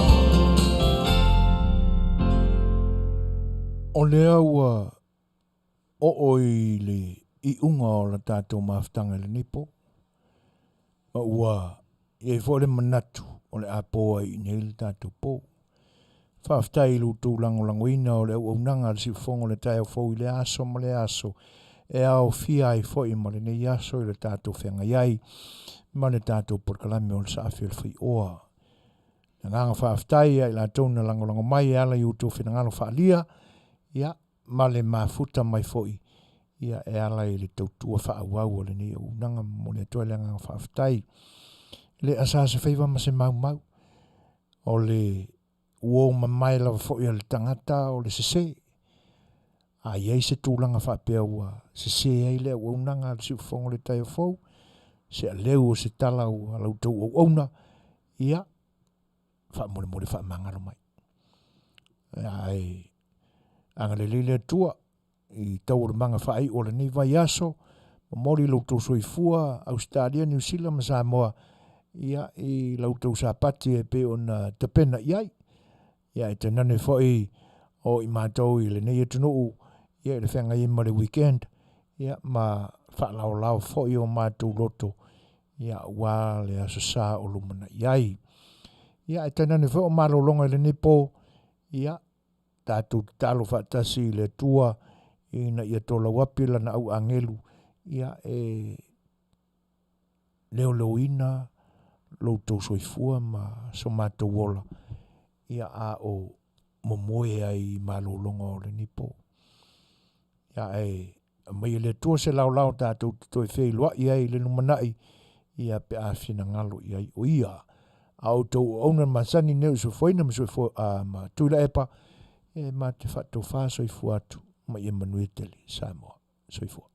S1: O lea ua oo i le iuga o la tatou mafutaga i lenei po. Ma ua i ai foi le manatu o le a po ai i nei le tatou po. Faafetai i lo outou lagolagoina o le auaunaga a le Siufofoga o le taeao fou i le aso ma le aso e aofia ai foi ma lenei aso i le tatou feagai ai ma le tatou polokalame o le saafi o le faioa. Le agaga faafetai ia i latou na lagolago mai e ala i outou finagalo faaalia, ia, ma le mafuta mai foi, ia, e ala i le tautua faaauau a lenei auaunaga. Momoli atu ai le agaga faafetai. E le asa se faiva ma se maumau. O le uo mamae lava foi a le tagata o le sese. A i ai se tulaga faapea ua sese ai le auaunaga a le Siufofoga o le Taeao Fou, se aleu o se tala ua la outou auauna, ia, faamolemole faamagalo mai. Ae agalelei le Atua i taualumaga faaiu o lenei vaiaso, momoli lo outou soifua Ausetalia, Niu Sila ma Samoa, ia, i la outou Sapati e pei ona tapena i ai. Ia ae tainane foi o i matou i lenei atunuu, ia i le feagai ai ma le weekend, ia ma faalaolao foi o matou loto, ia aua le Aso Sa o lumanai ai. Ia ae tainane foi o malologa i lenei po, ia tatou tatalo faatasi i le Atua ina ia tolauapi lana au agelu ia e leoleoina lo outou soifua ma so matou ola, ia a o momoe ai i malologa o lenei po. Ia ae aumaia e le Atua se laolao tatou te toe feiloai ai i le lumanai, ia pe a finagalo i ai o Ia. A o outou auauna masani nei o Sofoina ma, ma Tuilaepa, e ma te faatofa soifua atu ma ia manuia tele. Samoa. Soifua.